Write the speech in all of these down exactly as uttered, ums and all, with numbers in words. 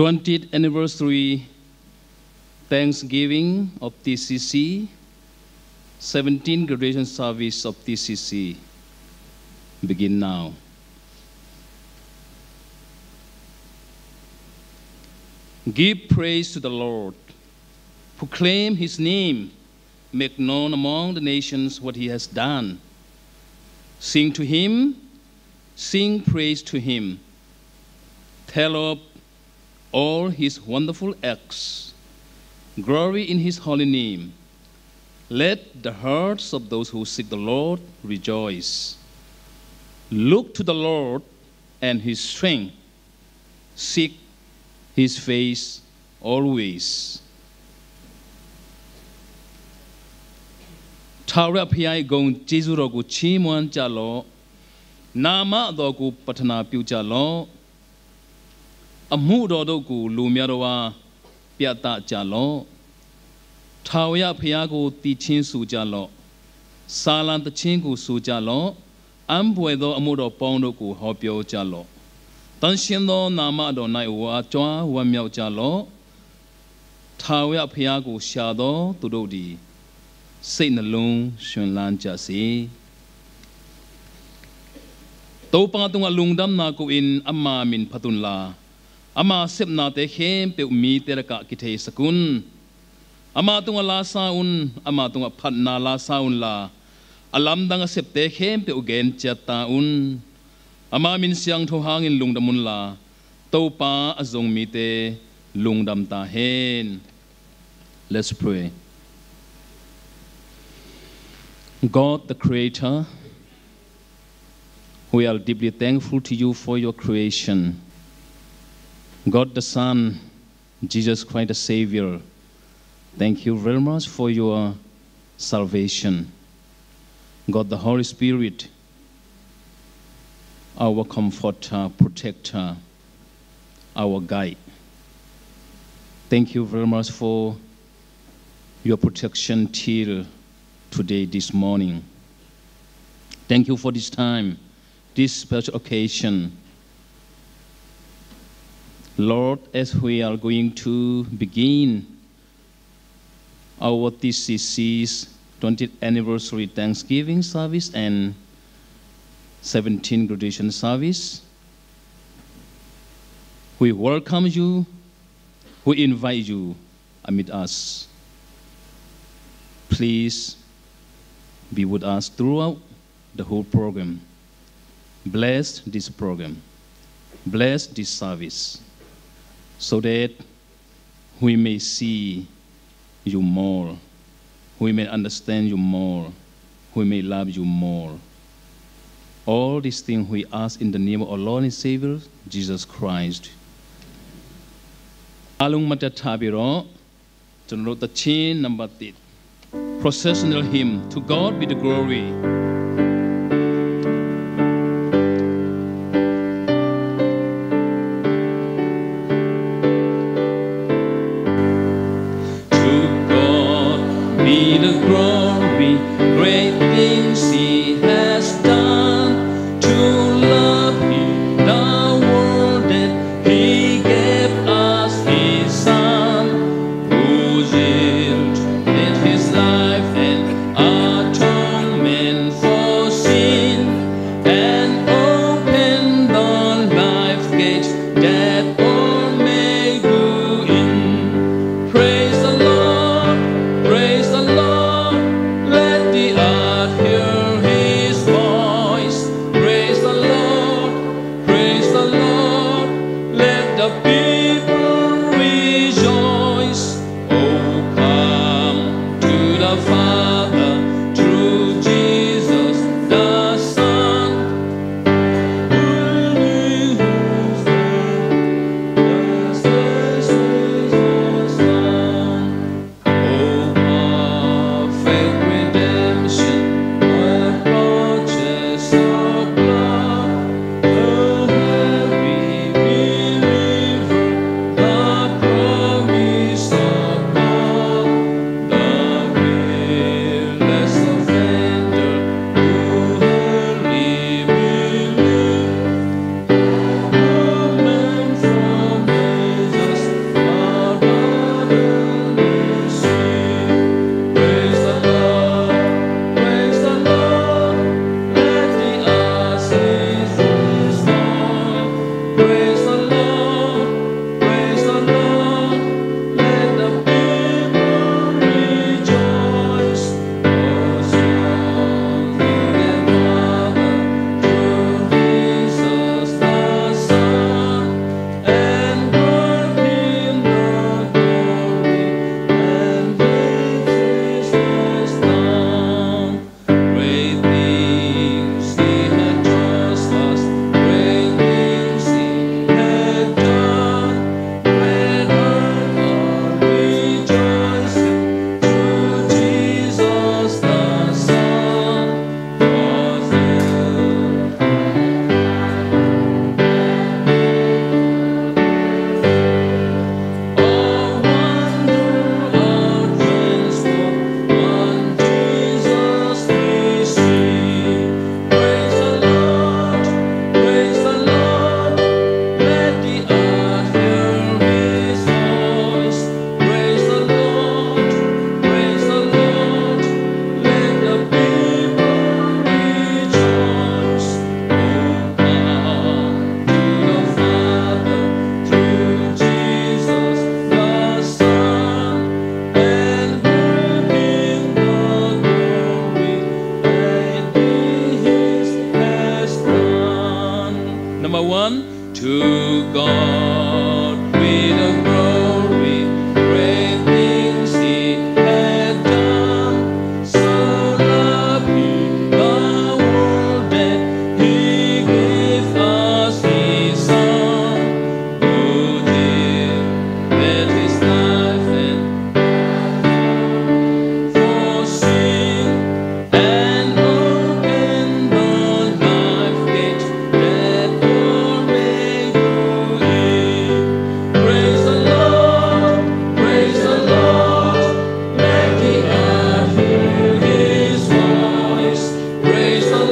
Twentieth anniversary Thanksgiving of T C C, seventeenth graduation service of T C C begin now. Give praise to the Lord, proclaim his name, make known among the nations what he has done. Sing to him, sing praise to him. Tell of all his wonderful acts. Glory in his holy name. Let the hearts of those who seek the Lord rejoice. Look to the Lord and his strength. Seek his face always. ထာဝရဘုရား၏ဂုဏ်ကျေးဇူးတော်ကိုချီးမွမ်းကြလော့။ နာမတော်ကိုပတ္ထနာပြုကြလော့။ အမှုတော်တို့ကိုလူများတို့အားပြသကြလော့။ ထာဝရဘုရားကိုသီချင်းဆိုကြလော့။ ဆာလံသီချင်းကိုဆိုကြလော့။ အံဖွယ်သောအမှုတော်ပေါင်းတို့ကိုဟောပြောကြလော့။ သန့်ရှင်းသောနာမတော်၌ဝါကြွားဝမ်းမြောက်ကြလော့။ ထာဝရဘုရားကိုရှာသောသူတို့သည်စိတ်နှလုံးရွှင်လန်းကြစေ။ Topa tungah lungdamna ko-in ama min phat unla, ama sepnate khempeuh mite lakah kitheisak un. Ama tungah la sa un, ama tungah phatna la sa unla, a lamdang a septe khempeuh gen ciat ta un. Ama min siangtho hangin lungdam unla, Topa a zong mite lungdam ta hen. Let's pray. God the Creator, we are deeply thankful to you for your creation. God the Son, Jesus Christ the Savior, thank you very much for your salvation. God the Holy Spirit, our comforter, protector, our guide. Thank you very much for your protection till today, this morning. Thank you for this time, this special occasion. Lord, as we are going to begin our T C C's twentieth anniversary Thanksgiving service and seventeenth graduation service, we welcome you, we invite you amid us. Please be with us throughout the whole program. Bless this program. Bless this service so that we may see you more, we may understand you more, we may love you more. All these things we ask in the name of our Lord and Savior, Jesus Christ. အားလုံးမတ်တတ်ထားပြီးတော့ ကျွန်တော်တို့သီချင်းနံပါတ်တစ် Processional hymn, To God be the glory. To God be the glory, great things he has done. To love him, the world that he gave us his Son, who yielded his life and atonement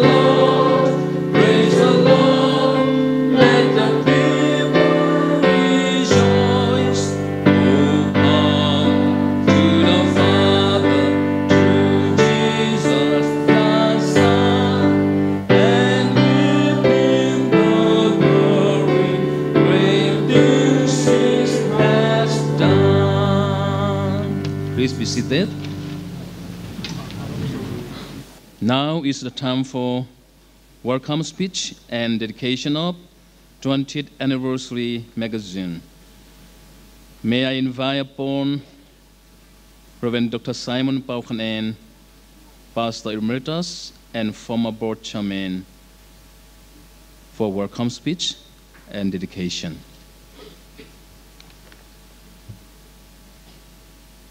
Lord, praise the Lord, let the people rejoice, who come to the Father through Jesus the Son, and give him the glory great things he has done. Please be seated. Now is the time for welcome speech and dedication of twentieth anniversary magazine. May I invite upon Reverend Doctor Simon Pau Khan En, Pastor Emeritus and former board chairman, for welcome speech and dedication.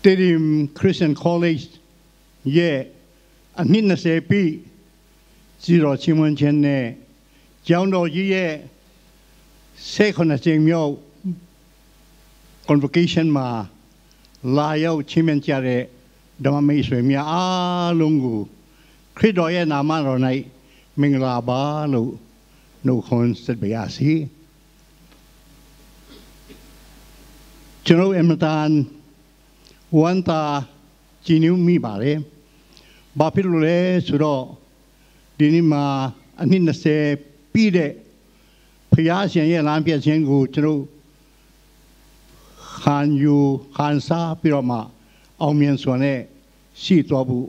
Tedim Christian College ရဲ့အနှစ်နှစ်ဆယ်ပြည့် စည်းဝေးချီးမွမ်းခြင်းနဲ့ ကျောင်းတော်ကြီးရဲ့ဆယ့်ခုနစ်ကြိမ်မြောက် Convocation မှာလာရောက်ချီးမြှင့်ကြတဲ့ဓမ္မမိတ်ဆွေများအားလုံးကို ခရစ်တော်ရဲ့နာမတော်၌မင်္ဂလာပါလို့နှုတ်ခွန်းဆက်ပါရစေ။ ကျွန်တော်အင်မတန်ဝမ်းသာကြည်နူးမိပါတယ်။ ဘာဖြစ်လို့လဲဆိုတော့ ဒီနေ့မှာအနှစ်နှစ်ဆယ်ပြည့်တဲ့ဘုရားရှင်ရဲ့လမ်းပြခြင်းကိုကျွန်တော်ခံယူခံစားပြီးတော့မှအောင်မြင်စွာနဲ့ရှိသွားဖို့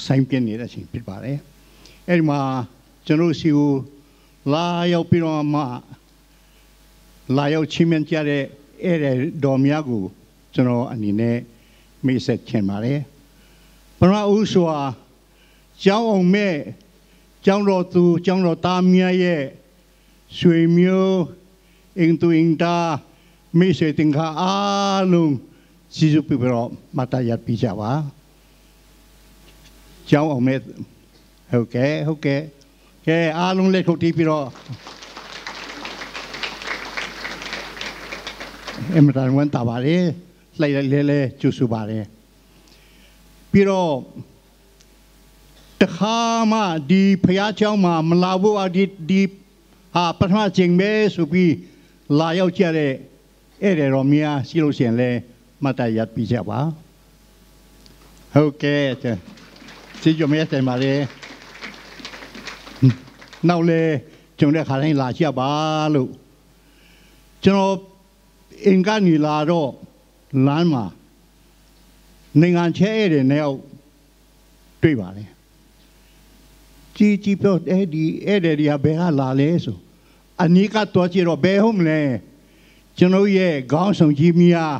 ဆိုင်ပြနေတဲ့အချိန်ဖြစ်ပါတယ်။ အဲဒီမှာကျွန်တော်ဆီကိုလာရောက်ပြီးတော့မှလာရောက်ချီးမြှင့်ကြတဲ့ဧည့်သည်တော်များကိုကျွန်တော်အနေနဲ့မိတ်ဆက်ချင်ပါတယ်။ ပထမဦးစွာကျောင်းအုံမဲ့ကျောင်းတော်သူကျောင်းတော်သားများရဲ့ဆွေမျိုးအိမ်သူအိမ်သားမိတ်ဆွေသင်္ဃာအားလုံးကျေးဇူးပြုပြီးတော့မတ်တတ်ရပ်ပြီးကြပါ။ ကျောင်းအုံမဲ့ဟုတ်ကဲ့ဟုတ်ကဲ့ကဲအားလုံးလက်ခုပ်တီးပြီးတော့အင်မတန်ဝမ်းသာပါတယ်။ လှိုက်လှိုက်လဲလဲကြိုဆိုပါတယ်။ ပြီးတော့တခါမှဒီဘုရားကျောင်းမှာမလာဘူးအဒီဒီဟာပထမအကြိမ်ပဲဆိုပြီးလာရောက်ကြတဲ့ဧည့်သည်တော်များရှိလို့ရှိရင်လည်းမတ်တတ်ရပ်ပြီးကြပါ။ ဟုတ်ကဲ့ကျေးဇူးများတင်ပါတယ်။ နောက်လည်းကြုံတဲ့အခါတိုင်းလာကြပါလို့ကျွန်တော်အိမ်ကနေလာတော့လမ်းမှာနိုင်ငံခြားဧည့်သည်နှစ်ယောက်တွေ့ပါတယ်။ ကြည့်ကြည့်ပြောအဲဒီဧည့်သည်တွေကဘယ်ကလာလဲဆိုအနီးကပ်သွားကြည့်တော့ဘယ်ဟုတ်မလဲ။ ကျွန်တော်ရဲ့ခေါင်းဆောင်ကြီးများ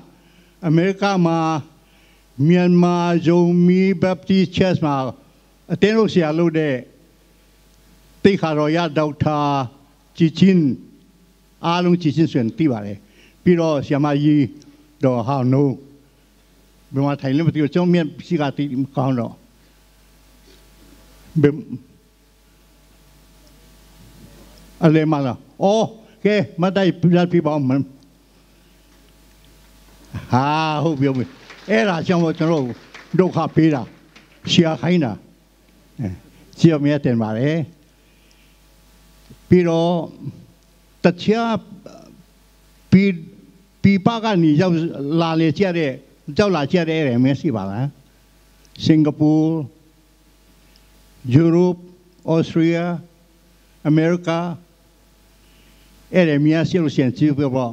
အမေရိကမှာမြန်မာယုံမီး Baptist Church မှာအတင်းလို့ဆရာလို့တဲ့သိက္ခာတော်ရဒေါက်တာကြည်ချင်းအားလုံးကြည်ချင်းဆိုရင်သိပါတယ်။ ပြီးတော့ဆရာမကြီးဒေါ်ဟောင်နုဘယ်မှာထိုင်လဲမသိဘူးကျွန်တော်မျက်စိကသိကောင်းတော့ဘယ်အလဲမလား။ အော်ကဲမတ်တတ်ရပ်ပြီးပါဦး။ ဟာဟုတ်ပြီဟုတ်ပြီ။ အဲ့ဒါကြောင့်မို့ကျွန်တော်ဒုက္ခပေးတာဆရာခိုင်းတာ။ အဲဆရာမရတင်ပါတယ်။ ပြီးတော့တခြားပြည်ပြည်ပကနေရောက်လာလေကြတဲ့ရောက်လာကြတဲ့အဲ့ဒါမျိုးရှိပါလား။ စင်ကာပူ၊ ယူရိုပ်၊ ဩစတြေးလျ၊ အမေရိကအဲ့ဒါမျိုးရှိလို့ရှိရင်ကျေးဇူးပြောပါ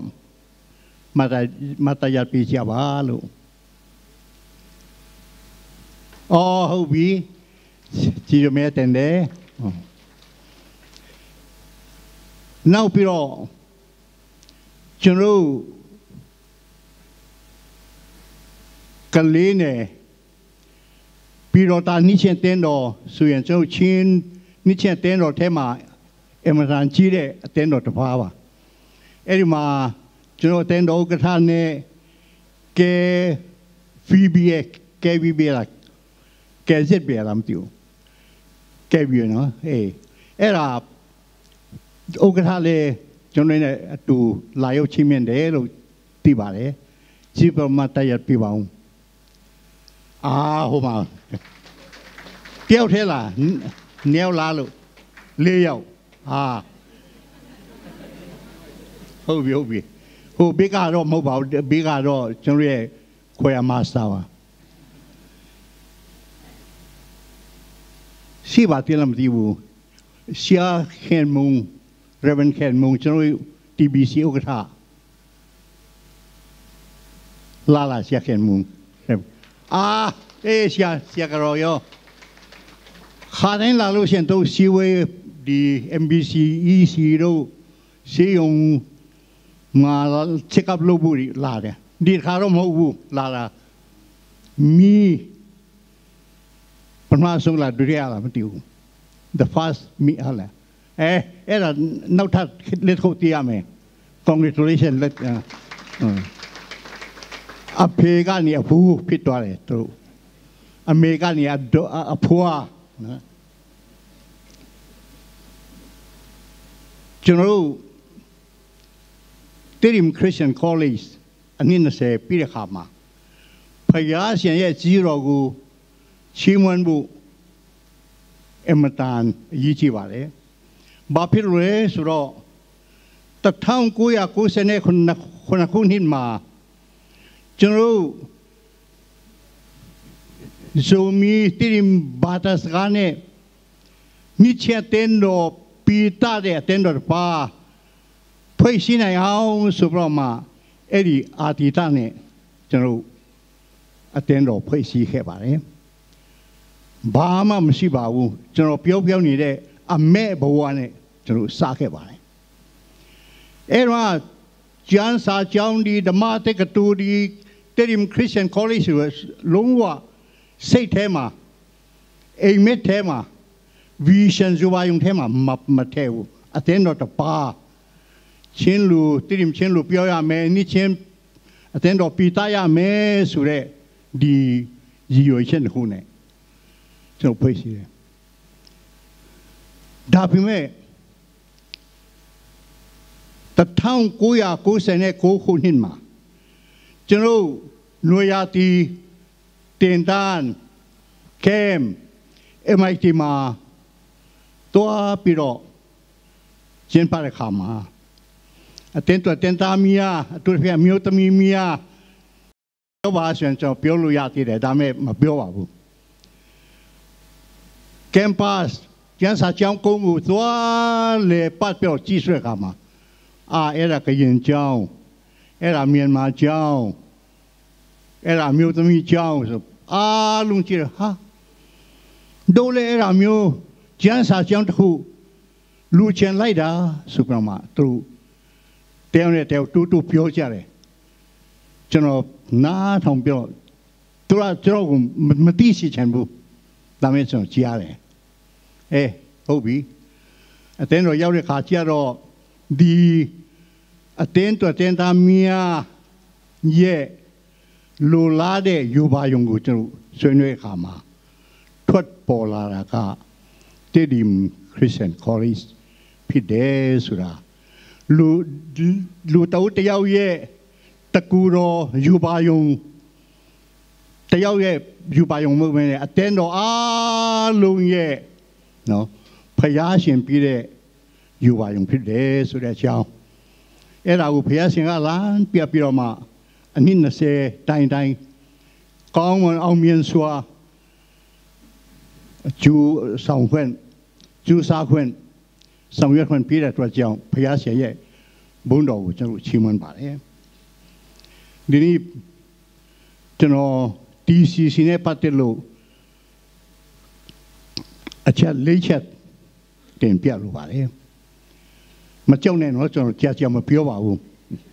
။ မတ်တတ်မတ်တတ်ရပ်ပြီးကြပါလို့။အော်ဟုတ်ပြီ။ကျေးဇူးများတင်တယ်။နောက်ပြီးတော့ကျွန်တော်ကလေးနဲ့ပြည်တော်သားနှစ်ဆင့်တင်းတော်ဆိုရင်ကျွန်တော်ချင်းနှစ်ဆင့်တင်းတော်ထဲမှာအင်မတန်ကြီးတဲ့အတင်းတော်တစ်ပါးပါ။အဲ့ဒီမှာကျွန်တော်အတင်းတော်ဥက္ကဋ္ဌနဲ့ KVBA KVBA လား KZBA လားမသိဘူး။ KVBA နော်။အေးအဲ့ဒါဥက္ကဋ္ဌလည်းကျွန်တော်နဲ့အတူလာရောက်ချင်းမြင်တယ်လို့သိပါတယ်။ကြည့်ပြမတ်တတ်ရပ်ပြပါဦး။အာဟိုမှာတယောက်ထဲလား နယောက်လားလို့၊ လေးယောက်။ ဟာ။ ဟုတ်ပြီ၊ ဟုတ်ပြီ။ ဟို၊ ဘိတ်ကတော့မဟုတ်ပါဘူး။ ဘိတ်ကတော့ကျွန်တော်ရဲ့ခွဲရမစတာပါ။ ရှိပါသေးလားမသိဘူး။ ဆရာခင်မုံ၊ Reverend ခင်မုံ၊ ကျွန်တော်တို့ တီဘီစီ ဥက္ကဋ္ဌ။ လာလာ၊ ဆရာခင်မုံ။ အာ၊ အေး၊ ဆရာ၊ ဆရာကတော်ရော။ ခါတိုင်းလာလို့ရှိရင် သူတို့စည်းဝေး၊ ဒီ MBC EC တို့၊ ဆေးရုံမှာ check up လုပ်ဖို့လာတယ်။ ဒီတစ်ခါတော့မဟုတ်ဘူး၊ လာတာ။ မီး၊ ပထမဆုံးလား၊ ဒုတိယလား၊ မသိဘူး။ The first မီး၊ ဟုတ်လား။ အဲ၊ အဲ့ဒါနောက်ထပ် လက်တစ်ခုသိရမယ်။ Congratulation လက်၊ အဲ၊ အဲ၊ အဖေကနေအဖိုးဖြစ်သွားတယ်၊ သူတို့။ အမေကနေအဒေါ်၊ အ၊ အဖွားနော်။ ကျွန်တော်တို့ Tedim Christian College အနှစ်နှစ်ဆယ်ပြည့်တဲ့အခါမှာ ဘုရားရှင်ရဲ့ကျေးဇူးတော်ကိုချီးမွမ်းဖို့ အင်မတန်အရေးကြီးပါတယ်။ ဘာဖြစ်လို့လဲဆိုတော့ တစ်ထောင်ကိုးရာကိုးဆယ်ခုနှစ်၊ ခုနှစ်ခုနှစ်မှာ ကျွန်တော်တို့ ဇိုမီး၊ တီးတိမ်၊ ဘာသာစကားနဲ့ နှစ်ချင်းအသင်းတော်၊ ပြည်သ့တဲ့အသင်းတော်တစ်ပါး ဖွဲ့စည်းနိုင်အောင်ဆိုပြီးတော့မှ အဲ့ဒီအာသီသနဲ့ ကျွန်တော်တို့ အသင်းတော်ဖွဲ့စည်းခဲ့ပါတယ်။ ဘာမှမရှိပါဘူး။ ကျွန်တော်ပြောပြောနေတဲ့အမဲ့ဘဝနဲ့ ကျွန်တော်စခဲ့ပါတယ်။ အဲ့တော့ ကျမ်းစာကျောင်းဒီ၊ ဓမ္မတက္ကသိုလ်ဒီ၊ Tedim Christian College ဆိုတော့ လုံးဝစိတ်ထဲမှာ၊ အိပ်မက်ထဲမှာ၊ vision ရူပါရုံထဲမှာ မ၊ မထည့်ဘူး။ အသင်းတော်တစ်ပါး၊ ချင်းလူ၊ တီးတိမ်ချင်းလူပြောရမယ်၊ နှစ်ချင်းအသင်းတော်ပြည်သ့ရမယ်ဆိုတဲ့ ဒီရည်ရွယ်ချက်နှစ်ခုနဲ့ ကျွန်တော်ဖွဲ့စည်းတယ်။ ဒါပေမဲ့ တစ်ထောင်ကိုးရာကိုးဆယ်ခုနှစ်မှာ ကျွန်တော်တို့ နွေရာသီသင်တန်း camp MIT မှာသွားပြီးတော့ ကျင်းပတဲ့အခါမှာ အသင်းသူအသင်းသားများ၊ အထူးသဖြင့် အမျိုးသမီးများ၊ ပြောပါဆိုရင် ကျွန်တော်ပြောလို့ရသေးတယ်။ ဒါပေမဲ့ မပြောပါဘူး။ Campus ကျမ်းစာကျောင်းကုန်းကို သွားလည်ပတ်ပြီးတော့ ကြည့်ရှုတဲ့အခါမှာ၊ အာ၊ အဲ့ဒါ ကရင်ကျောင်း၊ အဲ့ဒါ မြန်မာကျောင်း၊ အဲ့ဒါ အမျိုးသမီးကျောင်းဆို၊ အားလုံးကြည့်တော့၊ ဟာ၊ တို့လည်းအဲ့ဒါမျိုး ကျမ်းစာကျောင်းတစ်ခု လိုချင်လိုက်တာဆိုပြီးတော့မှ သူတို့တယောက်နဲ့တယောက် တိုးတိုးပြောကြတယ်။ ကျွန်တော်နားထောင်ပြီးတော့ သူတို့က ကျွန်တော်ကို မ၊ မသိစေချင်ဘူး။ ဒါပေမဲ့ ကျွန်တော်ကြားတယ်။ အဲ၊ ဟုတ်ပြီ။ အသင်းတော်ရောက်တဲ့အခါကျတော့ ဒီအသင်းသူအသင်းသားများရဲ့ လိုလားတဲ့ရူပါရုံကို ကျွန်တော်ဆွေးနွေးတဲ့အခါမှာ ထွက်ပေါ်လာတာက Tedim Christian College ဖြစ်တယ်ဆိုတာ လူ၊ လူတစ်ဦးတစ်ယောက်ရဲ့ တစ်ကိုယ်တော်ရူပါရုံ၊ တစ်ယောက်ရဲ့ရူပါရုံမဟုတ်ဘဲနဲ့ အသင်းတော်အားလုံးရဲ့နော်၊ ဘုရားရှင်ပေးတဲ့ရူပါရုံဖြစ်တယ်ဆိုတဲ့အကြောင်း၊ အဲ့ဒါကို ဘုရားရှင်က လှမ်းပြပြီးတော့မှ အနှစ်နှစ်ဆယ်တိုင်တိုင် ကောင်းမွန်အောင်မြင်စွာ အကျိုးဆောင်ခွင့်၊ ကျိုးစားခွင့်၊ ဆောင်ရွက်ခွင့်ပေးတဲ့အတွက်ကြောင့် ဘုရားရှင်ရဲ့ဘုန်းတော်ကို ကျွန်တော်တို့ချီးမွမ်းပါတယ်။ ဒီနေ့ ကျွန်တော် TCC နဲ့ပတ်သက်လို့ အချက်လေးချက် တင်ပြလိုပါတယ်။ မကြောက်နဲ့နော်၊ ကျွန်တော် ကြာကြာမပြောပါဘူး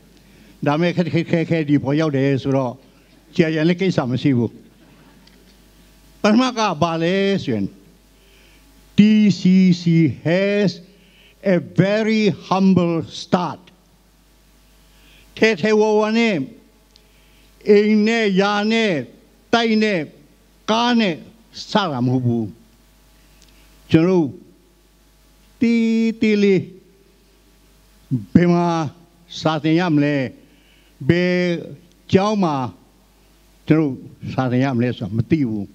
။ ဒါပေမဲ့ ခဲခဲခဲခဲ ဒီပေါ်ရောက်တယ်ဆိုတော့ ကြာကြာနဲ့ကိစ္စမရှိဘူး။ ပထမက ဘာလဲဆိုရင် TCC has a very humble start. ထဲထဲဝါဝါနဲ့ အိမ်နဲ့ယာနဲ့ တိုက်နဲ့ ကားနဲ့ စတာမဟုတ်ဘူး။ ကျွန်တော်တို့ သေးသေးလေး ဘယ်မှာစာသင်ရမလဲ၊ ဘယ်ကျောင်းမှာ ကျွန်တော်တို့ စာသင်ရမလဲဆိုတာ မသိဘူး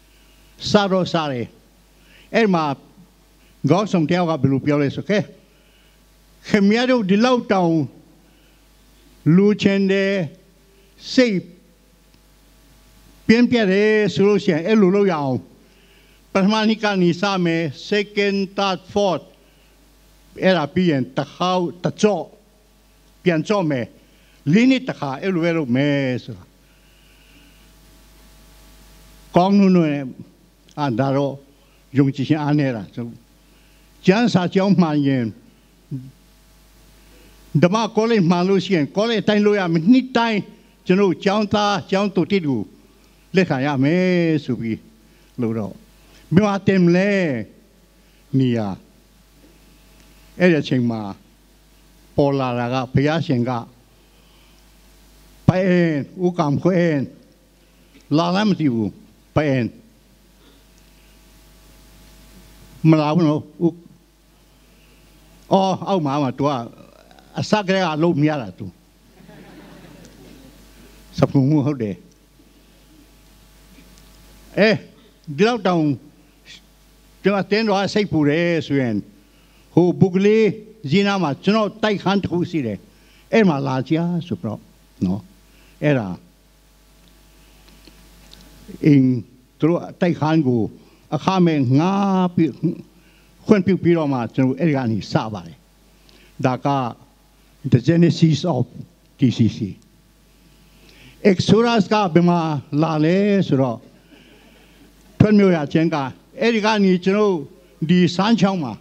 ။ စတော့စတယ်။ အဲ့မှာခေါင်းဆောင်တယောက်ကဘယ်လိုပြောလဲဆိုခဲ့ ခင်ဗျားတို့ဒီလောက်တောင်လူချင်တယ် စိတ်ပြင်းပြတယ်ဆိုလို့ရှိရင်အဲ့လိုလုပ်ရအောင် ပထမနှစ်ကနေစမယ် second third fourth အဲ့ဒါပြီးရင်တစ်ခေါက်တစ်ကြော့ပြန်ကြော့မယ် လေးနှစ်တစ်ခါအဲ့လိုပဲလုပ်မယ်ဆိုတာကောင်းနုနုနဲ့အာဒါတော့ယုံကြည်ခြင်းအားနည်းတာကျွန်တော်ကျမ်းစာကျောင်းမှန်ရင်ဓမ္မကောလိပ်မှန်လို့ရှိရင်ကောလိပ်အတိုင်းလုပ်ရမယ်နှစ်တိုင်းကျွန်တော်ကျောင်းသားကျောင်းသူတစ်ကိုလက်ခံရမယ်ဆိုပြီးလို့တော့မြန်မာတင်လဲနေရအဲ့ဒီအချိန်မှာပေါ်လာတာကဘုရားရှင်ကပအင်ဦးကံခွဲအင်လာလားမသိဘူးပအင်မလာဘူးနော်ဦးအော်အောက်မှာမှာသူကအစကတည်းကအလုပ်မရတာသူစဖုံမှုဟုတ်တယ်အဲဒီလောက်တောင်ကျွန်တော်အတင်းတော်အစိတ်ပူတယ်ဆိုရင်ဟိုပုဂ္ဂလေးဈေးနားမှာကျွန်တော်တိုက်ခန်းတစ်ခုရှိတယ်အဲ့မှာလာကြဆိုတော့နော်အဲ့ဒါ အင်းသူတို့တိုက်ခန်းကိုအခမဲ့ငါပြီးခွင့်ပြုပြီးတော့မှကျွန်တော်အဲ့ဒီကနေစပါတယ်ဒါက the genesis of TCC Exodus ကဘယ်မှာလာလဲဆိုတော့ထွတ်မြောက်ရာကျမ်းကအဲ့ဒီကနေကျွန်တော်ဒီစမ်းချောင်းမှာ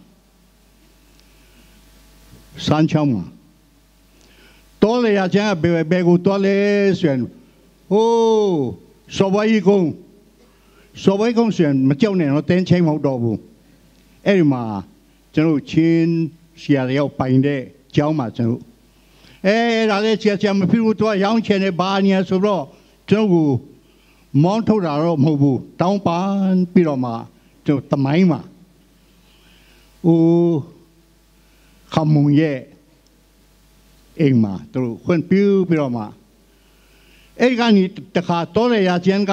စမ်းချောင်းမှာ တောလယ်ယာကျမ်းကဘယ်ဘယ်ကိုသွားလဲဆိုရင်ဟိုးစော်ဘွားကြီးကုန်းစော်ဘွားကြီးကုန်းဆိုရင်မကြောက်နဲ့နော်တင်းချင်းမဟုတ်တော့ဘူးအဲ့ဒီမှာကျွန်တော်ချင်းဆရာတယောက်ပိုင်တဲ့ကျောင်းမှာကျွန်တော်အဲအဲ့ဒါလေးဆရာဆရာမဖြစ်ဘူးသွားရောင်းချင်နေဘာညာဆိုတော့ကျွန်တော်ကိုမောင်းထုတ်တာတော့မဟုတ်ဘူးတောင်းပန်ပြီးတော့မှကျွန်တော်တမိုင်းမှာဦးခမုံရဲ့ အိမ်မှာသူတို့ခွင့်ပြုပြီးတော့မှအဲ့ဒီကနေတခါတော့လေရာကျန်က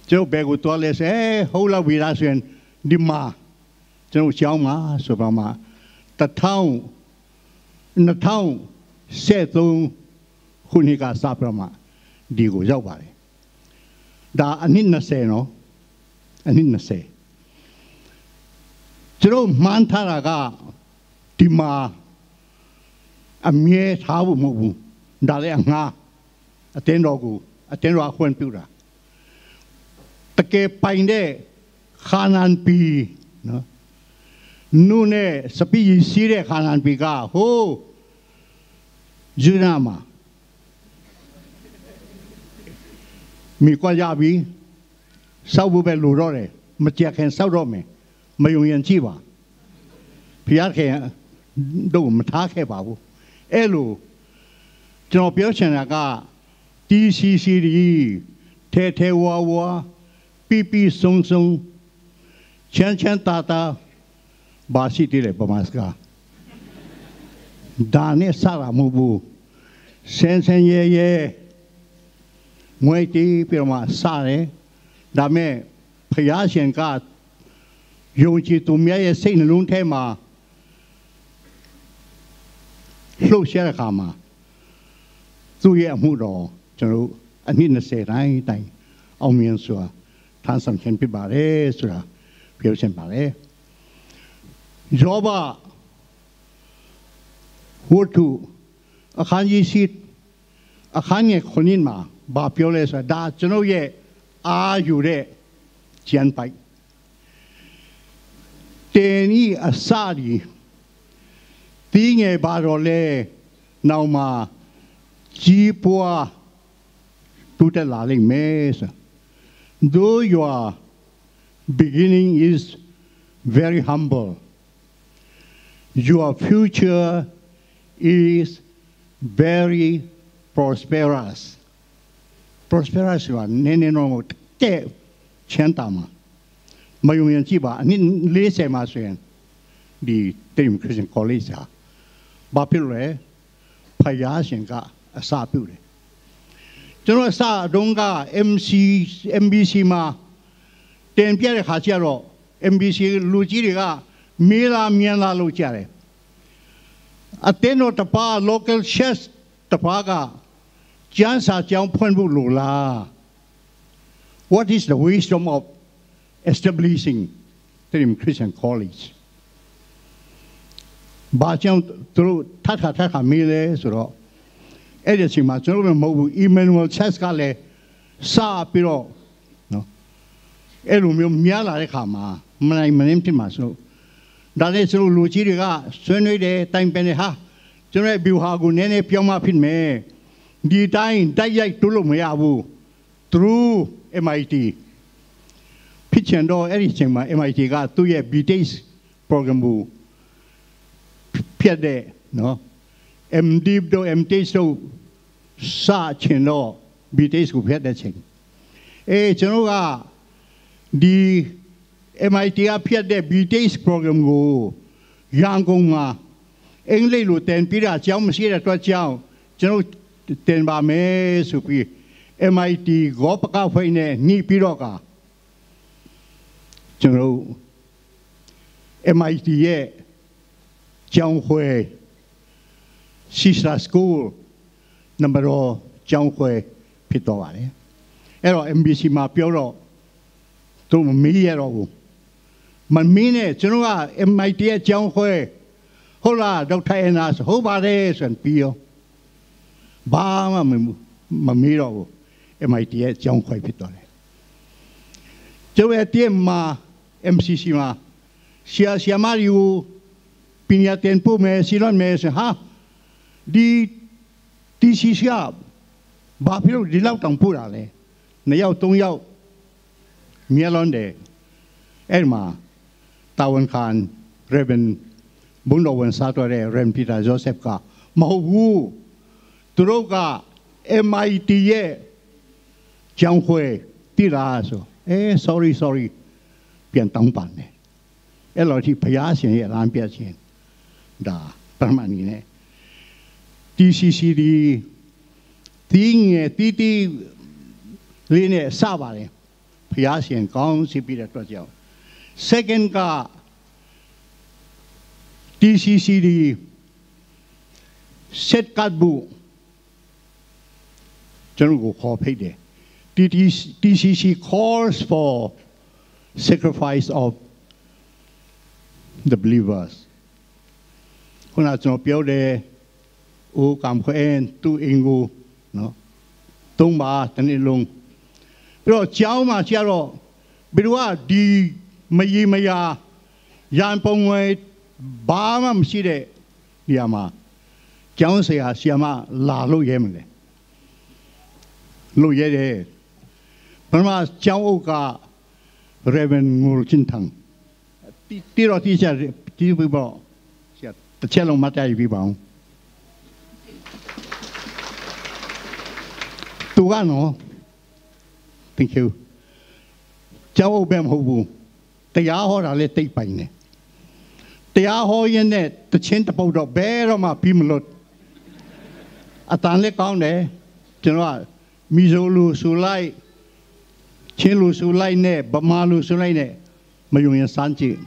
ကျုပ်ဘယ်ကိုသွားလဲဆိုအဲဟုတ်လောက်ပြီလားဆိုရင်ဒီမှာကျွန်တော်ကျောင်းမှာဆိုတော့မှတစ်ထောင်နှစ်ထောင်ဆယ့်သုံးခုနှစ်ကစပြီးတော့မှဒီကိုရောက်ပါတယ်ဒါအနှစ်နှစ်ဆယ်နော်အနှစ်နှစ်ဆယ်ကျွန်တော်မှန်းထားတာကဒီမှာအမြဲထားဖို့မဟုတ်ဘူးဒါလည်းအငှားအတင်းတော်ကိုအတင်းတော်အခွင့်ပြုတာတကယ်ပိုင်တဲ့ခါနန်ပြည်နော်နုနဲ့စပီးရည်ရှိတဲ့ခါနန်ပြည်ကဟိုယူဒနာမှာမြေကွက်ရပြီစောက်ဖို့ပဲလိုတော့တယ်မကြခင်စောက်တော့မယ်မယုံရင်ကြည့်ပါဘုရားခင်တို့မထားခဲ့ပါဘူးအဲ့လိုကျွန်တော်ပြောချင်တာက တီစီစီဒီထဲထဲဝါဝါပြည့်ပြည့်စုံစုံချမ်းချမ်းသာသာဘာရှိသေးလဲဗမာစကားဒါနဲ့စတာမဟုတ်ဘူးဆင်းဆင်းရဲရဲငွေတီးပြီးတော့မှစတယ်ဒါပေမဲ့ဖယားရှင်ကယုံကြည်သူများရဲ့စိတ်နှလုံးထဲမှာလှုပ်ရှားတဲ့အခါမှာသူ့ရဲ့အမှုတော်ကျွန်တော်အနှစ်နှစ်ဆယ်တိုင်းတိုင်းအောင်မြင်စွာထမ်းဆောင်ခြင်းဖြစ်ပါတယ်ဆိုတာပြောချင်ပါတယ်။ယောဘဝတ္ထုအခန်းကြီးရှိအခန်းငယ်ခုနှစ်မှာဘာပြောလဲဆိုတာဒါကျွန်တော်ရဲ့အာယူတဲ့ကျမ်းပိုက်တင်ဤအစဒီသီးငယ်ပါတော့လဲနောက်မှာကြီးပွားတိုးတက်လာလိမ့်မယ်ဆို Though your beginning is very humble, your future is very prosperous. Prosperous ဆိုတာနည်းနည်းတော့မဟုတ်တကယ်ချမ်းသာမှာမယုံရင်ကြည့်ပါအနှစ်လေးဆယ်မှာဆိုရင်ဒီတိမ်ခရစ်ယာန်ကောလိပ်စာဘာဖြစ်လို့လဲဖယားရှင်ကအစပြုတယ်ကျွန်တော်အစတုန်းက MC MBC မှာ တင်ပြတဲ့ခါကျတော့ M B C လူကြီးတွေက မေးလားမြန်းလား လုပ်ကြတယ်။ အသင်းတော်တစ်ပါး local church တစ်ပါးက ကျမ်းစာကျောင်းဖွင့်ဖို့လိုလား။ What is the wisdom of establishing Trim Christian College? ဘာကြောင့်သူတို့ထပ်ခါထပ်ခါမေးလဲဆိုတော့ အဲ့ဒီအချိန်မှာ ကျွန်တော်တို့ပဲမဟုတ်ဘူး၊ Emmanuel Church ကလည်းစပြီးတော့နော် အဲ့လိုမျိုးများလာတဲ့ခါမှာ မနိုင်မနှင်းဖြစ်မှာစိုး။ ဒါနဲ့ကျွန်တော်လူကြီးတွေကဆွေးနွေးတယ်၊ တိုင်ပင်တယ်၊ ဟာ၊ ကျွန်တော်ရဲ့ဗျူဟာကိုနည်းနည်းပြောင်းမှဖြစ်မယ်။ ဒီတိုင်းတိုက်ရိုက်တိုးလို့မရဘူး။ Through M I T ဖြစ်ချင်တော့ အဲ့ဒီအချိန်မှာ M I T ကသူ့ရဲ့ B.Th program ကိုဖျက်တဲ့နော်။ M.Div တို့ M.Th တို့စချင်တော့ B.Th ကိုဖျက်တဲ့အချိန်၊ အေး၊ ကျွန်တော်ကဒီ M I T ကဖျက်တဲ့ B.Th program ကိုရန်ကုန်မှာအင်္ဂလိပ်လိုသင်ပေးတာကျောင်းမရှိတဲ့အတွက်ကြောင့် ကျွန်တော်တင်ပါမယ်ဆိုပြီး M I T ဂေါပကအဖွဲ့နဲ့ညှိပြီးတော့က ကျွန်တော်တို့ M I T ရဲ့ကျောင်းခွဲ Sister School နံပါတ်ကျောင်းခွဲဖြစ်သွားပါတယ်။ အဲ့တော့ M B C မှာပြောတော့ သူမမေးရတော့ဘူး။ မမေးနဲ့ ကျွန်တော်က M I T ရဲ့ကျောင်းခွဲ ဟုတ်လား ဒေါက်တာအဲနာဆို ဟုတ်ပါတယ်ဆိုရင်ပြီးရော။ ဘာမှမမမေးတော့ဘူး။ M I T ရဲ့ကျောင်းခွဲဖြစ်သွားတယ်။ ကျွန်တော်ရဲ့တည့်မှာ M C C မှာဆရာဆရာမတွေကိုပညာသင်ပို့မယ်၊ စီလွတ်မယ်ဆိုရင် ဟာ၊ ဒီ T C C ကဘာဖြစ်လို့ဒီလောက်တောင်ပို့တာလဲ။ နှစ်ယောက်သုံးယောက်များလွန်းတယ်။ အဲ့မှာတာဝန်ခံ Reverend ဘုန်းတော်ဝင်စားတော်တဲ့ Reverend Peter Joseph က မဟုတ်ဘူး၊ သူတို့က M I T ရဲ့ကျောင်းခွဲသိလားဆို၊ အဲ၊ sorry sorry ပြန်တောင်းပန်တယ်။ အဲ့လိုထိဘုရားရှင်ရဲ့လမ်းပြခြင်း၊ ဒါပထမအနေနဲ့ T C C ဒီသီးငယ်သီးသီးလေးနဲ့စပါတယ်။ ဘုရားရှင်ကောင်းချီးပေးတဲ့အတွက်ကြောင့်။ Second က T C C ဒီဆက်ကပ်ဖို့ ကျွန်တော်ကိုခေါ်ဖိတ်တယ်။ T T T C C calls for sacrifice of the believers. ခုနကျွန်တော်ပြောတယ်၊ အိုကံခွဲသူ့အိမ်ကိုနော်သုံးပါတစ်နေ့လုံး။ ပြီးတော့ကျောင်းမှာကျတော့ဘယ်သူကဒီမရေမရာရန်ပုံငွေဘာမှမရှိတဲ့နေရာမှာကျောင်းဆရာဆရာမလာလို့ရဲမလဲ။ လို့ရဲတယ်။ ပထမကျောင်းအုပ်က Reverend ငိုချင်ထံ၊ တီတီတော့တီဆရာတီပြီးပေါ့ဆရာတစ်ချက်လုံးမတ်တရပြီးပါအောင်။ သူကနော်။ Thank you. ကျောင်းအုပ်ပဲမဟုတ်ဘူး။ တရားဟောတာလည်းသိပ်ပိုင်တယ်။ တရားဟောရင်းနဲ့တခြင်းတစ်ပုဒ်တော့ဘယ်တော့မှပြီးမလွတ်။ အသံလည်းကောင်းတယ်။ ကျွန်တော်ကမီဇိုလိုဆိုလိုက်၊ ချင်းလိုဆိုလိုက်နဲ့ဗမာလိုဆိုလိုက်နဲ့မယုံရင်စမ်းကြည့်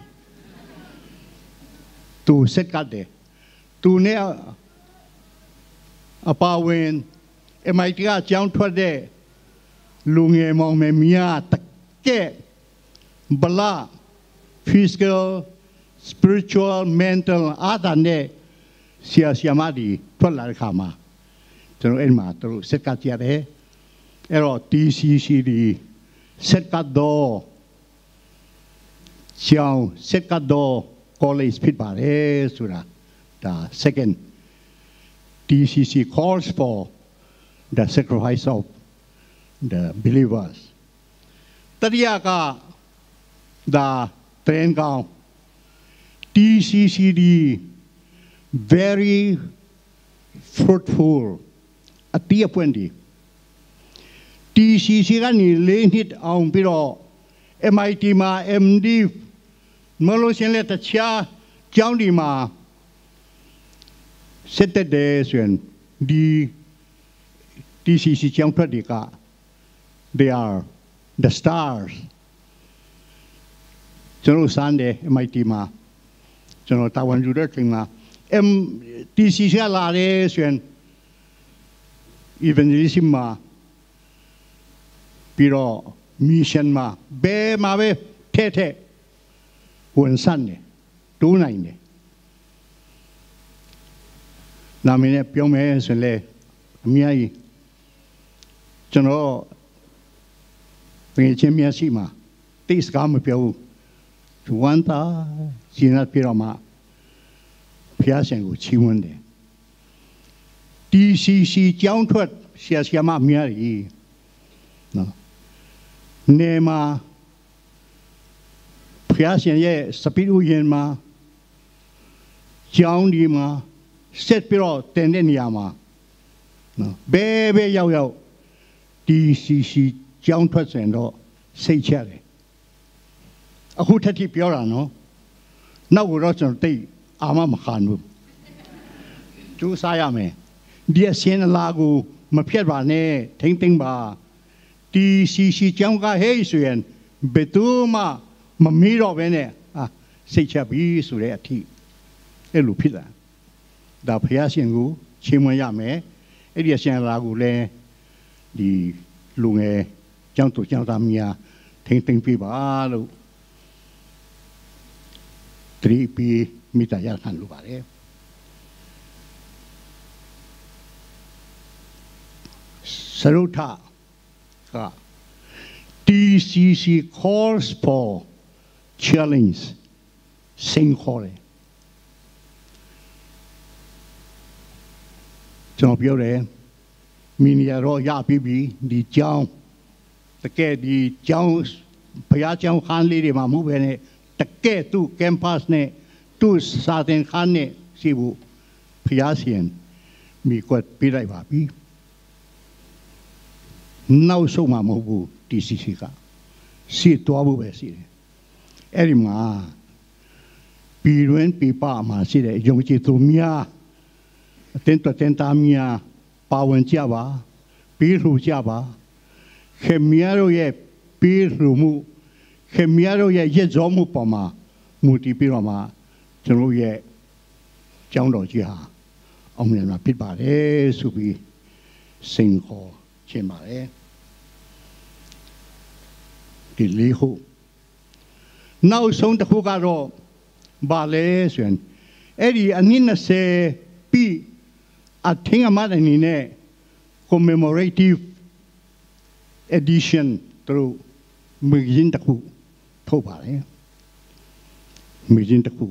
။ သူဆက်ကပ်တယ်။ သူနဲ့အပါအဝင် M I T ကကျောင်းထွက်တဲ့လူငယ်မောင်မယ်မီးကတကယ့် ဗလ၊ physical, spiritual, mental အားသာတဲ့ဆရာဆရာမတွေထွက်လာတဲ့အခါမှာကျွန်တော်အဲ့မှာသူတို့ဆက်ကပ်ကြရတယ်။ အဲ့တော့ T C C ဒီဆက်ကပ်တော့ကျောင်း၊ ဆက်ကပ်တော့ college ဖြစ်ပါတယ်ဆိုတာဒါ second. T C C calls for the sacrifice of the believers. တတိယက ဒါသတင်းကောင်း။ T C C D very fruitful. အသီးအပွင့်တွေ။ T C C ကနေလေးနှစ်အောင်ပြီးတော့ M I T မှာ M D မလို့ရှင်လဲတခြားကျောင်းတွေမှာဆက်တက်တယ်ဆိုရင်ဒီ T C C ကျောင်းထွက်တွေက they are the stars. ကျွန်တော်တို့စမ်းတယ် M I T မှာ ကျွန်တော်တာဝန်ယူတဲ့အချိန်မှာ M- T C C ကလာတယ်ဆိုရင် evangelism မှာ ပြီးတော့ mission မှာ ဘယ်မှာပဲထဲထဲ ဝင်ဆန့်တယ် တိုးနိုင်တယ်။ နာမည်နဲ့ပြောမယ်ဆိုရင်လည်း အများကြီး ကျွန်တော် ငယ်ချင်းမျက်စိမှာ တိတ်စကားမပြောဘူး။ ဝမ်းသာ ကျေနပ်ပြီးတော့မှ ဘုရားရှင်ကိုချီးမွမ်းတယ်။ T C C ကျောင်းထွက်ဆရာဆရာမများကြီးနော် နယ်မှာ ဘုရားရှင်ရဲ့စပစ်ဥယျာဉ်မှာ ကျောင်းဒီမှာ ဆက်ပြီးတော့တင်တဲ့နေရာမှာနော် ဘယ်ဘယ်ရောက်ရောက် T C C ကျောင်းထွက်ဆိုရင်တော့ စိတ်ချရတယ်။ အခုထက်ထိပြောတာနော်။ နောက်ကိုတော့ကျွန်တော်သိပ်အာမမခံဘူး။ ကြိုးစားရမယ်။ ဒီအစဉ်အလာကိုမဖျက်ပါနဲ့။ ထိန်းသိမ်းပါ။ T C C ကျောင်းကဟဲဆိုရင် ဘယ်သူမှမမေ့တော့ဘဲနဲ့ အာ စိတ်ချပြီဆိုတဲ့အထိ အဲ့လိုဖြစ်လာ။ ဒါဘုရားရှင်ကိုချီးမွမ်းရမယ်။ အဲ့ဒီအစဉ်အလာကိုလည်း ဒီလူငယ်ကျောင်းသူကျောင်းသားများထိန်းသိမ်းပေးပါလို့ သတိပေးမေတ္တာရပ်ခံလိုပါတယ်။ စရုပ်ထက T C C calls for challenge စိန်ခေါ်တယ်။ ကျွန်တော်ပြောတယ် မီဒီယာတော့ရပြီးပြီ။ ဒီကျောင်း တကယ်ဒီကျောင်း ဘုရားကျောင်းခန်းလေးတွေမှာမဟုတ်ဘဲနဲ့ တကယ်သူ့ campus နဲ့ သူ့စာသင်ခန်းနဲ့ရှိဖို့ ဘုရားရှင်မိန့်ခွန်းပေးလိုက်ပါပြီ။ နောက်ဆုတ်မှာမဟုတ်ဘူး။ T C C က ရှေ့သွားဖို့ပဲရှိတယ်။ အဲ့ဒီမှာ ပြည်တွင်းပြည်ပမှာရှိတဲ့ယုံကြည်သူများ အသင်းတော်သင်းသားများ ပါဝင်ကြပါ။ ပေးလှူကြပါ။ ခင်ဗျားတို့ရဲ့ပေးလှူမှု၊ ခင်ဗျားတို့ရဲ့ယက်ကြောမှုပေါ်မှာမူတည်ပြီးတော့မှ ကျွန်တော်ရဲ့ကျောင်းတော်ကြီးဟာ အောင်မြင်မှာဖြစ်ပါတယ်ဆိုပြီး စိန်ခေါ်ချင်ပါတယ်။ ဒီလေးခု။ နောက်ဆုံးတစ်ခုကတော့ ဘာလဲဆိုရင် အဲ့ဒီအနှစ်နှစ်ဆယ်ပြည့်အထိမ်းအမှတ်အနေနဲ့ commemorative edition သူတို့ magazine တစ်ခုထုတ်ပါတယ်။ magazine တစ်ခု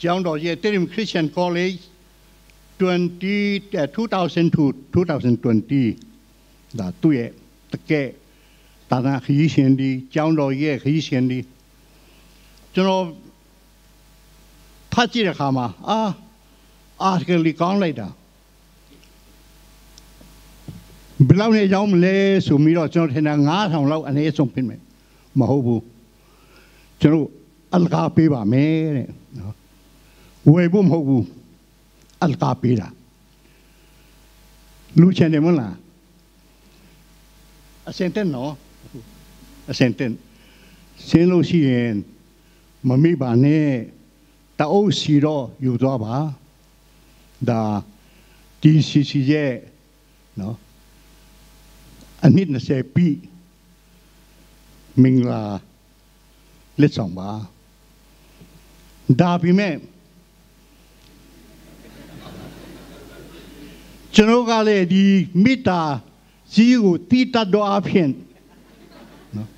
ကျောင်းတော်ကြီး Tirim Christian College twenty, uh, two thousand two, two thousand twenty ဒါသူ့ရဲ့တကယ် သာသနာခရီးရှင်ဒီကျောင်းတော်ရဲ့ခရီးရှင်ဒီကျွန်တော်ဖတ်ကြည့်တဲ့အခါမှာ အာ article လေးကောင်းလိုက်တာ။ ဘယ်လောက်နဲ့ရောင်းမလဲဆိုပြီးတော့ ကျွန်တော်ထင်တာ ငါးထောင်လောက်အနည်းဆုံးဖြစ်မယ်။ မဟုတ်ဘူး။ ကျွန်တော်အလကားပေးပါမယ်တဲ့နော်။ ဝယ်ဖို့မဟုတ်ဘူး။ အလကားပေးတာ။ လူချင်တယ်မဟုတ်လား။ အဆင်သင့်နော်။ အဆင်သင့်။ ဆင်းလို့ရှိရင် မမေ့ပါနဲ့။ တအုပ်စီတော့ယူသွားပါ။ ဒါ T C C ရဲ့နော် အနှစ်နှစ်ဆယ်ပြည့်မင်္ဂလာလက်ဆောင်ပါ။ ဒါပေမဲ့ ကျွန်တော်ကလည်းဒီမေတ္တာကြီးကိုသိတတ်သောအားဖြင့်နော်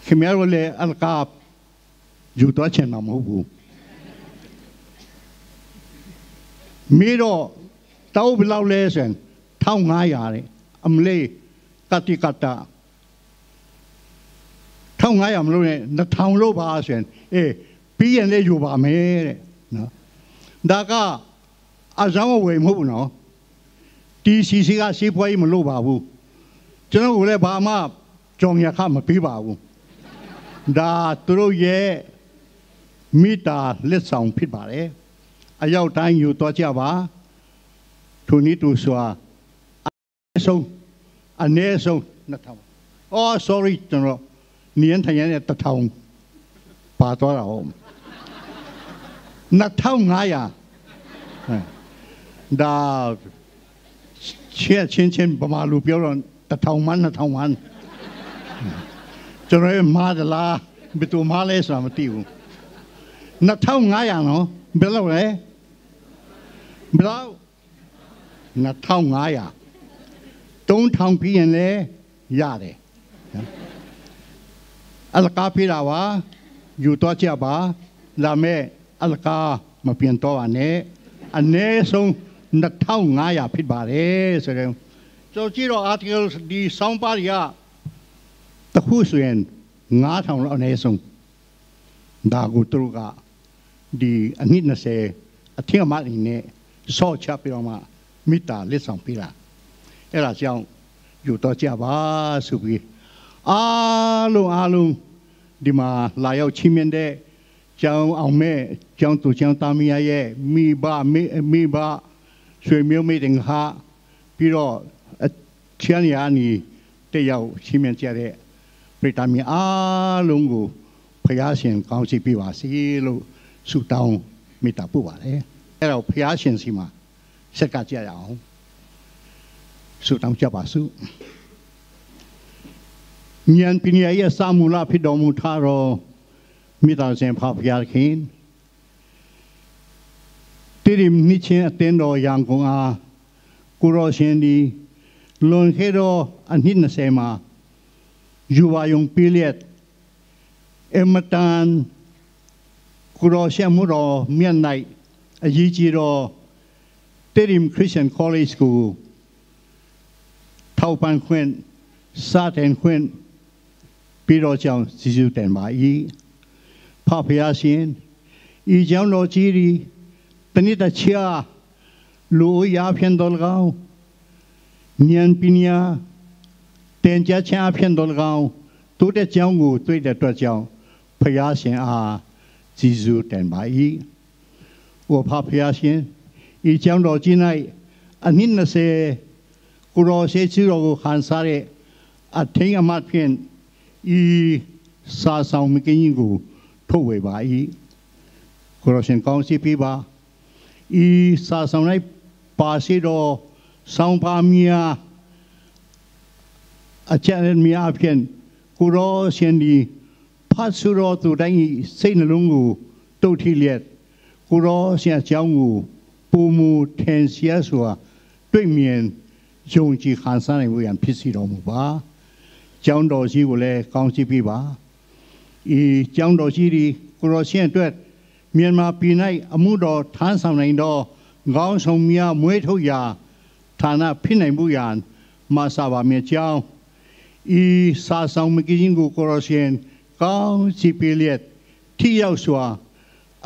ခင်ဗျားတို့လည်းအလကားယူသွားချင်မှာမဟုတ်ဘူး။ မေးတော့ တအုပ်ဘယ်လောက်လဲဆိုရင် ထောင့်ငါးရာတဲ့။ အမလေး ကတိကတ ထောင့်ငါးရာမလို့နဲ့ နှစ်ထောင်လို့ပါဆိုရင် အေး ပြီးရင်လည်းယူပါမယ်တဲ့နော်။ ဒါက အရောင်းအဝယ်မဟုတ်ဘူးနော်။ T C C က စီးပွားရေးမလုပ်ပါဘူး။ ကျွန်တော်ကိုလည်းဘာမှကြော်ညာခမပေးပါဘူး။ ဒါသူတို့ရဲ့မေတ္တာလက်ဆောင်ဖြစ်ပါတယ်။ အရောက်တိုင်းယူသွားကြပါ။ ထိုနည်းထိုစွာ အနည်းဆုံး အနည်းဆုံးနှစ်ထောင်။ အော် sorry ကျွန်တော်年才年的တစ်ထောင်ပါသွားတာဟုတ်နှစ်ထောင်ငါးရာဒါချက်ချင်းချင်းဗမာလူပြောတော့တစ်ထောင်မှန်းနှစ်ထောင်မှန်းကျွန်တော်ရဲ့မှားသလားဘယ်သူမှားလဲဆိုတာမသိဘူးနှစ်ထောင်ငါးရာနော်ဘယ်လောက်လဲဘယ်လောက်နှစ်ထောင်ငါးရာသုံးထောင်ပြီးရင်လည်းရတယ်အလကားပေးတာပါယူသွားကြပါဒါမဲ့အလကားမပြန်တော့ပါနဲ့အနည်းဆုံးနှစ်ထောင်ငါးရာဖြစ်ပါတယ်ဆိုတော့ကျွန်တော်ကြည့်တော့ article ဒီဆောင်းပါးတွေကတစ်ခုဆိုရင်9000လောက်အနည်းဆုံးဒါကိုသူတို့ကဒီအနှစ်20အထင်အမှတ်အနေနဲ့စော့ချပြီးတော့မှမိတ္တာလက်ဆောင်ပေးတာအဲ့ဒါကြောင့်ယူတော့ကြပါဆိုပြီးအားလုံးအားလုံးဒီမှာလာရောက်ချီးမြှင့်တဲ့ကျောင်းအောင်မဲ့ကျောင်းသူကျောင်းသားမင်းရဲ့မိဘမိမိဘဆွေမျိုးမိတ်တင်ခါပြီးတော့အချမ်းရနေတက်ရောက်ချီးမြှင့်ကြတဲ့ပြည်သားများအားလုံးကိုဖယားရှင်ကောင်းချီးပေးပါစေလို့ဆုတောင်းမေတ္တာပို့ပါတယ်အဲ့တော့ဖယားရှင်စီမှာဆက်ကပ်ကြရအောင်ဆုတောင်းကြပါစို့ဉာဏ်ပညာရဲ့အစမူလဖြစ်တော်မူထသောမေတ္တာရှင်ဖဖယားခင် တည်တည်မြစ်ချင်းအသင်းတော်ရန်ကုန်အားကိုရောရှင်သည်လွန်ခဲ့သောအနှစ်20မှာယူဝါယုံပေးလျက်အမတန်ကိုရောရှင်မှုတော်မြတ်၌အရေးကြီးသောတည်တည် Christian College ကိုထောက်ပံ့ခွင့်စတင်ခွင့်ပြီးတော့ကြောင့်စီစုတင်ပါ၏ဖဖျားရှင် ။ဤကြောင့်တော်ကြီးသည်တနည်းတစ်ချာလူဦးရာဖြင့်တော်၎င်း၊ဉာဏ်ပညာတင်ကြားခြင်းအဖြင့်တော်၎င်း၊တိုးတက်ကြောင်းကိုတွေ့တဲ့အတွက်ကြောင့်ဖျားရှင်အားကျေးဇူးတင်ပါ၏။အိုဖဖျားရှင်၊ဤကြောင့်တော်ကြီး၌အနည်း20ကိုယ်တော်ရှေ့ဆူတော်ကိုခံစားတဲ့အထိမ်းအမှတ်ဖြင့် ။စာစောင်မကင်းကြီးကိုထုတ်ဝေပါ၏။ကိုတော်ရှင်ကောင်းချီးပေးပါ။ဤစာစောင်၌ပါရှိသောစောင်ပါများအချက်အလက်များအဖြစ်ကိုတော်ရှင်သည်ဖတ်ဆိုသောသူတိုင်း၏စိတ်နှလုံးကိုတုတ်ထီလျက်ကိုတော်ရှင်အကြောင်းကိုပိုမိုထင်ရှားစွာတွေ့မြင်ယုံကြည်ခံစားနိုင်ဖို့ရန်ဖြစ်စေတော်မူပါ။ကျောင်းတော်ကြီးကိုလည်းကောင်းချီးပေးပါ။ဤကျောင်းတော်ကြီးသည်ကိုရောရှင်းအတွက်မြန်မာပြည်၌အမှုတော်ထမ်းဆောင်နိုင်သောခေါင်းဆောင်များမွေးထုတ်ရာဌာနဖြစ်နိုင်မှုရန်မဆာပါမည်ကြောင်း၊ဤစာဆောင်မကင်းကိုကိုရောရှင်းကောင်းချီးပေးလျက်ထိရောက်စွာ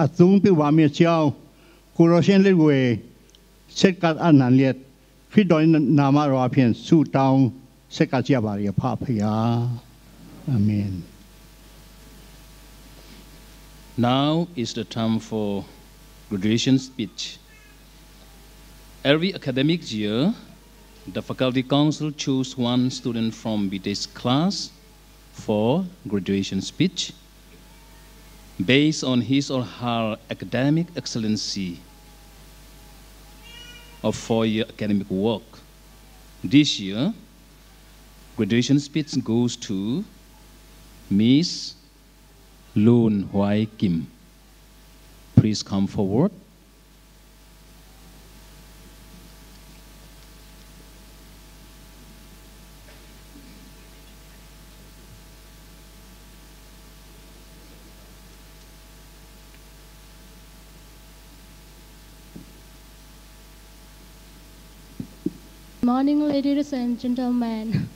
အသုံးပြုပါမည်ကြောင်းကိုရောရှင်းလက်ဝဲဆက်ကပ်အနံ့လျက်ခရစ်တော်၏နာမတော်အဖျင်ဆုတောင်းဆက်ကပ်ကြပါ၏ဖဖျား။Amen. Now is the time for graduation speech. Every academic year, the faculty council choose one student from B Tech class for graduation speech based on his or her academic excellency of four-year academic work. This year, graduation speech goes to Miss Lun Huai Kim. Please come forward. Morning, ladies and gentlemen.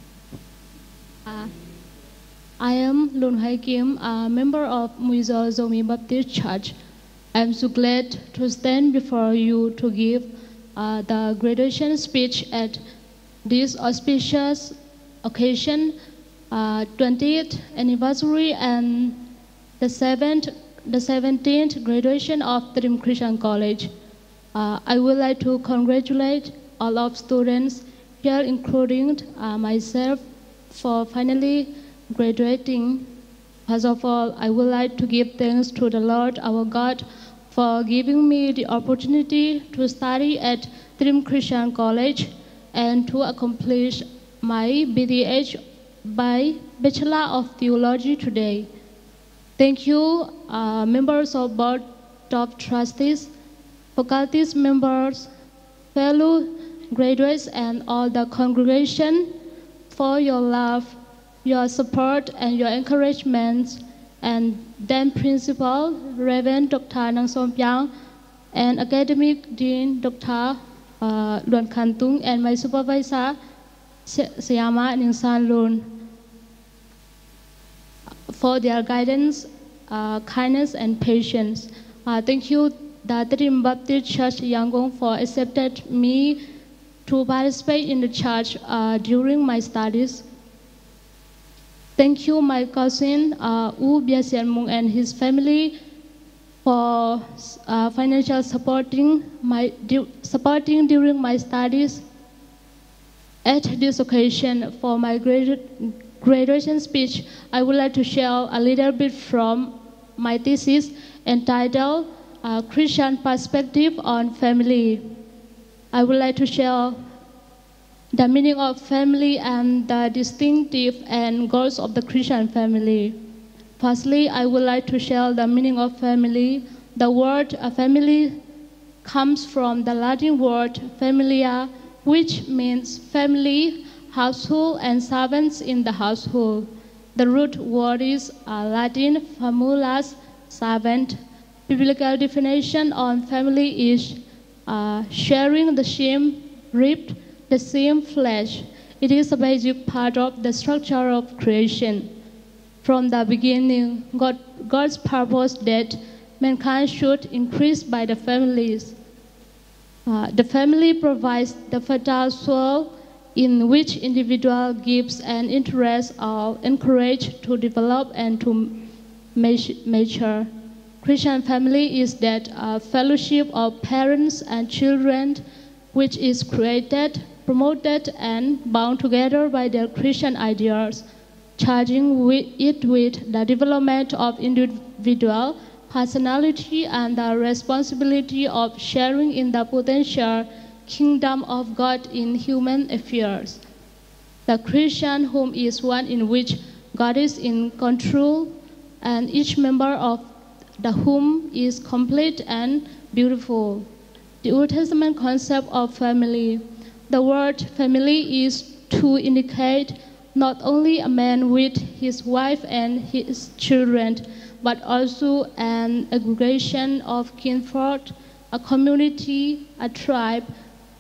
Uh, I am Lun Hai Kim, a member of Muizol Zomi Baptist Church. I am so glad to stand before you to give uh, the graduation speech at this auspicious occasion, uh, twentieth anniversary and the seventh, the seventeenth graduation of Tedim Christian College. Uh, I would like to congratulate all of students here, including uh, myself, for finally graduating. First of all, I would like to give thanks to the Lord our God for giving me the opportunity to study at Dream Christian College and to accomplish my B T H by Bachelor of Theology today. Thank you, uh, members of Board of Trustees, faculties members, fellow graduates, and all the congregation for your love, your support, and your encouragement. And then Principal Reverend Doctor Nang Som Piang and Academic Dean Doctor uh, Luan Khan Tung and my supervisor, Sayama Ning San Lun, for their guidance, uh, kindness, and patience. Uh, thank you, the Tedim Baptist Church Yangon, for accepted me to participate in the church uh, during my studies. Thank you, my cousin uh, U Bia Sian Mung and his family, for uh, financial supporting my du- supporting during my studies. At this occasion, for my gradu- graduation speech, I would like to share a little bit from my thesis entitled uh, Christian Perspective on Family. I would like to share the meaning of family and the distinctive and goals of the Christian family. Firstly, I would like to share the meaning of family. The word a family comes from the Latin word familia, which means family, household, and servants in the household. The root word is uh, Latin famulus, servant. Biblical definition on family is uh, sharing the same rib, the same flesh. It is a basic part of the structure of creation. From the beginning, God, God's purpose that mankind should increase by the families. Uh, the family provides the fertile soil in which individual gifts and interests are encouraged to develop and to mature. Christian family is that uh, fellowship of parents and children which is created, promoted, and bound together by their Christian ideals, charging it with the development of individual personality and the responsibility of sharing in the potential kingdom of God in human affairs. The Christian home is one in which God is in control and each member of the home is complete and beautiful. The Old Testament concept of family. The word family is to indicate not only a man with his wife and his children, but also an aggregation of kinfolk, a community, a tribe,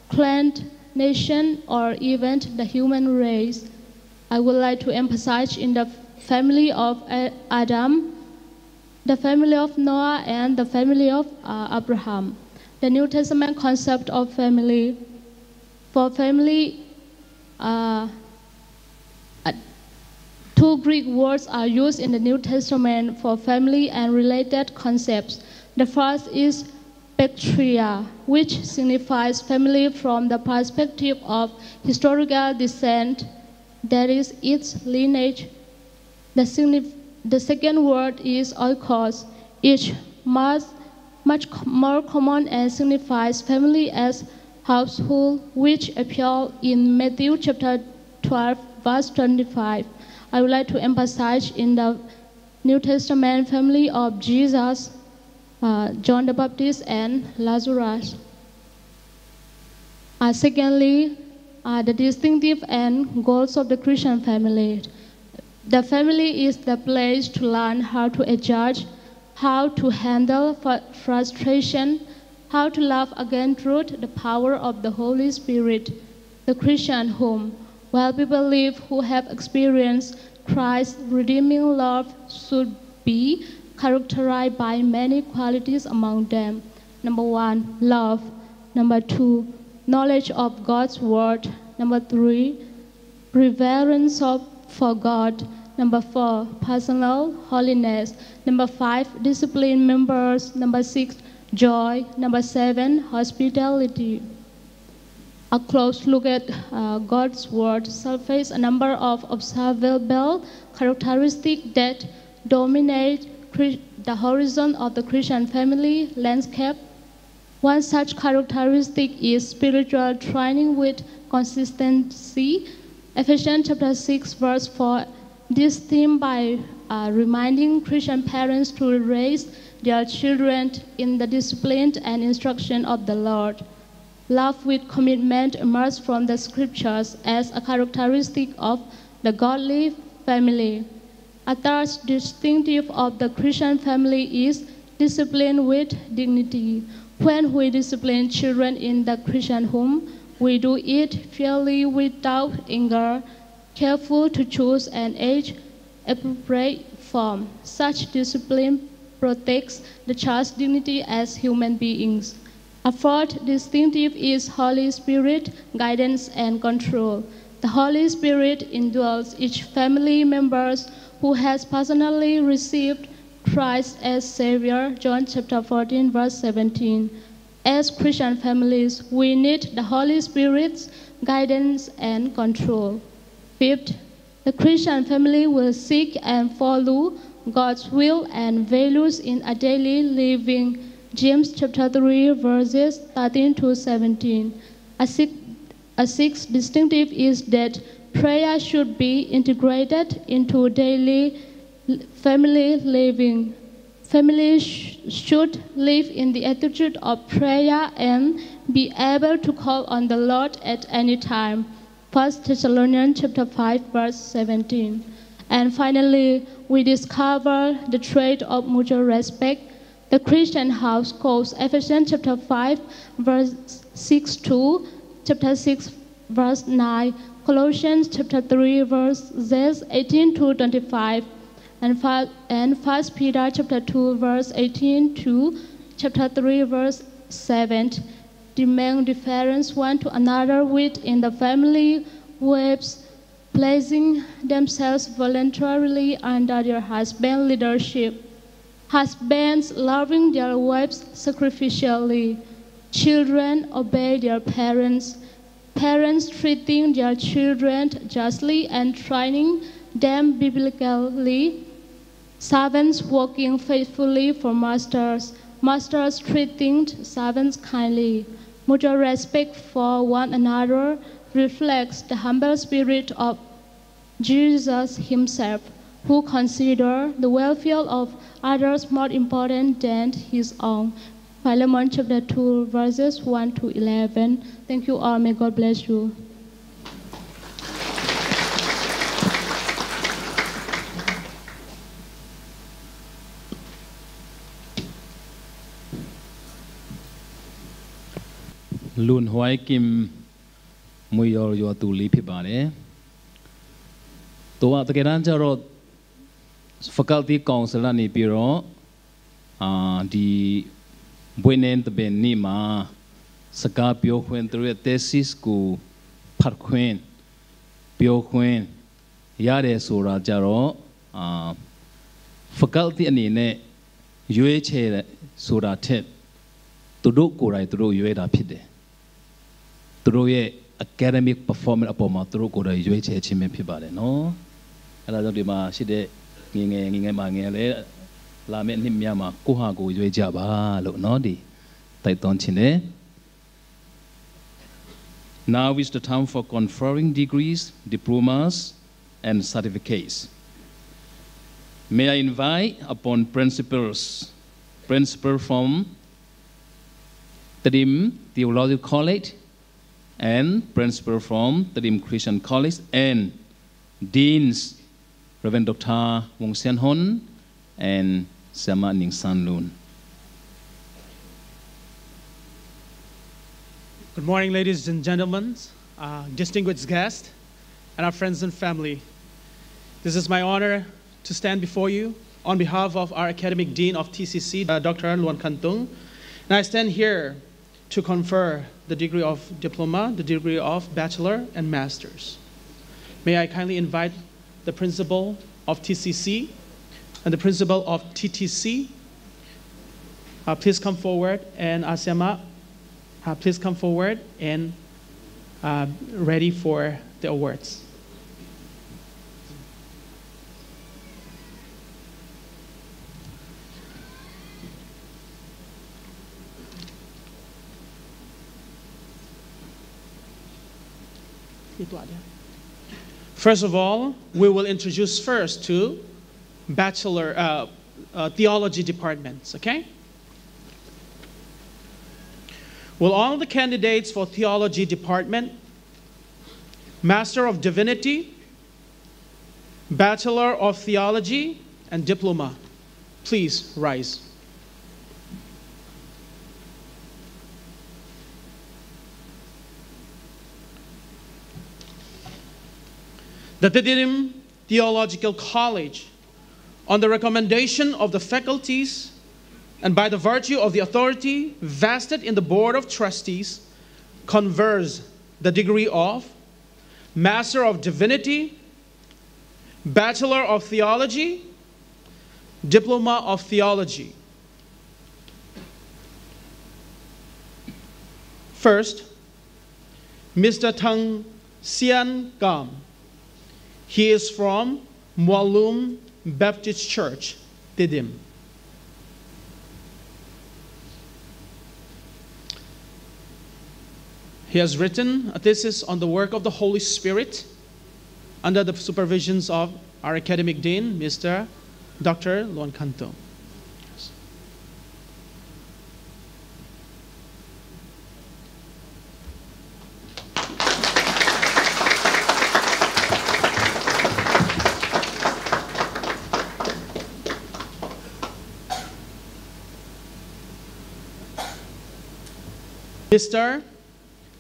clan, nation, or even the human race. I would like to emphasize in the family of Adam, the family of Noah, and the family of uh, Abraham. The New Testament concept of family. For family, uh, uh, two Greek words are used in the New Testament for family and related concepts. The first is patria, which signifies family from the perspective of historical descent, that is, its lineage. The, signif- the second word is oikos, is much, much more common and signifies family as household, which appear in Matthew chapter twelve, verse twenty-five. I would like to emphasize in the New Testament family of Jesus, uh, John the Baptist, and Lazarus. Uh, secondly, uh, the distinctive and goals of the Christian family. The family is the place to learn how to adjust, how to handle frustration, how to love again through the power of the Holy Spirit. The Christian home, where people live who have experienced Christ's redeeming love, should be characterized by many qualities among them. Number one, love. Number two, knowledge of God's word. Number three, reverence of, for God. Number four, personal holiness. Number five, discipline members. Number six, joy. Number seven, hospitality. A close look at uh, God's word surfaces a number of observable characteristics that dominate Chri- the horizon of the Christian family landscape. One such characteristic is spiritual training with consistency. Ephesians chapter six, verse four, this theme by uh, reminding Christian parents to raise their children in the discipline and instruction of the Lord. Love with commitment emerges from the scriptures as a characteristic of the godly family. A third distinctive of the Christian family is discipline with dignity. When we discipline children in the Christian home, we do it fairly without anger, careful to choose an age appropriate form. Such discipline protects the child's dignity as human beings. A fourth distinctive is Holy Spirit guidance and control. The Holy Spirit indwells each family members who has personally received Christ as Savior, John chapter fourteen, verse seventeen. As Christian families, we need the Holy Spirit's guidance and control. Fifth, the Christian family will seek and follow God's will and values in a daily living. James chapter three, verses thirteen to seventeen. A sixth, a sixth distinctive is that prayer should be integrated into daily l- family living. Families sh- should live in the attitude of prayer and be able to call on the Lord at any time. First Thessalonians chapter five, verse seventeen. And finally, we discover the trait of mutual respect. The Christian house calls Ephesians chapter five, verse six to chapter six, verse nine, Colossians chapter three, verses eighteen to twenty-five, and First, and First Peter chapter two, verse eighteen to chapter three, verse seven. Demand deference one to another within the family webs, placing themselves voluntarily under their husband leadership. Husbands loving their wives sacrificially. Children obey their parents. Parents treating their children justly and training them biblically. Servants working faithfully for masters. Masters treating servants kindly. Mutual respect for one another reflects the humble spirit of Jesus himself, who considered the welfare of others more important than his own. Philemon chapter two, verses one to eleven. Thank you all. May God bless you. Lunhuai Kim မွေယော်ယွတ်သူလေးဖြစ်ပါတယ်။ သူက တကယ်တမ်းကျတော့ Faculty Council ကနေပြီးတော့ အာ၊ ဒီဘွဲ့နှင်းသဘင်နေ့မှာ စကားပြောခွင့်၊ သူတို့ရဲ့ thesis ကို ဖတ်ခွင့်၊ ပြောခွင့်ရတယ်ဆိုတာကျတော့၊ အာ၊ Faculty အနေနဲ့ ရွေးချယ်ဆိုတာထက် သူတို့ကိုယ်တိုင် သူတို့ရွေးတာဖြစ်တယ်။ သူတို့ရဲ့ academic performance အပေါ်မှာ သူတို့ကိုယ်တိုင် ရွေးချယ်ခြင်းပဲ ဖြစ်ပါတယ်နော်။ အဲဒါကြောင့် ဒီမှာရှိတဲ့ ငယ်ငယ်၊ ငယ်ငယ်မငယ်လည်း လာမယ့်နှစ်များမှာ ကိုယ့်ဟာကိုယ် ရွေးကြပါလို့နော်၊ ဒီတိုက်တွန်းချင်တယ်။ Now is the time for conferring degrees, diplomas, and certificates. May I invite upon principals, principal from Tedim Theological College and principal from Tedim Christian College and Deans, Reverend Doctor Wong Sian Hon and Siama Ning San Lun. Good morning, ladies and gentlemen, uh, distinguished guests, and our friends and family. This is my honor to stand before you on behalf of our academic dean of T C C, uh, Doctor Luan Khan Tung. And I stand here to confer the degree of diploma, the degree of bachelor, and master's. May I kindly invite the principal of T C C and the principal of T T C. Uh, please come forward, and Asiama, uh, please come forward and, uh, ready for the awards. First of all, we will introduce first to Bachelor, uh, uh, Theology departments, okay? Will all the candidates for Theology department, Master of Divinity, Bachelor of Theology, and Diploma, please rise. The Tedim Theological College, on the recommendation of the faculties and by the virtue of the authority vested in the Board of Trustees, confers the degree of Master of Divinity, Bachelor of Theology, Diploma of Theology. First, Mister Thang Sian Kam. He is from Mualum Baptist Church, Tedim. He has written a thesis on the work of the Holy Spirit under the supervisions of our academic dean, Mister Doctor Luan Khan Tung. Mister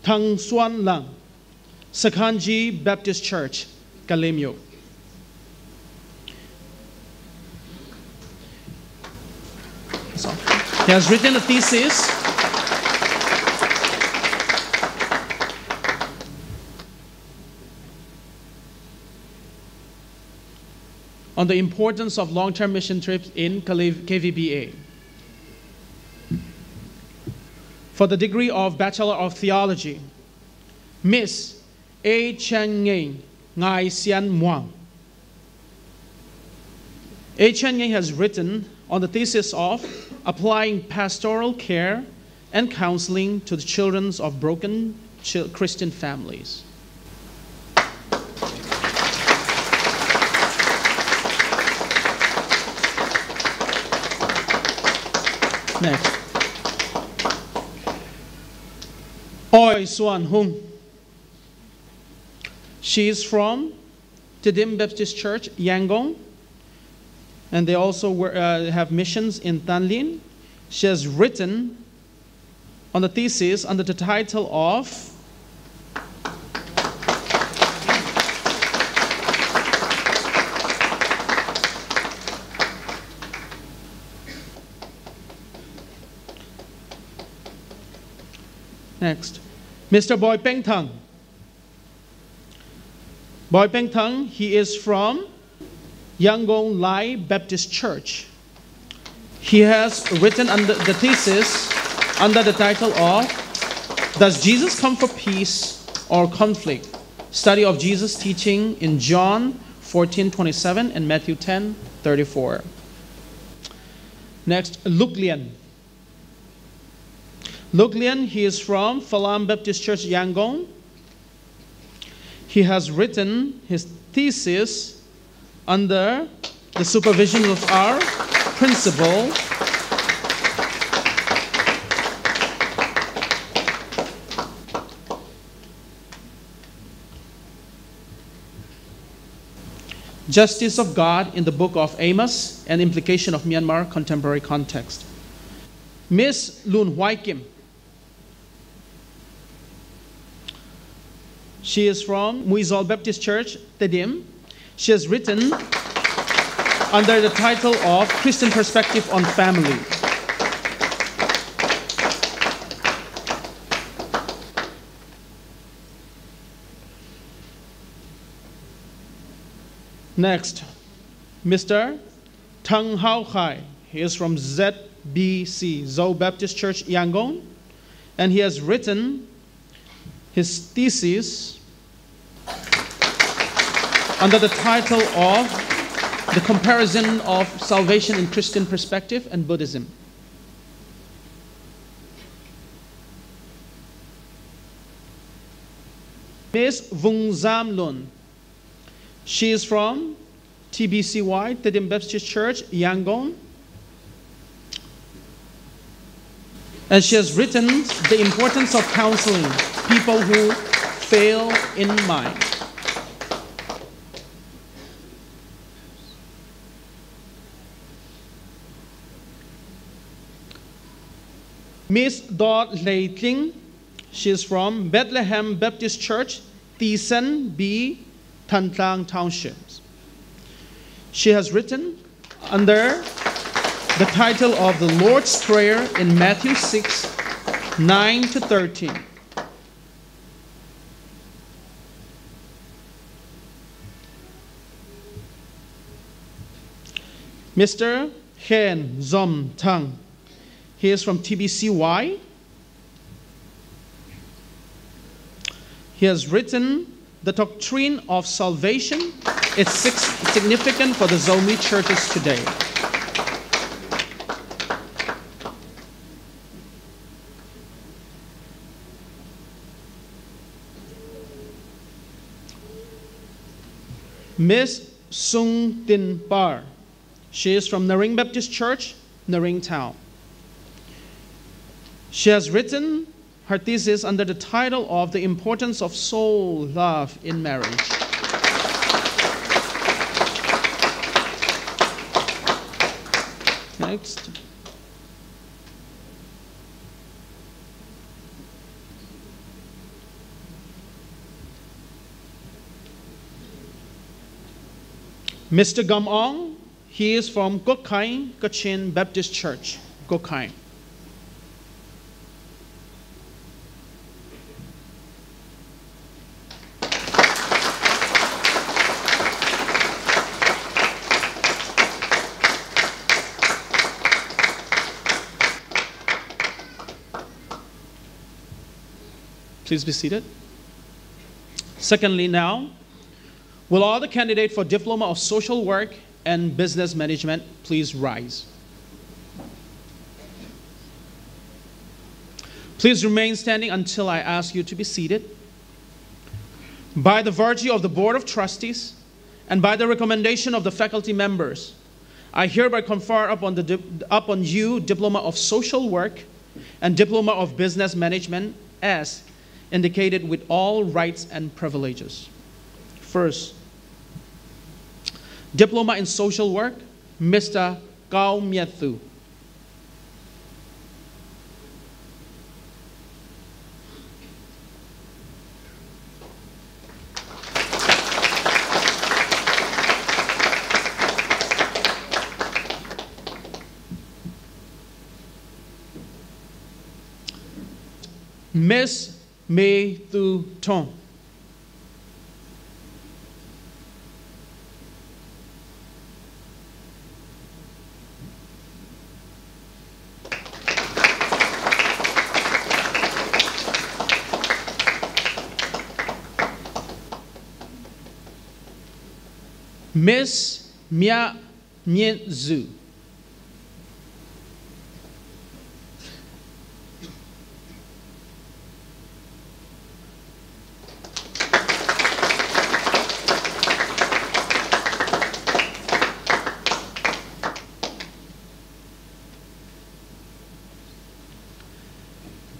Thang Suan Lang, Sakhanji Baptist Church, Kalemyo. So, he has written a thesis on the importance of long-term mission trips in K V B A. For the degree of Bachelor of Theology, Miss A Chang Ngei Ngai Sian Muang. A Chang Ngei has written on the thesis of applying pastoral care and counseling to the children of broken chil- Christian families. Next. Oi Suan Hung. She is from Tedim Baptist Church, Yangon, and they also were, uh, have missions in Tanlin. She has written on the thesis under the title of Next, Mister Boy Peng Thang. Boy Peng Thang, he is from Yangon Lai Baptist Church. He has written under the thesis under the title of Does Jesus Come for Peace or Conflict? Study of Jesus' teaching in John fourteen twenty-seven and Matthew ten thirty-four. Next, Luke Lian. Luke Lian, he is from Falam Baptist Church, Yangon. He has written his thesis under the supervision of our principal, Justice of God in the Book of Amos, an Implication of Myanmar Contemporary Context. Miss Lun Huai Kim. She is from Muizol Baptist Church, Tedim. She has written under the title of Christian Perspective on Family. Next, Mister Thang Hau Khai. He is from Z B C, Zo Baptist Church, Yangon, and he has written his thesis under the title of The Comparison of Salvation in Christian Perspective and Buddhism. Miss Vung Zam Lun. She is from T B C Y, Tedim Baptist Church, Yangon. And she has written The Importance of Counseling People Who Fail in Mind. Miss Dot Hlei Tling, she is from Bethlehem Baptist Church, Tisen B, Thantlang Township. She has written under the title of The Lord's Prayer in Matthew six, nine to thirteen. Mister Hen Zom Thang. He is from T B C Y. He has written The Doctrine of Salvation. It's six- significant for the Zomi churches today. Miss Sung Tin Par. She is from Naring Baptist Church, Naring Town. She has written her thesis under the title of The Importance of Soul Love in Marriage. Next. Mister Gam Ong, he is from Gokhai Kachin Baptist Church, Gokhai. Please be seated. Secondly, now, will all the candidates for Diploma of Social Work and Business Management please rise? Please remain standing until I ask you to be seated. By the virtue of the Board of Trustees and by the recommendation of the faculty members, I hereby confer upon, the dip- upon you Diploma of Social Work and Diploma of Business Management as indicated with all rights and privileges. First, Diploma in Social Work, Mister Kau Miat Thu. Miss Mei Thu Thong. Miss Mia Nyen Zu.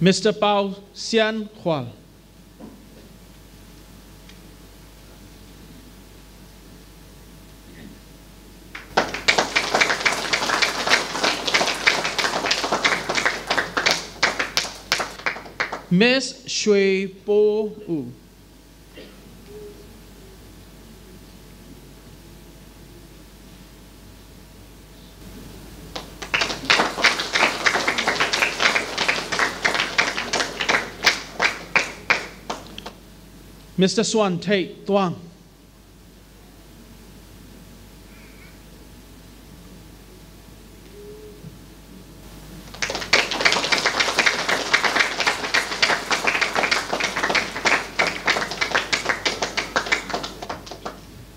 Mister Pau Sian Khual. Miss Shwe Po U. Mister Suan Thei Tuang.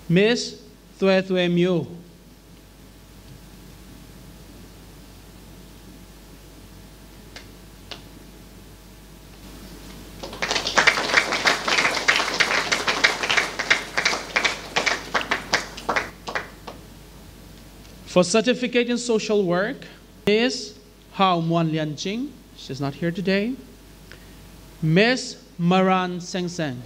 Miss Thwe Thwe Myo. For certificate in social work, Miss Hau Muan Lian Ching, she's not here today. Miss Maran Seng Seng.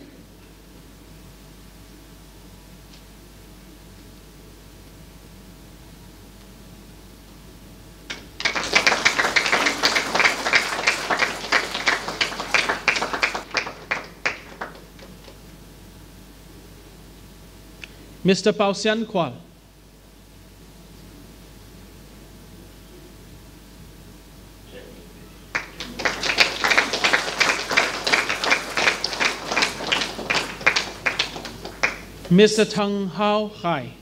Mister Pau Sian Kual. Mister Thang Hau Khai.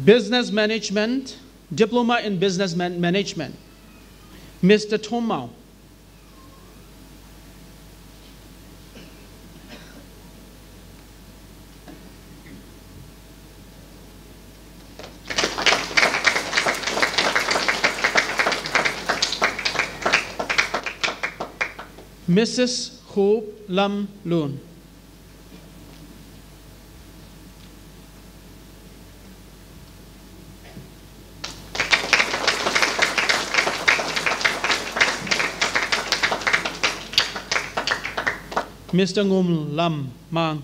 Business Management, Diploma in Business Man- Management, Mister Thom Mau. Missus Khup Lam Lun. Mister Ngum Lam Mang.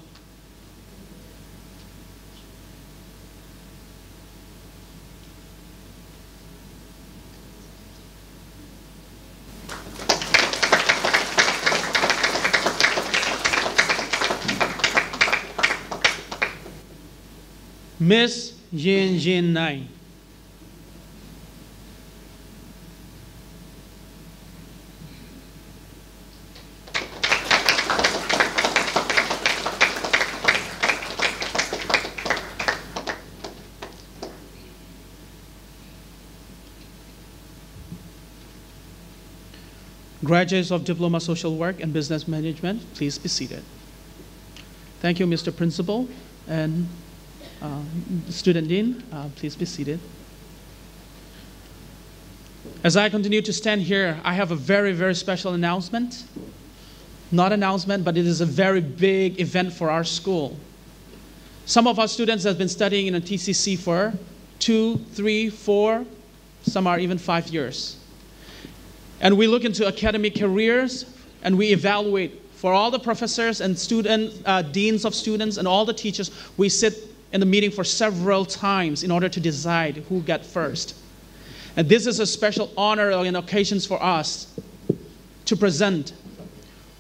Miss Yin Yin Nai. Graduates of Diploma Social Work and Business Management, please be seated. Thank you, Mister Principal and, uh, Student Dean. Uh, please be seated. As I continue to stand here, I have a very, very special announcement. Not announcement, but it is a very big event for our school. Some of our students have been studying in a T C C for two, three, four, some are even five years. And we look into academic careers, and we evaluate for all the professors and student, uh, deans of students and all the teachers. We sit in the meeting for several times in order to decide who got first. And this is a special honor and occasions for us to present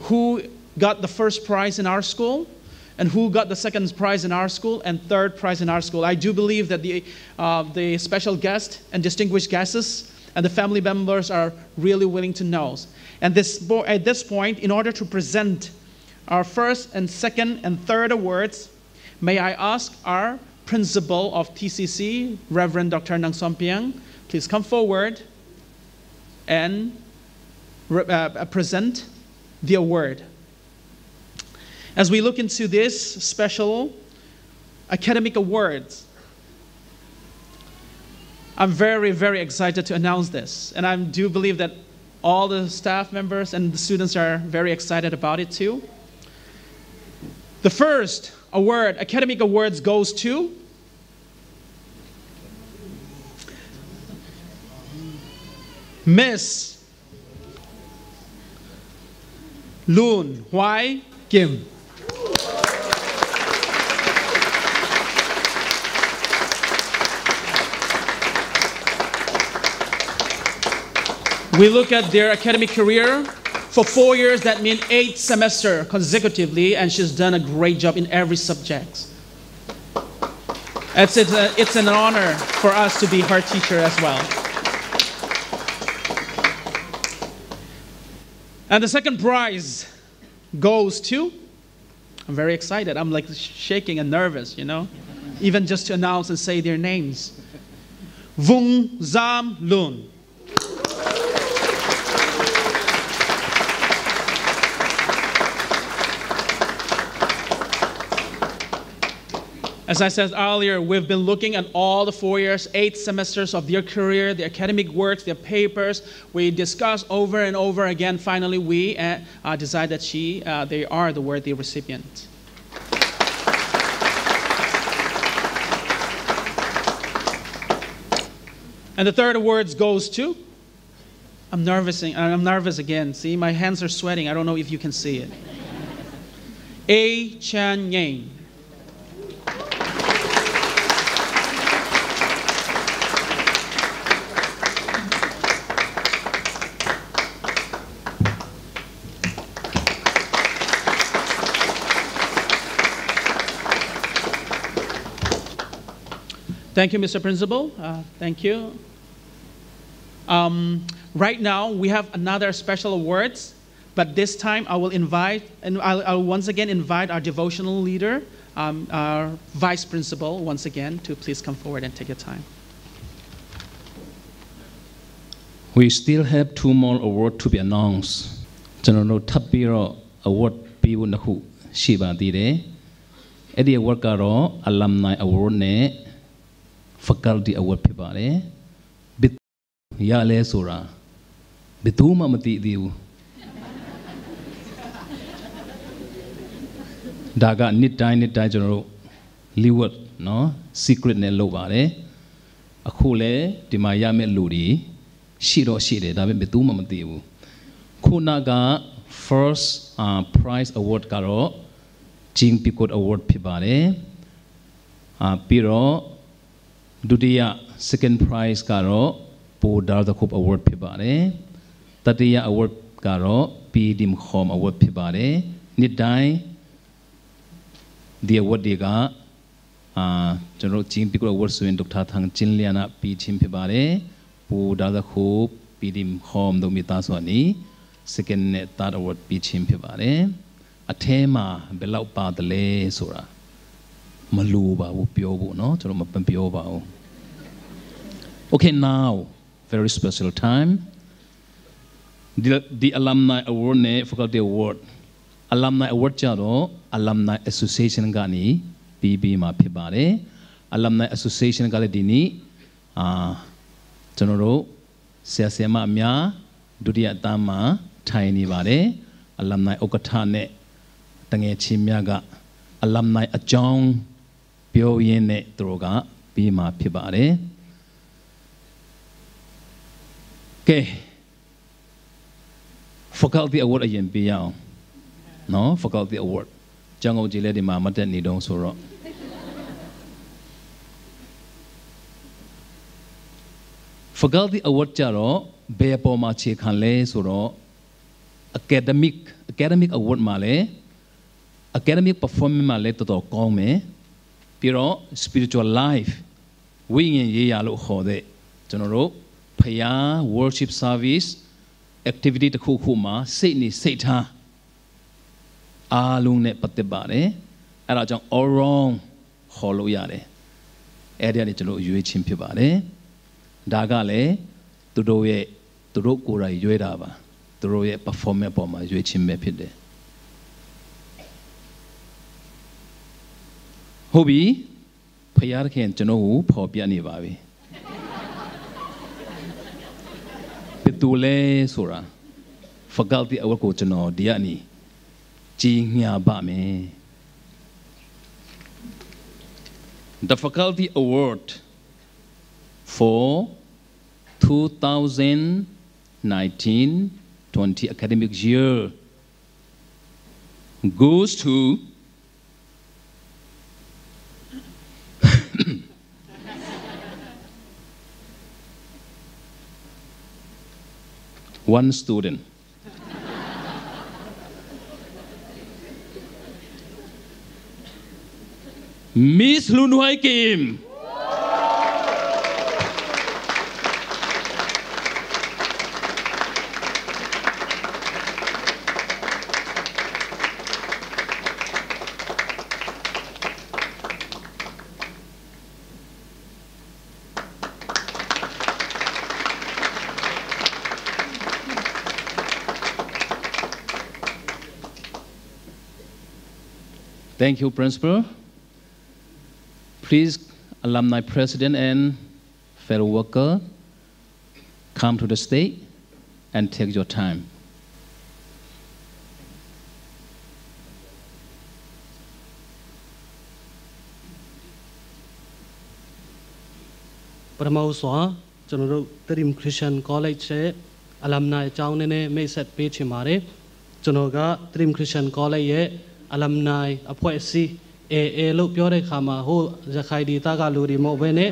who got the first prize in our school and who got the second prize in our school and third prize in our school. I do believe that the, uh, the special guest and distinguished guests and the family members are really willing to know. And this, at this point, in order to present our first and second and third awards, may I ask our principal of T C C, Reverend Doctor Nang Som Piang, please come forward and re- uh, uh, present the award. As we look into this special academic awards, I'm very, very excited to announce this, and I do believe that all the staff members and the students are very excited about it too. The first award, academic awards, goes to Miss Lun Huai Kim. We look at their academic career. For four years, that means eight semester consecutively, and she's done a great job in every subject. It's, it's, a, it's an honor for us to be her teacher as well. And the second prize goes to, I'm very excited. I'm, like, sh- shaking and nervous, you know, even just to announce and say their names. Vung Zam Lun. As I said earlier, we've been looking at all the four years, eight semesters of their career, their academic works, their papers. We discussed over and over again. Finally, we uh, uh, decide that she, uh, they are the worthy recipient. And the third award goes to, I'm nervous. I'm nervous again. See, my hands are sweating. I don't know if you can see it. A Chan Yang. Thank you, Mister Principal. Uh, thank you. Um, right now, we have another special awards, but this time I will invite, and I'll, I'll once again invite our devotional leader, um, our vice principal, once again, to please come forward and take your time. We still have two more awards to be announced. ကျွန်တော်တို့ထပ်ပြီးတော့ award ပေးဖို့နှစ်ခုရှိပါသေးတယ်။ အဲ့ဒီ award ကတော့ alumni award နဲ့ faculty award ဖြစ်ပါတယ်။ ရလဲဆိုတာ ဘယ်သူမှမသိသေးဘူး။ ဒါကနှစ်တိုင်းနှစ်တိုင်းကျွန်တော်တို့ leeward နော် secret နဲ့လုပ်ပါတယ်။ အခုလည်းဒီမှာရမယ့်လူတွေရှိတော့ရှိတယ်။ ဒါပေမဲ့ဘယ်သူမှမသိဘူး။ ခုနက first prize award ကတော့ Jing Pikut Award ဖြစ်ပါတယ်။ အာပြီးတော့ ဒုတိယ second prize ကတော့ ပူဒါသခုပ် award ဖြစ်ပါတယ်။ တတိယ award ကတော့ ပီဒီမ်ခေါမ် award ဖြစ်ပါတယ်။ နှစ်တိုင်း ဒီ award တွေကအာကျွန်တော်တို့ Jing Pikut Award ဆိုရင် ဒေါက်တာ ထန်ကျင်းလျာန ပေးခြင်းဖြစ်ပါတယ်။ ပူဒါသခုပ် ပီဒီမ်ခေါမ်တို့မိသားစုကနေ second နဲ့ third award ပေးခြင်းဖြစ်ပါတယ်။ အထဲမှာဘယ်လောက်ပါသလဲဆိုတာမလိုပါဘူးပြောဖို့နော်။ ကျွန်တော်မပြောပါဘူး။ Okay, now very special time. The, the alumni award နဲ့ faculty award. Alumni award ကြတော့ alumni association ကနေပေးပေးမှာဖြစ်ပါတယ်။ Alumni association ကလည်းဒီနေ့အာကျွန်တော်တို့ဆရာဆရာမအများဒုတိယအတန်းမှာထိုင်နေပါတယ်။ Alumni ဥက္ကဋ္ဌနဲ့တငယ်ချင်းများက alumni အကြောင်းပြောရင်းနဲ့သူတို့ကပေးမှာဖြစ်ပါတယ်။ Okay, faculty award အရင်ပေးရအောင်နော်။ Faculty award ကျောင်းအုပ်ကြီးလည်းဒီမှာမတက်နေတော့ဆိုတော့ faculty award ကြတော့ဘယ်အပေါ်မှာအခြေခံလဲဆိုတော့ academic academic award မှာလည်း academic performance မှာလည်းတော်တော်ကောင်းမယ်။ ပြီးတော့ spiritual life ဝိညာဉ်ရေးရာလို့ခေါ်တဲ့ကျွန်တော်တို့ဖယား worship service activity တစ်ခုခုမှာစိတ်နေစိတ်ထားအားလုံးနဲ့ပတ်သက်ပါတယ်။ အဲ့ဒါကြောင့် all round ခေါ်လို့ရတယ်။ အဲ့ဒီကနေကျွန်တော်ရွေးခြင်းဖြစ်ပါတယ်။ ဒါကလည်းသူတို့ရဲ့သူတို့ကိုယ်တိုင်ရွေးတာပါ။ သူတို့ရဲ့ performance ပေါ်မှာရွေးခြင်းပဲဖြစ်တယ်။ ဟုတ်ပြီ။ ဖယားသခင်ကျွန်တော်ကိုဖော်ပြနေပါပြီ။ ဘယ်သူလဲဆိုတာ faculty award ကိုကျွန်တော်ဒီကနေကြေညာပါမယ်။ The faculty award for two thousand nineteen twenty academic year goes to one student. Miss Lun Huai Kim. Thank you, Principal. Please, alumni president and fellow worker, come to the stage and take your time. Pramau sua, ကျွန်တော်တို့ Tedim Christian College ရဲ့ alumni အကြောင်းနည်းနည်း မိတ်ဆက်ပေးချင်ပါတယ်။ ကျွန်တော်က Tedim Christian College ရဲ့ alumni အဖွဲ့အစည်း AA လို့ပြောတဲ့အခါမှာ ဟို ရခိုင်ဒေသကလူတွေမဟုတ်ဘဲနဲ့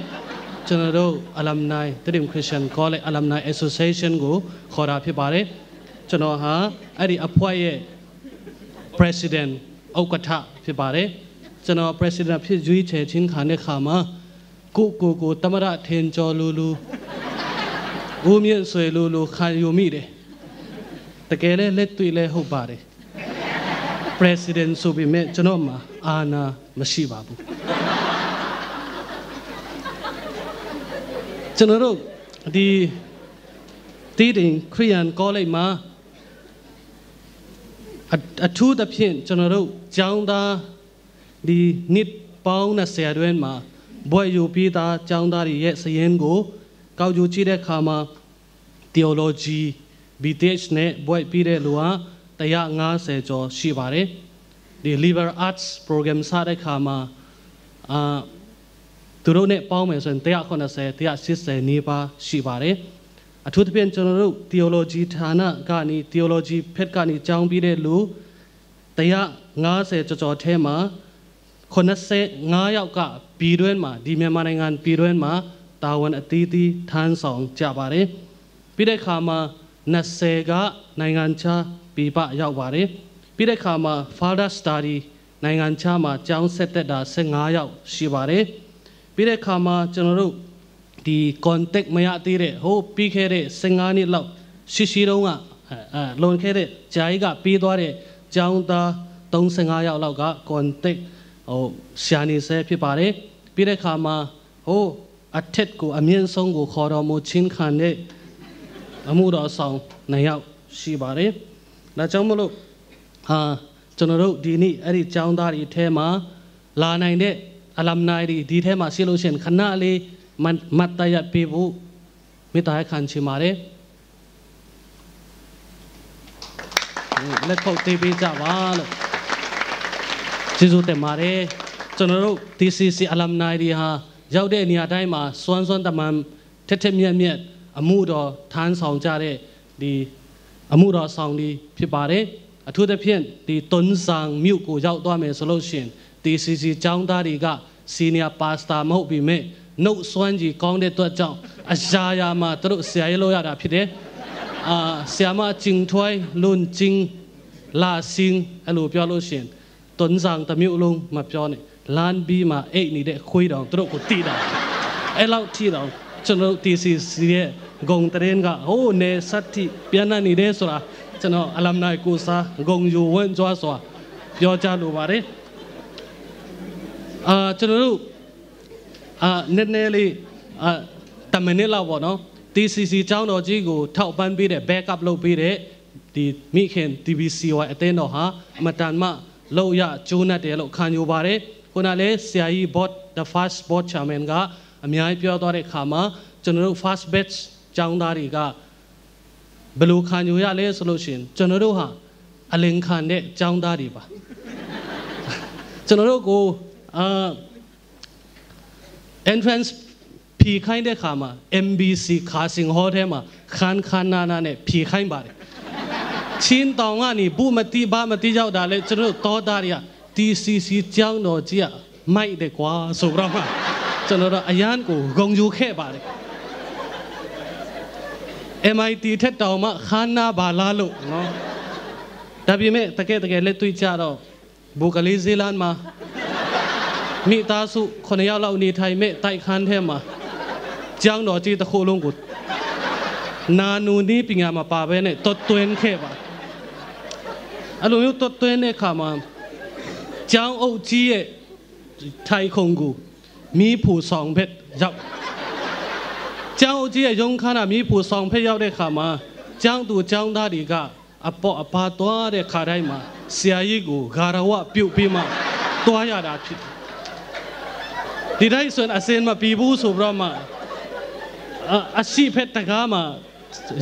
ကျွန်တော်တို့ alumni Tedim Christian College Alumni Association ကို ခေါ်တာဖြစ်ပါတယ်။ ကျွန်တော်ဟာ အဲ့ဒီအဖွဲ့ရဲ့ president ဥက္ကဋ္ဌဖြစ်ပါတယ်။ ကျွန်တော် president အဖြစ် ရွေးချယ်ခြင်းခံတဲ့အခါမှာ ကိုယ့်ကိုယ်ကို သမ္မတ ထင်ကျော်လိုလို၊ ဦးမြင့်ဆွေလိုလို ခံယူမိတယ်။ တကယ်လည်း လက်တွေ့လည်း ဟုတ်ပါတယ်။ president ဆိုပေမဲ့ ကျွန်တော့်မှာ အာဏာမရှိပါဘူး။ ကျွန်တော်တို့ ဒီ Tedim Christian College မှာ အ-၊ အထူးသဖြင့် ကျွန်တော်တို့ ကျောင်းသား ဒီနှစ်ပေါင်း နှစ်ဆယ်အတွင်းမှာ ဘွဲ့ယူပြီးသား ကျောင်းသားတွေရဲ့ စာရင်းကို ကောက်ယူကြည့်တဲ့အခါမှာ Theology B.Th နဲ့ ဘွဲ့ပြီးတဲ့လူက တစ်ရာငါးဆယ်ကျော် ရှိပါတယ်။ ဒီ Liberal Arts Program စတဲ့အခါမှာ အာ၊ သူတို့နဲ့ ပေါင်းမယ်ဆိုရင် တစ်ရာခုနှစ်ဆယ်၊ တစ်ရာရှစ်ဆယ် နီးပါး ရှိပါတယ်။ အထူးသဖြင့် ကျွန်တော်တို့ Theology ဌာနကနေ၊ Theology ဘက်ကနေ ကျောင်းပြီးတဲ့လူ တစ်ရာငါးဆယ်ကျော်ကျော်ထဲမှာ ခုနှစ်ဆယ့်ငါးယောက်က ပြည်တွင်းမှာ၊ ဒီ မြန်မာနိုင်ငံ ပြည်တွင်းမှာ တာဝန်အသီးသီး ထမ်းဆောင်ကြပါတယ်။ ပြီးတဲ့အခါမှာ နှစ်ဆယ်က နိုင်ငံခြား ပြည်ပရောက်ပါတယ်။ ပြီးတဲ့အခါမှာ Further Study နိုင်ငံခြားမှာ ကျောင်းဆက်တက်တာ ဆယ့်ငါးယောက် ရှိပါတယ်။ ပြီးတဲ့အခါမှာ ကျွန်တော်တို့ ဒီ contact မရသေးတဲ့၊ ဟို ပြီးခဲ့တဲ့ ဆယ့်ငါးနှစ်လောက် ရှိရှိတုန်းက၊ အဲ၊ အဲ၊ လွန်ခဲ့တဲ့ ဆရာကြီးက ပေးသွားတဲ့ ကျောင်းသား သုံးဆယ့်ငါးယောက်လောက်က contact ဟို ရှာနေဆဲ ဖြစ်ပါတယ်။ ပြီးတဲ့အခါမှာ ဟို အထက်ကို အမြင့်ဆုံးကို ခေါ်တော်မူခြင်းခံတဲ့ အမှုတော်ဆောင် နှစ်ယောက် ရှိပါတယ်။ ဒါကြောင့်မို့လို့ အာ၊ ကျွန်တော်တို့ ဒီနေ့ အဲ့ဒီကျောင်းသားတွေထဲမှာ လာနိုင်တဲ့ alumni တွေ ဒီထဲမှာ ရှိလို့ရှိရင် ခဏလေး မတ်-၊ မတ်တပ်ရပ်ပေးဖို့ မေတ္တာရပ်ခံချင်ပါတယ်။ လက်ခုပ်တီးပေးကြပါလို့။ ကျေးဇူးတင်ပါတယ်။ ကျွန်တော်တို့ TCC alumni တွေဟာ ရောက်တဲ့နေရာတိုင်းမှာ စွမ်းစွမ်းတမံ ထက်ထက်မြက်မြက် အမှုတော်ထမ်းဆောင်ကြတဲ့ ဒီ အမှုတော်ဆောင်တွေ ဖြစ်ပါတယ်။ အထူးသဖြင့် ဒီ တွင်းဇံမြို့ကို ရောက်သွားမယ်ဆိုလို့ရှိရင် TCC ကျောင်းသားတွေက Senior Pastor မဟုတ်ပေမဲ့ နှုတ်စွမ်းရည်ကောင်းတဲ့အတွက်ကြောင့် အရာရာမှာ သူတို့ ဆရာကြီးလုပ်ရတာ ဖြစ်တယ်။ အာ၊ ဆရာမ ကျင်ထွဲ၊ လွန်ကျင်၊ လစင်၊ အဲ့လိုပြောလို့ရှိရင် တွင်းဇံတစ်မြို့လုံး မပြောနဲ့၊ လမ်းပြီးမှာ အိပ်နေတဲ့ ခွေးတောင် သူတို့ကို သိတာ။ အဲ့လောက်ထိတောင် ကျွန်တော်တို့ TCC ရဲ့ ဂုဏ်သတင်းက ဟိုး နယ်စပ်ထိ ပျံ့နှံ့နေတယ်ဆိုတာ ကျွန်တော် alumni ကိုယ်စား ဂုဏ်ယူဝင့်ကြွစွာ ပြောကြားလိုပါတယ်။ အာ၊ ကျွန်တော်တို့ အာ၊ နည်းနည်းလေး၊ အာ၊ တစ်မိနစ်လောက်ပေါ့နော်။ TCC ကျောင်းတော်ကြီးကို ထောက်ပံ့ပေးတဲ့၊ backup လုပ်ပေးတဲ့ ဒီ မိခင် TBCY အသင်းတော်ဟာ အင်မတန်မှ လုပ်ရကျိုးနပ်တယ်လို့ ခံယူပါတယ်။ ခုနလည်း ဆရာကြီး board, the first board chairman က အများကြီးပြောသွားတဲ့အခါမှာ ကျွန်တော်တို့ first batch ကျောင်းသားတွေက ဘယ်လိုခံယူရလဲဆိုလို့ရှိရင် ကျွန်တော်တို့ဟာ အလိမ်ခံတဲ့ ကျောင်းသားတွေပါ။ ကျွန်တော်တို့ကို အာ၊ entrance ဖြေခိုင်းတဲ့အခါမှာ MBC ခါစင်ဟောထဲမှာ ခန်းခန်းနားနားနဲ့ ဖြေခိုင်းပါတယ်။ ချင်းတောင်ကနေ ဘူးမတီး ဘါမတီး ရောက်တာလဲ ကျွန်တော်တို့ တောသားတွေက TCC ကျောင်းတော်ကြီးက မိုက်တယ်ကွာ ဆိုပြီးတော့မှ ကျွန်တော်တို့ အရမ်းကို ဂုဏ်ယူခဲ့ပါတယ်။ MIT ထက်တောင်မှ ခန်းနားပါလားလို့နော်။ ဒါပေမဲ့ တကယ်တကယ် လက်တွေ့ကျတော့ ဘူကလေး ဈေးလမ်းမှာ မိသားစု ခုနှစ်ယောက်လောက် နေထိုင်မဲ့ တိုက်ခန်းထဲမှာ ကျောင်းတော်ကြီးတစ်ခုလုံးကို နာနူနည်းပညာ မပါဘဲနဲ့ သွတ်သွင်းခဲ့ပါ။ အဲ့လိုမျိုး သွတ်သွင်းတဲ့အခါမှာ ကျောင်းအုပ်ကြီးရဲ့ ထိုင်ခုံကို မီးဖိုဆောင်ဖက်ရောက်၊ ကျောင်းအုပ်ကြီးရဲ့ ရုံးခန်းက မီးဖိုဆောင်ဖက် ရောက်တဲ့အခါမှာ ကျောင်းသူကျောင်းသားတွေက အပေါ့အပါသွားတဲ့ခါတိုင်းမှာ ဆရာကြီးကို ဂါရဝပြုပြီးမှ သွားရတာဖြစ်တယ်။ ဒီတိုင်းဆိုရင် အဆင်မပြေဘူးဆိုပြီးတော့မှ၊ အ၊ အရှိဖက်တကားမှာ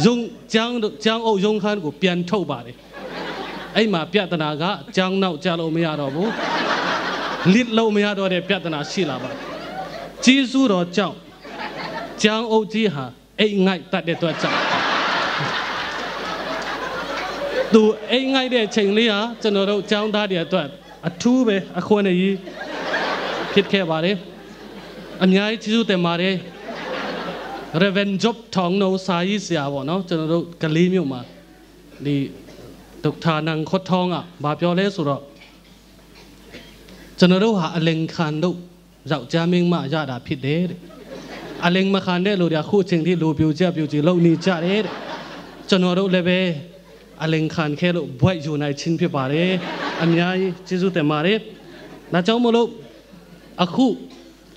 ရုံး၊ ကျောင်း၊ ကျောင်းအုပ်ရုံးခန်းကို ပြန်ထုတ်ပါတယ်။ အဲ့မှာ ပြဿနာက ကျောင်းနောက်ကျလို့မရတော့ဘူး။ လစ်လို့မရတော့တဲ့ ပြဿနာရှိလာပါတယ်။ ကျေးဇူးတော်ကြောင့် ကျောင်းအုပ်ကြီးဟာ အိပ်ငိုက်တတ်တဲ့အတွက်ကြောင့်၊ သူအိပ်ငိုက်တဲ့အချိန်လေးဟာ ကျွန်တော်တို့ကျောင်းသားတွေအတွက် အထူးပဲ အခွင့်အရေးဖြစ်ခဲ့ပါတယ်။ အများကြီးကျေးဇူးတင်ပါတယ်။ Reverend Job Thongno စာရေးဆရာပေါ့နော်၊ ကျွန်တော်တို့ကလေးမြို့မှာ၊ ဒီ ဒေါက်တာ နန်းခွတ်ထွန်း က ဘာပြောလဲဆိုတော့၊ ကျွန်တော်တို့ဟာ အလိမ်ခံလို့ ယောက်ျားမိန်းမရတာဖြစ်တယ်တဲ့။ အလိမ်မခံတဲ့လူတွေ အခုအချိန်ထိ လူပြိုကျ ပြုတ်ကျလုပ်နေကြတယ်တဲ့။ ကျွန်တော်တို့လည်းပဲ အလိမ်ခံခဲ့လို့ ဘွဲ့ယူနိုင်ခြင်းဖြစ်ပါတယ်။ အများကြီးကျေးဇူးတင်ပါတယ်။ ဒါကြောင့်မို့လို့ အခု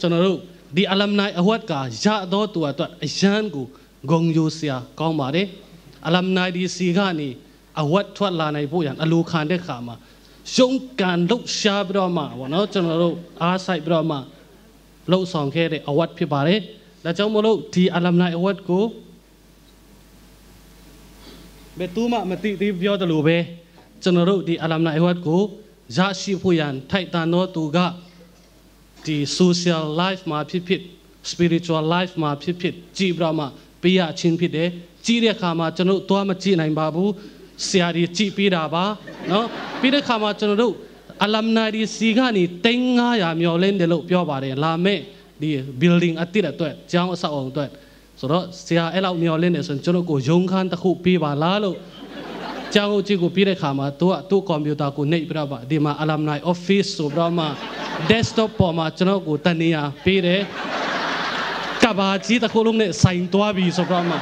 ကျွန်တော်တို့ ဒီ Alumni Award က ရသောသူအတွက် အရမ်းကို ဂုဏ်ယူစရာကောင်းပါတယ်။ Alumni တွေဆီကနေ award ထွက်လာနိုင်ဖို့ရန် အလူခံတဲ့အခါမှာ ရုန်းကန်လှုပ်ရှားပြီးတော့မှပေါ့နော်၊ ကျွန်တော်တို့ အားစိုက်ပြီးတော့မှ လုပ်ဆောင်ခဲ့တဲ့ award ဖြစ်ပါတယ်။ ဒါကြောင့်မို့လို့ ဒီ Alumni Award ကို ဘယ်သူမှမသိသေး ပြောသလိုပဲ၊ ကျွန်တော်တို့ ဒီ Alumni Award ကို ရရှိဖို့ရန် ထိုက်တန်သောသူက ဒီ social life မှာဖြစ်ဖြစ်၊ spiritual life မှာဖြစ်ဖြစ် ကြည့်ပြီးတော့မှ ပေးရခြင်းဖြစ်တယ်။ ကြည့်တဲ့အခါမှာ ကျွန်တော်တို့ သွားမကြည့်နိုင်ပါဘူး။ ဆရာတွေ ကြည့်ပေးတာပါနော်။ ပြီးတဲ့အခါမှာ ကျွန်တော်တို့ Alumni တွေဆီကနေ သိန်းငါးရာမျှော်လင့်တယ်လို့ ပြောပါတယ်။ လာမယ့် ဒီ building အသစ်အတွက်၊ ကျောင်းအဆောက်အအုံအတွက်။ ဆိုတော့ ဆရာ အဲ့လောက်မျှော်လင့်နေဆိုရင် ကျွန်တော်ကို ရုံးခန်းတစ်ခုပေးပါလားလို့ ကျောင်းအုပ်ကြီးကို ပေးတဲ့အခါမှာ သူက သူ့ computer ကို နှိပ်ပြီးတော့မှ ဒီမှာ Alumni Office ဆိုပြီးတော့မှ desktop ပေါ်မှာ ကျွန်တော်ကို တနေရာပေးတယ်။ ကဘာကြီးတစ်ခုလုံးနဲ့ ဆိုင်သွားပြီဆိုပြီးတော့မှ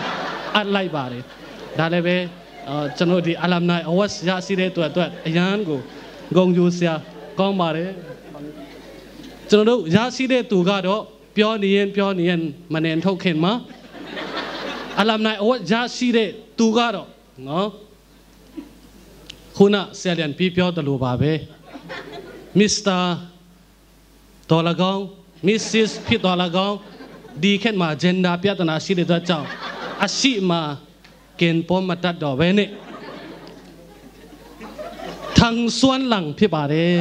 အပ်လိုက်ပါတယ်။ ဒါလည်းပဲ၊ အာ၊ ကျွန်တော် ဒီ Alumni Awards ရရှိတဲ့အတွက်၊ အတွက် အရမ်းကို ဂုဏ်ယူစရာကောင်းပါတယ်။ ကျွန်တော်တို့ ရရှိတဲ့သူကတော့ ပြောနေရင်၊ ပြောနေရင်၊ မနင်ထုတ်ခင်မှာ၊ Alumni Award ရရှိတဲ့သူကတော့နော်၊ ခုန ဆရာလျံပီး ပြောသလိုပါပဲ၊ Mister သော်လည်းကောင်း၊ Missus ဖြစ်သော်လည်းကောင်း၊ ဒီခေတ်မှာ gender ပြဿနာရှိတဲ့အတွက်ကြောင့်၊ အရှိမှာ ကင်ပွန်းမတတ်တော့ဘဲနဲ့ ထင်စွမ်းလင်ဖြစ်ပါတယ်။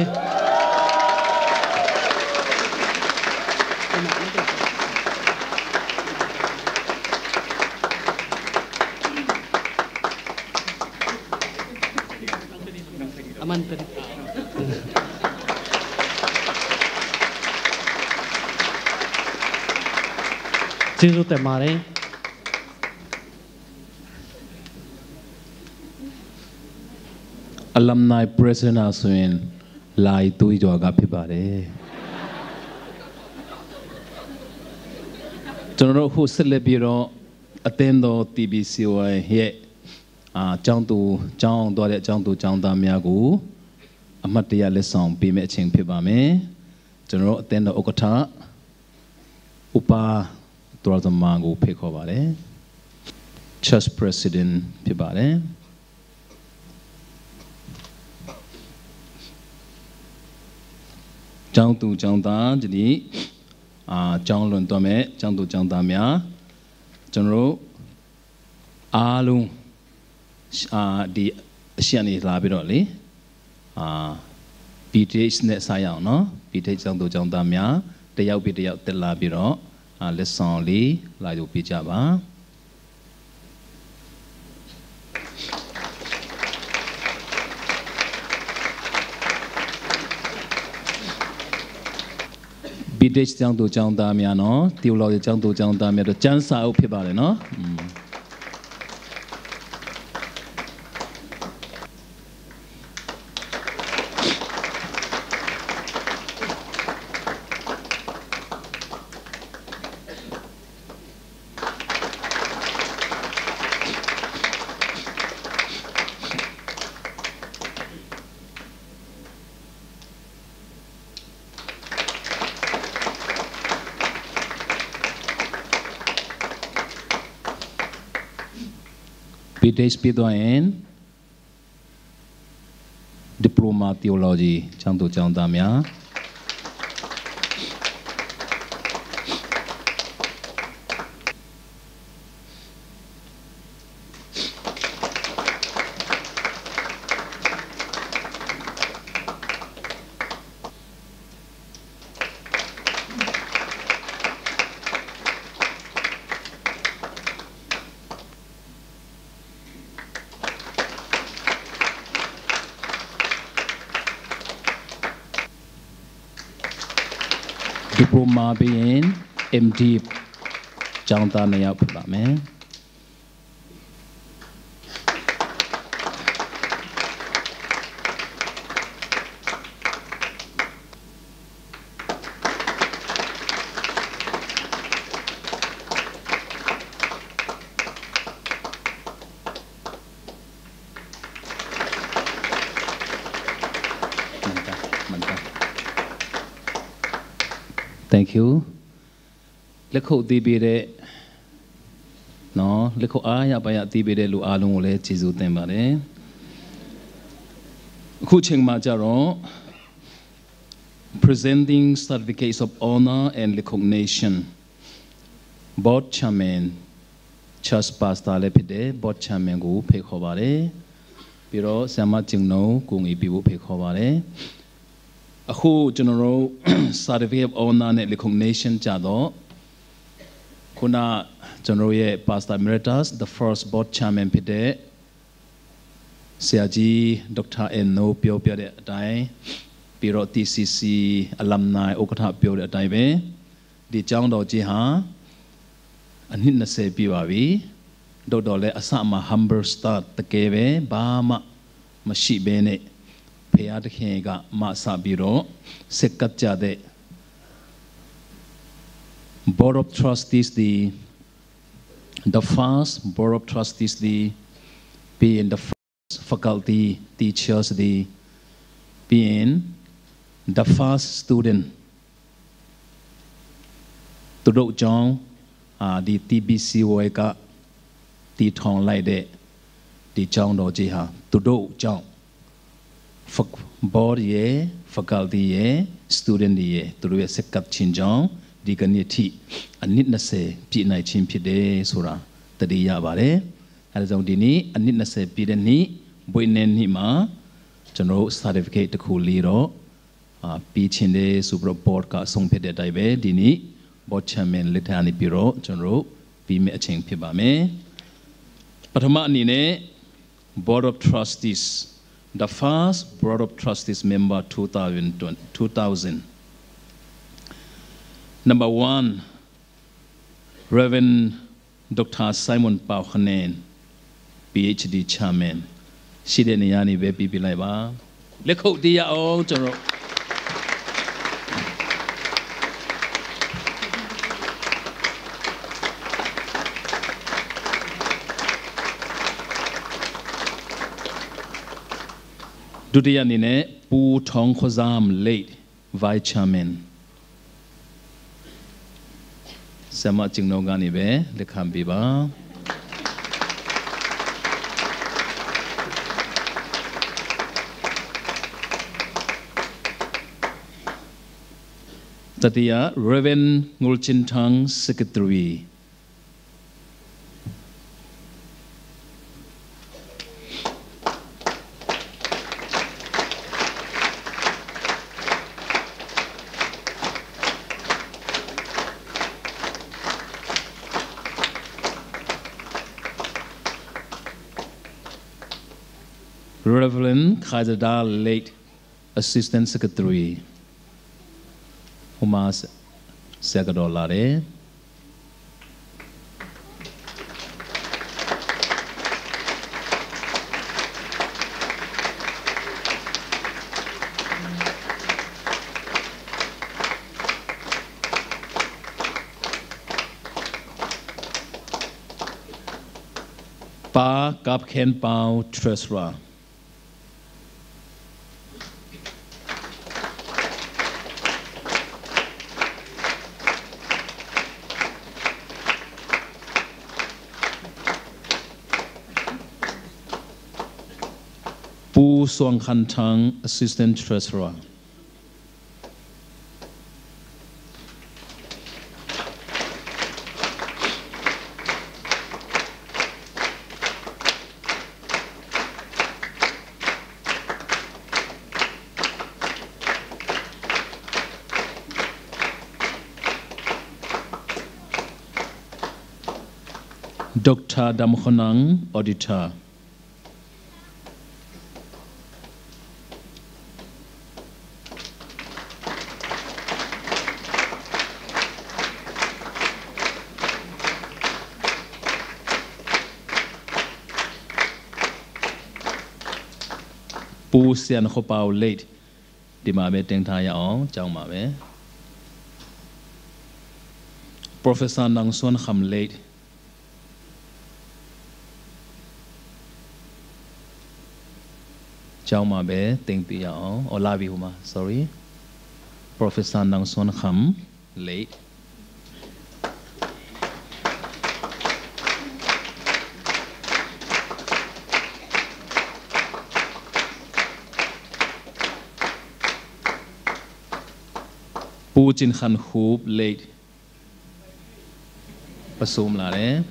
အမှန်တကယ် ကျေးဇူးတင်ပါတယ်။ Alumni President ဟာဆိုရင် လာရီသွေးရွာကဖြစ်ပါတယ်။ ကျွန်တော်တို့ အခုဆက်လက်ပြီးတော့ အသင်းတော် သီဘီစီဝိုင် ရဲ့ အာ၊ ကျောင်းသူ၊ ကျောင်းသွားတဲ့ ကျောင်းသူကျောင်းသားများကို အမှတ်တရလက်ဆောင်ပေးမယ့်အချိန်ဖြစ်ပါမယ်။ ကျွန်တော်တို့ အသင်းတော်ဥက္ကဋ္ဌ ဥပါ သရသမါကို ဖိတ်ခေါ်ပါတယ်။ Church President ဖြစ်ပါတယ်။ ကျောင်းသူကျောင်းသား၊ ဒီနေ့၊ အာ၊ ကျောင်းလွန်သွားမယ့် ကျောင်းသူကျောင်းသားများ၊ ကျွန်တော်တို့အားလုံး၊ အာ၊ ဒီအရှေ့ကနေ လာပြီးတော့လေ၊ အာ၊ BTH နဲ့ စရအောင်နော်။ BTH ကျောင်းသူကျောင်းသားများ တစ်ယောက်ပြီးတစ်ယောက် တက်လာပြီးတော့၊ အာ၊ လက်ဆောင်လေး လာယူပေးကြပါ။ BTH ကျောင်းသူကျောင်းသားများနော်၊ Theology ကျောင်းသူကျောင်းသားများအတွက် ကျမ်းစာအုပ်ဖြစ်ပါတယ်နော်။ อืม။ BTH ပြီးသွားရင် Diploma Theology ကျောင်းသူကျောင်းသားများ။ Diploma ပြီးရင် M.Div ကျောင်းသားနှစ်ယောက်ဖြစ်ပါမယ်။ မှန်တယ်မှန်တယ် Thank you. လက်ခုပ်သီးပေးတဲ့နော်လက်ခုပ်အားရပါရသီးပေးတဲ့လူအားလုံးကိုလည်းကျေးဇူးတင်ပါတယ်အခုချိန်မှာကြတော့ presenting certificates of honor and recognition board chairman church pastor လည်းဖြစ်တဲ့ board chairman ကိုဖိတ်ခေါ်ပါတယ်ပြီးတော့ဆရာမကျင်နုံကိုငီပြီးဖို့ဖိတ်ခေါ်ပါတယ်အခုကျွန်တော်တို့ certificate of honor နဲ့ recognition ကြတော့ခုနကျွန်တော်တို့ရဲ့ pastor emeritus the first board chairman ဖြစ်တဲ့ဆရာကြီး ဒေါက်တာအဲန်နူပြောပြတဲ့အတိုင်းပြီးတော့ တီစီစီ alumni ဥက္ကဋ္ဌပြောတဲ့အတိုင်းပဲဒီကျောင်းတော်ကြီးဟာအနှစ်နှစ်ဆယ်ပြည့်ပါပြီ။သို့တော်လည်းအစမှာ humble start တကယ်ပဲဘာမှမရှိဘဲနဲ့ဖခင်တခင်ကမှစပြီးတော့ဆက်ကပ်ကြတဲ့ Board of Trustees ဒီ the first Board of Trustees ဒီပြီးရင် the first faculty teachers ဒီပြီးရင် the first student သူတို့ကြောင့်အာဒီ တီဘီစီဝဲကတည်ထောင်လိုက်တဲ့ဒီကျောင်းတော်ကြီးဟာသူတို့ကြောင့် board ရဲ့ faculty ရဲ့ student တွေရဲ့သူတို့ရဲ့ဆက်ကပ်ခြင်းကြောင့်ဒီကနေ့ထိအနှစ်နှစ်ဆယ်ပြည့်နိုင်ခြင်းဖြစ်တယ်ဆိုတာသတိရပါတယ်။အဲဒါကြောင့်ဒီနေ့အနှစ်နှစ်ဆယ်ပြည့်တဲ့နေ့ဘွေ့နဲ့နေ့မှာကျွန်တော်တို့ certificate တစ်ခုလေးတော့အာပြီးခြင်းတယ်ဆိုပြီးတော့ board ကဆုံးဖြတ်တဲ့အတိုင်းပဲဒီနေ့ board chairman လက်ထက်ကနေပြီးတော့ကျွန်တော်တို့ပြီးမဲ့အချိန်ဖြစ်ပါမယ်။ပထမအနေနဲ့ Board of Trustees, the first Board of Trustees member two thousand, two thousand. Number one, Reverend Doctor Simon Pau Khanen, PhD Chairman. ရှိတဲ့နေရာနေပဲပြီးပြလိုက်ပါလက်ခုပ်တီးရအောင်ကျွန်တော်ဒုတိယအနေနဲ့ပူထောင်းခွဇာမ် late Vice Chairman ဆရာမကျင်နောကနေပဲလက်ခံပေးပါတတိယ Reverend Ngulchin Thang Secretary ရဗလင်ခါဇဒါ late Assistant Secretary ဟိုမှာဆရာကတော်လာတယ်ပါကပ်ခန်ပဝ် treasurer ပူစွန်ခန်ထန် assistant treasurer Doctor Dam Khonang, Auditor. Pu Sian Kho Pau, late. Dima be tengtha ya aw, ciau ma be. Professor Nang Suan Kham, late. Ciau ma be tengpi ya aw, o labi huma, sorry. Professor Nang Suan Kham, late. Pu Cin Khan Khup, late. Pasum la le.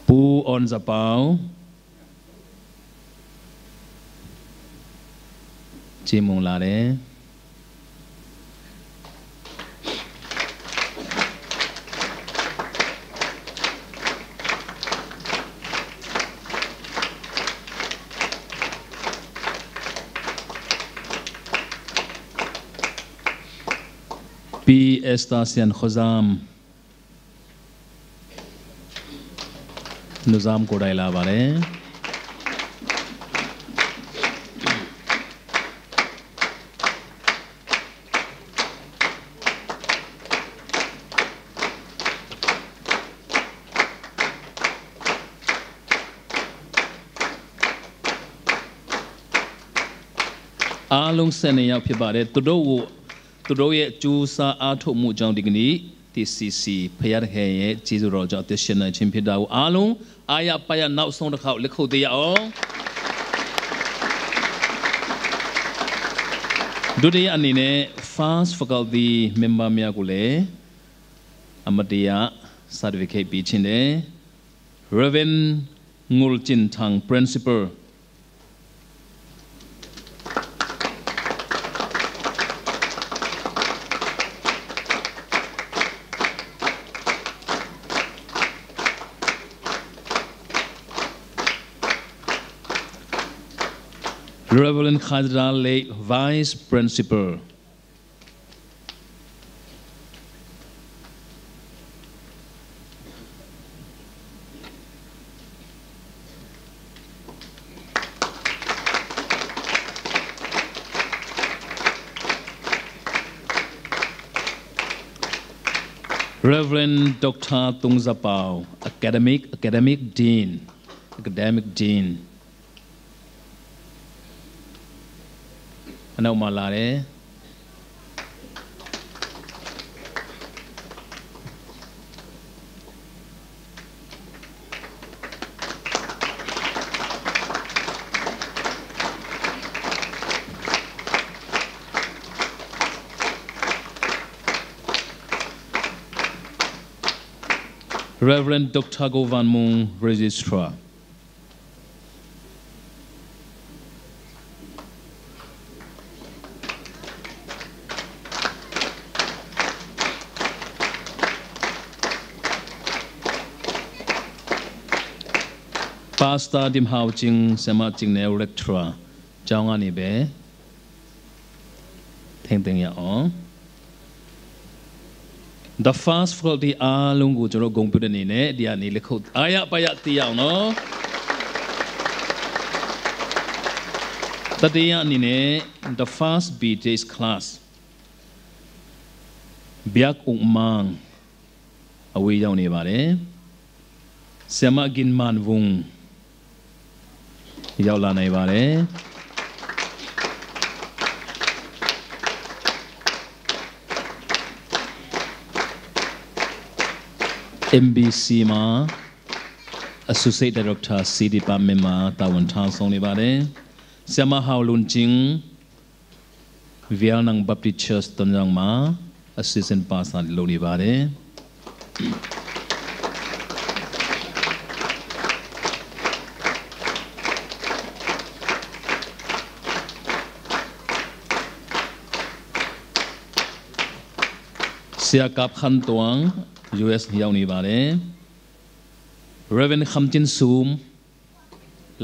Pu On Za Pau. Cimung la le. Pi Esther Sian Kho Zam. Nuzam Kodai la ba le. Alung sene ya phi ba le, tudo wu. သူတို့ရဲ့ ကြိုးစားအားထုတ်မှုကြောင့် ဒီကနေ့ တီစီစီ ဘုရားသခင်ရဲ့ ကျေးဇူးတော်ကြောင့် သင်ရှင်နိုင်ခြင်း ဖြစ်တာကို အားလုံး အားရပါးရ နောက်ဆုံးတစ်ခေါက် လက်ခုပ်သေးရအောင်။ ဒုတိယအနေနဲ့ First Faculty Member များကိုလည်း အမတ်တရား certificate ပေးခြင်းတယ်။ Reverend Ngul Cin Thang, Principal. Reverend Khazra Late, Vice Principal. Reverend Doctor Tung Za Pau, Academic, Academic Dean, Academic Dean. အနောက်မှာလာတယ်။ Reverend Doctor Go Van Mung, Registrar. Pastor Dim Hau Cing, Sema Cing Neu, Lecturer, ကျောင်းကနေပဲ ထိန်းသိမ်းရအောင်။ The First Faculty အားလုံးကို ကျွန်တော် ဂုဏ်ပြုတဲ့အနေနဲ့ ဒီကနေ လက်ခုပ် အားရပါးရ တီးရအောင်နော်။ တတိယအနေနဲ့ The First B J S Class, Biak Uk Mang, အဝေးရောက်နေပါတယ်။ ဆရာမ ဂင်မန်ဝုန် ရောက်လာနေပါတယ်။ MBC မှာ Associate Director, C Department မှာ တာဝန်ထမ်းဆောင်နေပါတယ်။ ဆရာမ ဟောင်လွင်ကျင်း Vietnam Baptist Church တန်ယွင်မှာ Assistant Pastor လုပ်နေပါတယ်။ ဆရာ ကပ် ခန်တွင် US ရောက်နေပါတယ်။ Reverend ခမ်ကျင်းဆူမ်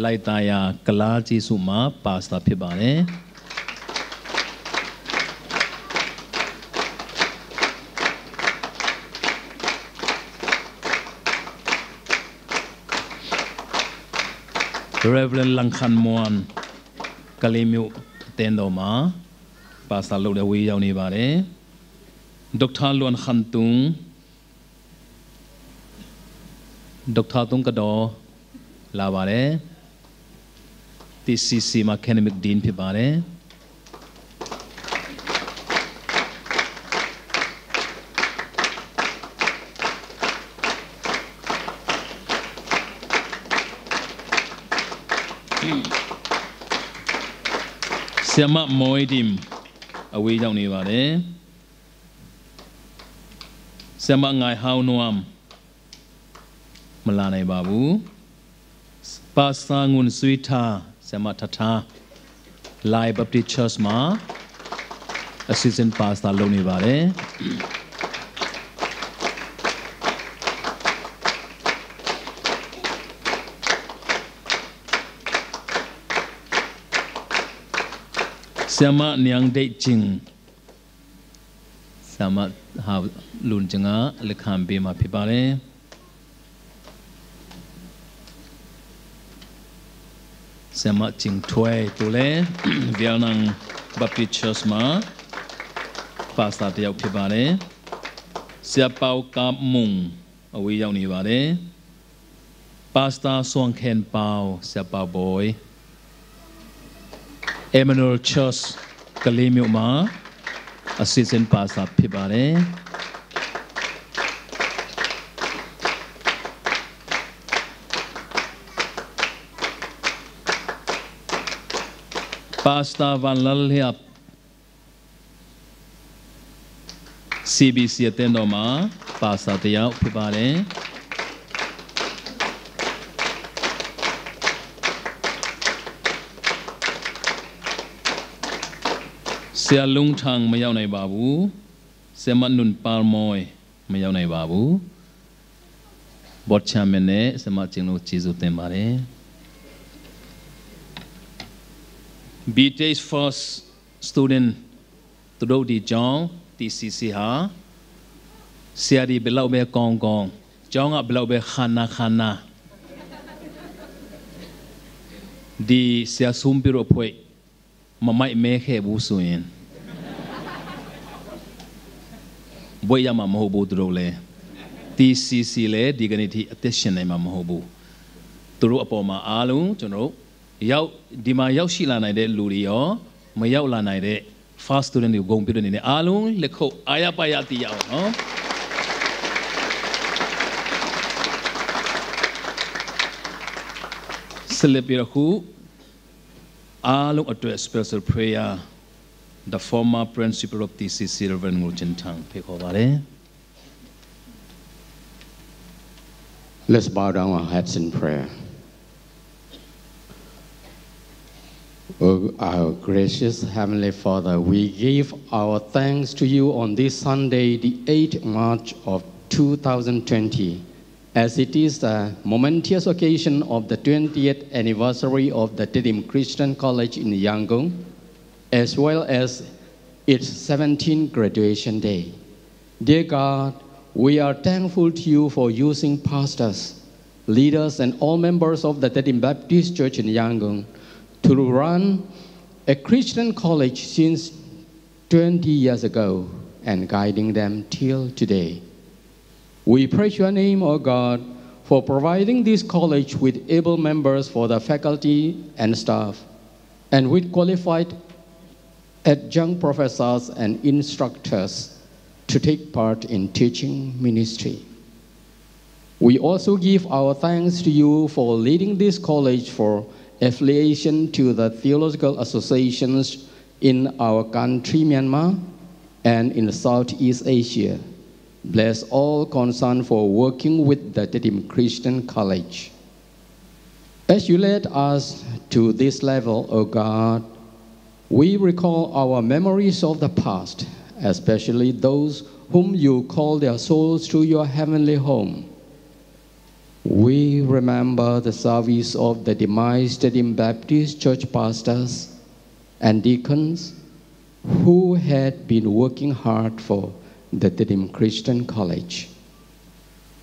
လိုက်သာယာ ကလားကျေးဇူးမှာ ပါစတာဖြစ်ပါတယ်။ Reverend Langkhan Muan, Kalaymyo အသင်းတော်မှာ ပါစတာလုပ်တဲ့ ဝေးရောက်နေပါတယ်။ Doctor Luan Khan Tung, Doctor Tung Kadaw လာပါတယ်။ TCC မှာ Academic Dean ဖြစ်ပါတယ်။ ဆရာမ Moy Dim အဝေးရောက်နေပါတယ်။ ဆရာမ Ngai Hau Nuam မလာနိုင်ပါဘူး။ Pastor Ngun Sui Tha, ဆရာမ Tha Tha, Lai Baptist Church မှာ Assistant Pastor လုပ်နေပါတယ်။ ဆရာမ Niang Dei Cing, ဆရာမ ဟောက်လွင်ကျင်က လက်ခံပေးမှာဖြစ်ပါတယ်။ ဆရာမ ကျင်ထွဲ သူလည်း Vietnam Baptist Church မှာ ပါစတာတစ်ယောက်ဖြစ်ပါတယ်။ ဆရာ Pau Kap Mung အဝေးရောက်နေပါတယ်။ Pastor Suang Khen Pau, ဆရာ Pau Boy, Emmanuel Church ကလေးမြို့မှာ Assistant Pastor ဖြစ်ပါတယ်။ Pastor Van Lal Hiap, CBC အသင်းတော်မှာ ပါစတာတစ်ယောက်ဖြစ်ပါတယ်။ ဆရာ Lung Thang မရောက်နိုင်ပါဘူး။ ဆရာမ Nun Pal Moy မရောက်နိုင်ပါဘူး။ Board Chairman နဲ့ ဆရာမ ကျင်တို့ ကျေးဇူးတင်ပါတယ်။ BTS first student သူတို့ဒီကျောင်း TCC ဟာ ဆရာတွေဘယ်လောက်ပဲကောင်းကောင်း၊ ကျောင်းကဘယ်လောက်ပဲခါနာခါနာ၊ ဒီဆရာဆုံးပြတို့အဖွဲ့ မမိုက်မဲခဲ့ဘူးဆိုရင် ဘွဲ့ရမှာမဟုတ်ဘူး။ သူတို့လည်း TCC လည်း ဒီကနေ့ထိ အသက်ရှင်နိုင်မှာမဟုတ်ဘူး။ သူတို့အပေါ်မှာ အားလုံးကျွန်တော်တို့ရောက်၊ ဒီမှာရောက်ရှိလာနိုင်တဲ့လူတွေရော၊ မရောက်လာနိုင်တဲ့ first student တွေကို ဂုဏ်ပြုတဲ့အနေနဲ့ အားလုံးလက်ခုပ် အားရပါရ တီးရအောင်နော်။ ဆက်လက်ပြီးတော့ အခု အားလုံးအတွက် special prayer, the former principal of TCC, Reverend Ngul Chin Thang ဖိတ်ခေါ်ပါတယ်။ Let's bow down our heads in prayer. Oh, our gracious Heavenly Father, we give our thanks to you on this Sunday, the eighth March of two thousand twenty, as it is the momentous occasion of the twentieth anniversary of the Tedim Christian College in Yangon, as well as its seventeenth graduation day. Dear God, we are thankful to you for using pastors, leaders, and all members of the Tedim Baptist Church in Yangon to run a Christian college since twenty years ago and guiding them till today. We praise your name, O God, for providing this college with able members for the faculty and staff, and with qualified adjunct professors and instructors to take part in teaching ministry. We also give our thanks to you for leading this college for affiliation to the theological associations in our country, Myanmar, and in Southeast Asia. Bless all concerned for working with the Tedim Christian College. As you led us to this level, O God, we recall our memories of the past, especially those whom you call their souls to your heavenly home. We remember the service of the Tedim Baptist Church pastors and deacons who had been working hard for the Tedim Christian College.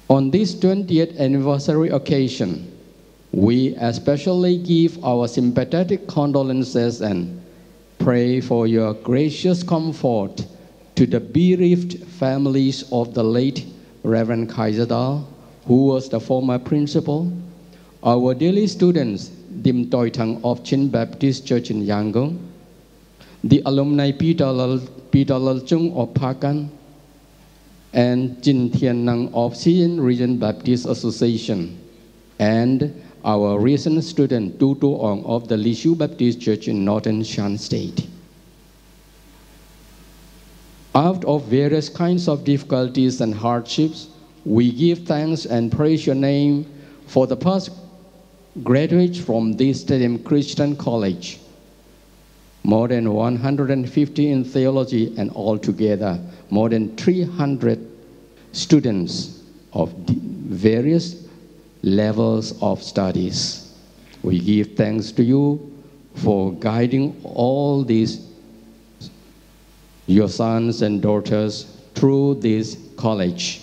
On this twentieth anniversary occasion, we especially give our sympathetic condolences and pray for your gracious comfort to the bereaved families of the late Reverend Kaiser Dahl, who was the former principal, our daily students, Dim Toi Thang of Chin Baptist Church in Yangon, the alumni Peter Lal, Peter Lal Chung of Pakan, and Chin Thian Nang of Siyin Region Baptist Association, and our recent student Tu Tu Ong of the Lishu Baptist Church in Northern Shan State. Out of various kinds of difficulties and hardships, we give thanks and praise your name for the past graduates from this Tedim Christian College. More than one hundred fifty in theology, and altogether more than three hundred students of the various levels of studies. We give thanks to you for guiding all these, your sons and daughters, through this college.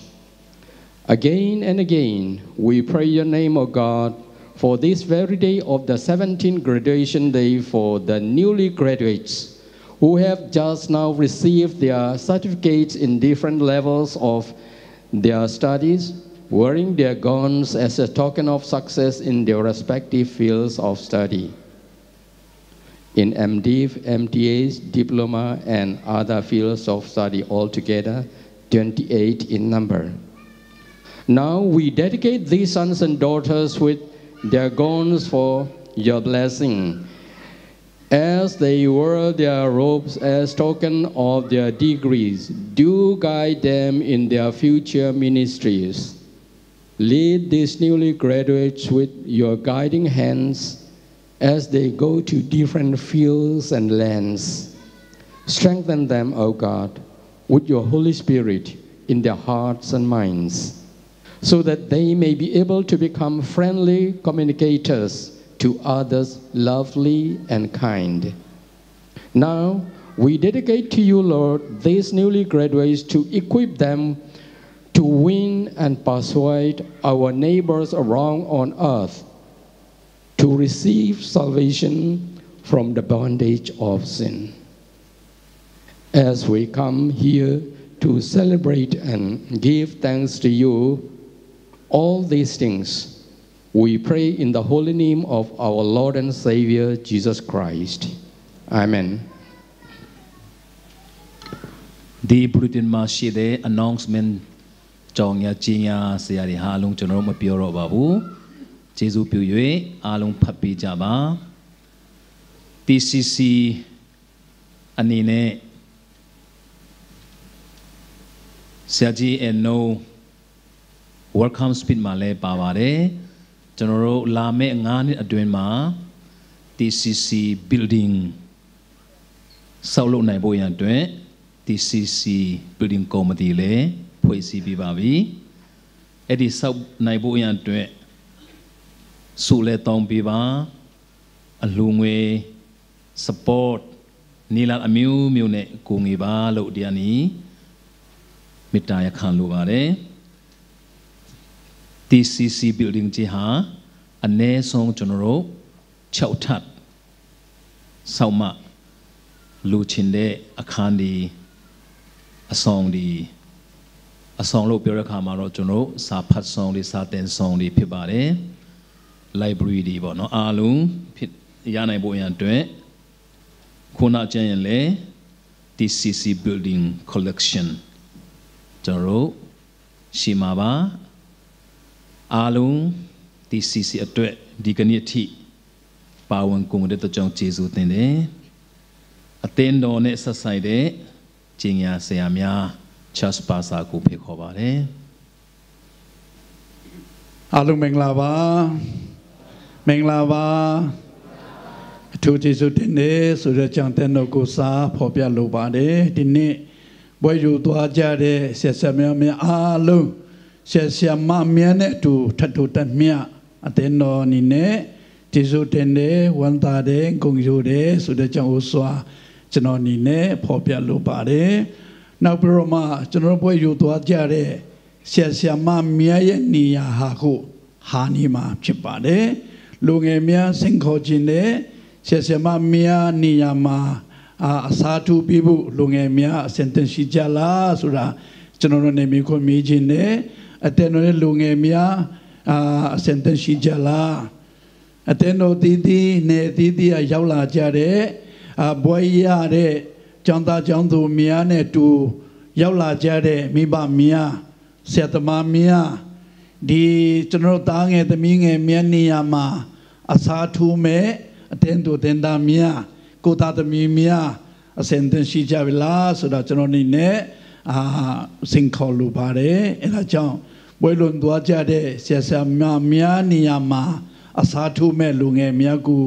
Again and again, we pray your name, O God, for this very day of the seventeenth graduation day for the newly graduates who have just now received their certificates in different levels of their studies, wearing their gowns as a token of success in their respective fields of study. In M.Div, M.Th, diploma, and other fields of study, altogether twenty-eight in number. Now we dedicate these sons and daughters with their gowns for your blessing. As they wear their robes as token of their degrees, do guide them in their future ministries. Lead these newly graduates with your guiding hands as they go to different fields and lands. Strengthen them, O God, with your Holy Spirit in their hearts and minds, so that they may be able to become friendly communicators to others, lovely and kind. Now, we dedicate to you, Lord, these newly graduates to equip them to win and persuade our neighbors around on earth to receive salvation from the bondage of sin. As we come here to celebrate and give thanks to you, all these things we pray in the holy name of our Lord and Savior Jesus Christ. Amen. ဒီ bulletin မှာရှိတဲ့ announcement ကြော်ငြာ ကြေညာစရာတွေဟာ အားလုံး ကျွန်တော်တို့ မပြောတော့ပါဘူး။ ကျေးဇူးပြု၍ အားလုံး ဖတ်ပေးကြပါ။ TCC အနေနဲ့ ဆရာကြီး အဲ့နူ welcome speech မှာလည်း ပါပါတယ်။ ကျွန်တော်တို့ လာမယ့် ငါးနှစ်အတွင်းမှာ TCC building ဆောက်လုပ်နိုင်ဖို့ရန်အတွက် TCC building committee လည်း ဖွဲ့စည်းပြီးပါပြီ။ အဲ့ဒီ ဆောက်နိုင်ဖို့ရန်အတွက် ဆုလည်း တောင်းပေးပါ။ အလှူငွေ support နည်းလမ်းအမျိုးမျိုးနဲ့ ကူညီပါလို့ ဒီကနေ့ မေတ္တာရပ်ခံလိုပါတယ်။ TCC building ကြီးဟာ အနည်းဆုံး ကျွန်တော်တို့ ခြောက်ထပ် ဆောက်မှ လိုချင်တဲ့ အခန်းတွေ၊ အဆောင်တွေ၊ အဆောင်လို့ ပြောတဲ့အခါမှာတော့ ကျွန်တော်တို့ စာဖတ်ဆောင်တွေ၊ စာသင်ဆောင်တွေ ဖြစ်ပါတယ်။ library တွေပေါ့နော်၊ အားလုံး ဖြစ် ရနိုင်ဖို့ရန်အတွက် ခုနကျရင်လည်း TCC building collection ကျွန်တော်တို့ ရှိမှာပါ။ အားလုံး TCC အတွက် ဒီကနေ့အထိ ပါဝင်ကူညီတဲ့အတွက်ကြောင့် ကျေးဇူးတင်တယ်။ အသင်းတော်နဲ့ ဆက်ဆိုင်တဲ့ ကြေညာဆရာများ Church Pastor ကို ဖိတ်ခေါ်ပါတယ်။ အားလုံး မင်္ဂလာပါ။ မင်္ဂလာပါ။ အထူးကျေးဇူးတင်တယ်ဆိုတဲ့ကြောင့် သင်းတော်ကို စာဖော်ပြလိုပါတယ်။ ဒီနေ့ ဘွဲ့ယူသွားကြတဲ့ ဆရာဆရာမများအားလုံး ဆရာ၊ ဆရာမများနဲ့အတူ ထပ်တူတက်မြတ်အသင်းတော်အနေနဲ့ ကျေးဇူးတင်တယ်၊ ဝမ်းသာတယ်၊ ဂုဏ်ယူတယ်ဆိုတဲ့အကြောင်းကို ကျွန်တော်အနေနဲ့ဖော်ပြလိုပါတယ်။ နောက်ပြီးတော့မှ ကျွန်တော်တို့ဘွဲ့ယူသွားကြတဲ့ ဆရာ၊ ဆရာမများရဲ့နေရာဟာကို ဟာနေမှာဖြစ်ပါတယ်။ လူငယ်များဆင့်ခေါ်ခြင်းနဲ့ ဆရာ၊ ဆရာမများနေရာမှာ အာ၊ အစားထိုးပေးဖို့ လူငယ်များအဆင်သင့်ရှိကြလားဆိုတာ ကျွန်တော်တို့နေမီကိုမေးခြင်းနဲ့ အသင်းတော်ရဲ့လူငယ်များ အာ၊ အဆင်သင့်ရှိကြလား။ အသင်းတော်သီးသီး၊ နယ်သီးသီးကရောက်လာကြတဲ့ အာ၊ ဘွဲ့ရတဲ့ ကျောင်းသားကျောင်းသူများနဲ့အတူ ရောက်လာကြတဲ့ မိဘများ၊ ဆရာသမားများ၊ ဒီကျွန်တော်တို့သားငယ်သမီးငယ်များနေရာမှာ အစားထိုးမဲ့ အသင်းသူအသင်းသားများ၊ ကိုယ်သားသမီးများ အဆင်သင့်ရှိကြပြီလားဆိုတာ ကျွန်တော်အနေနဲ့ အာ၊ ဆင့်ခေါ်လိုပါတယ်။ အဲဒါကြောင့် ဘွဲ့လွန်သွားကြတဲ့ ဆရာ၊ ဆရာမများနေရာမှာ အစားထိုးမဲ့လူငယ်များကို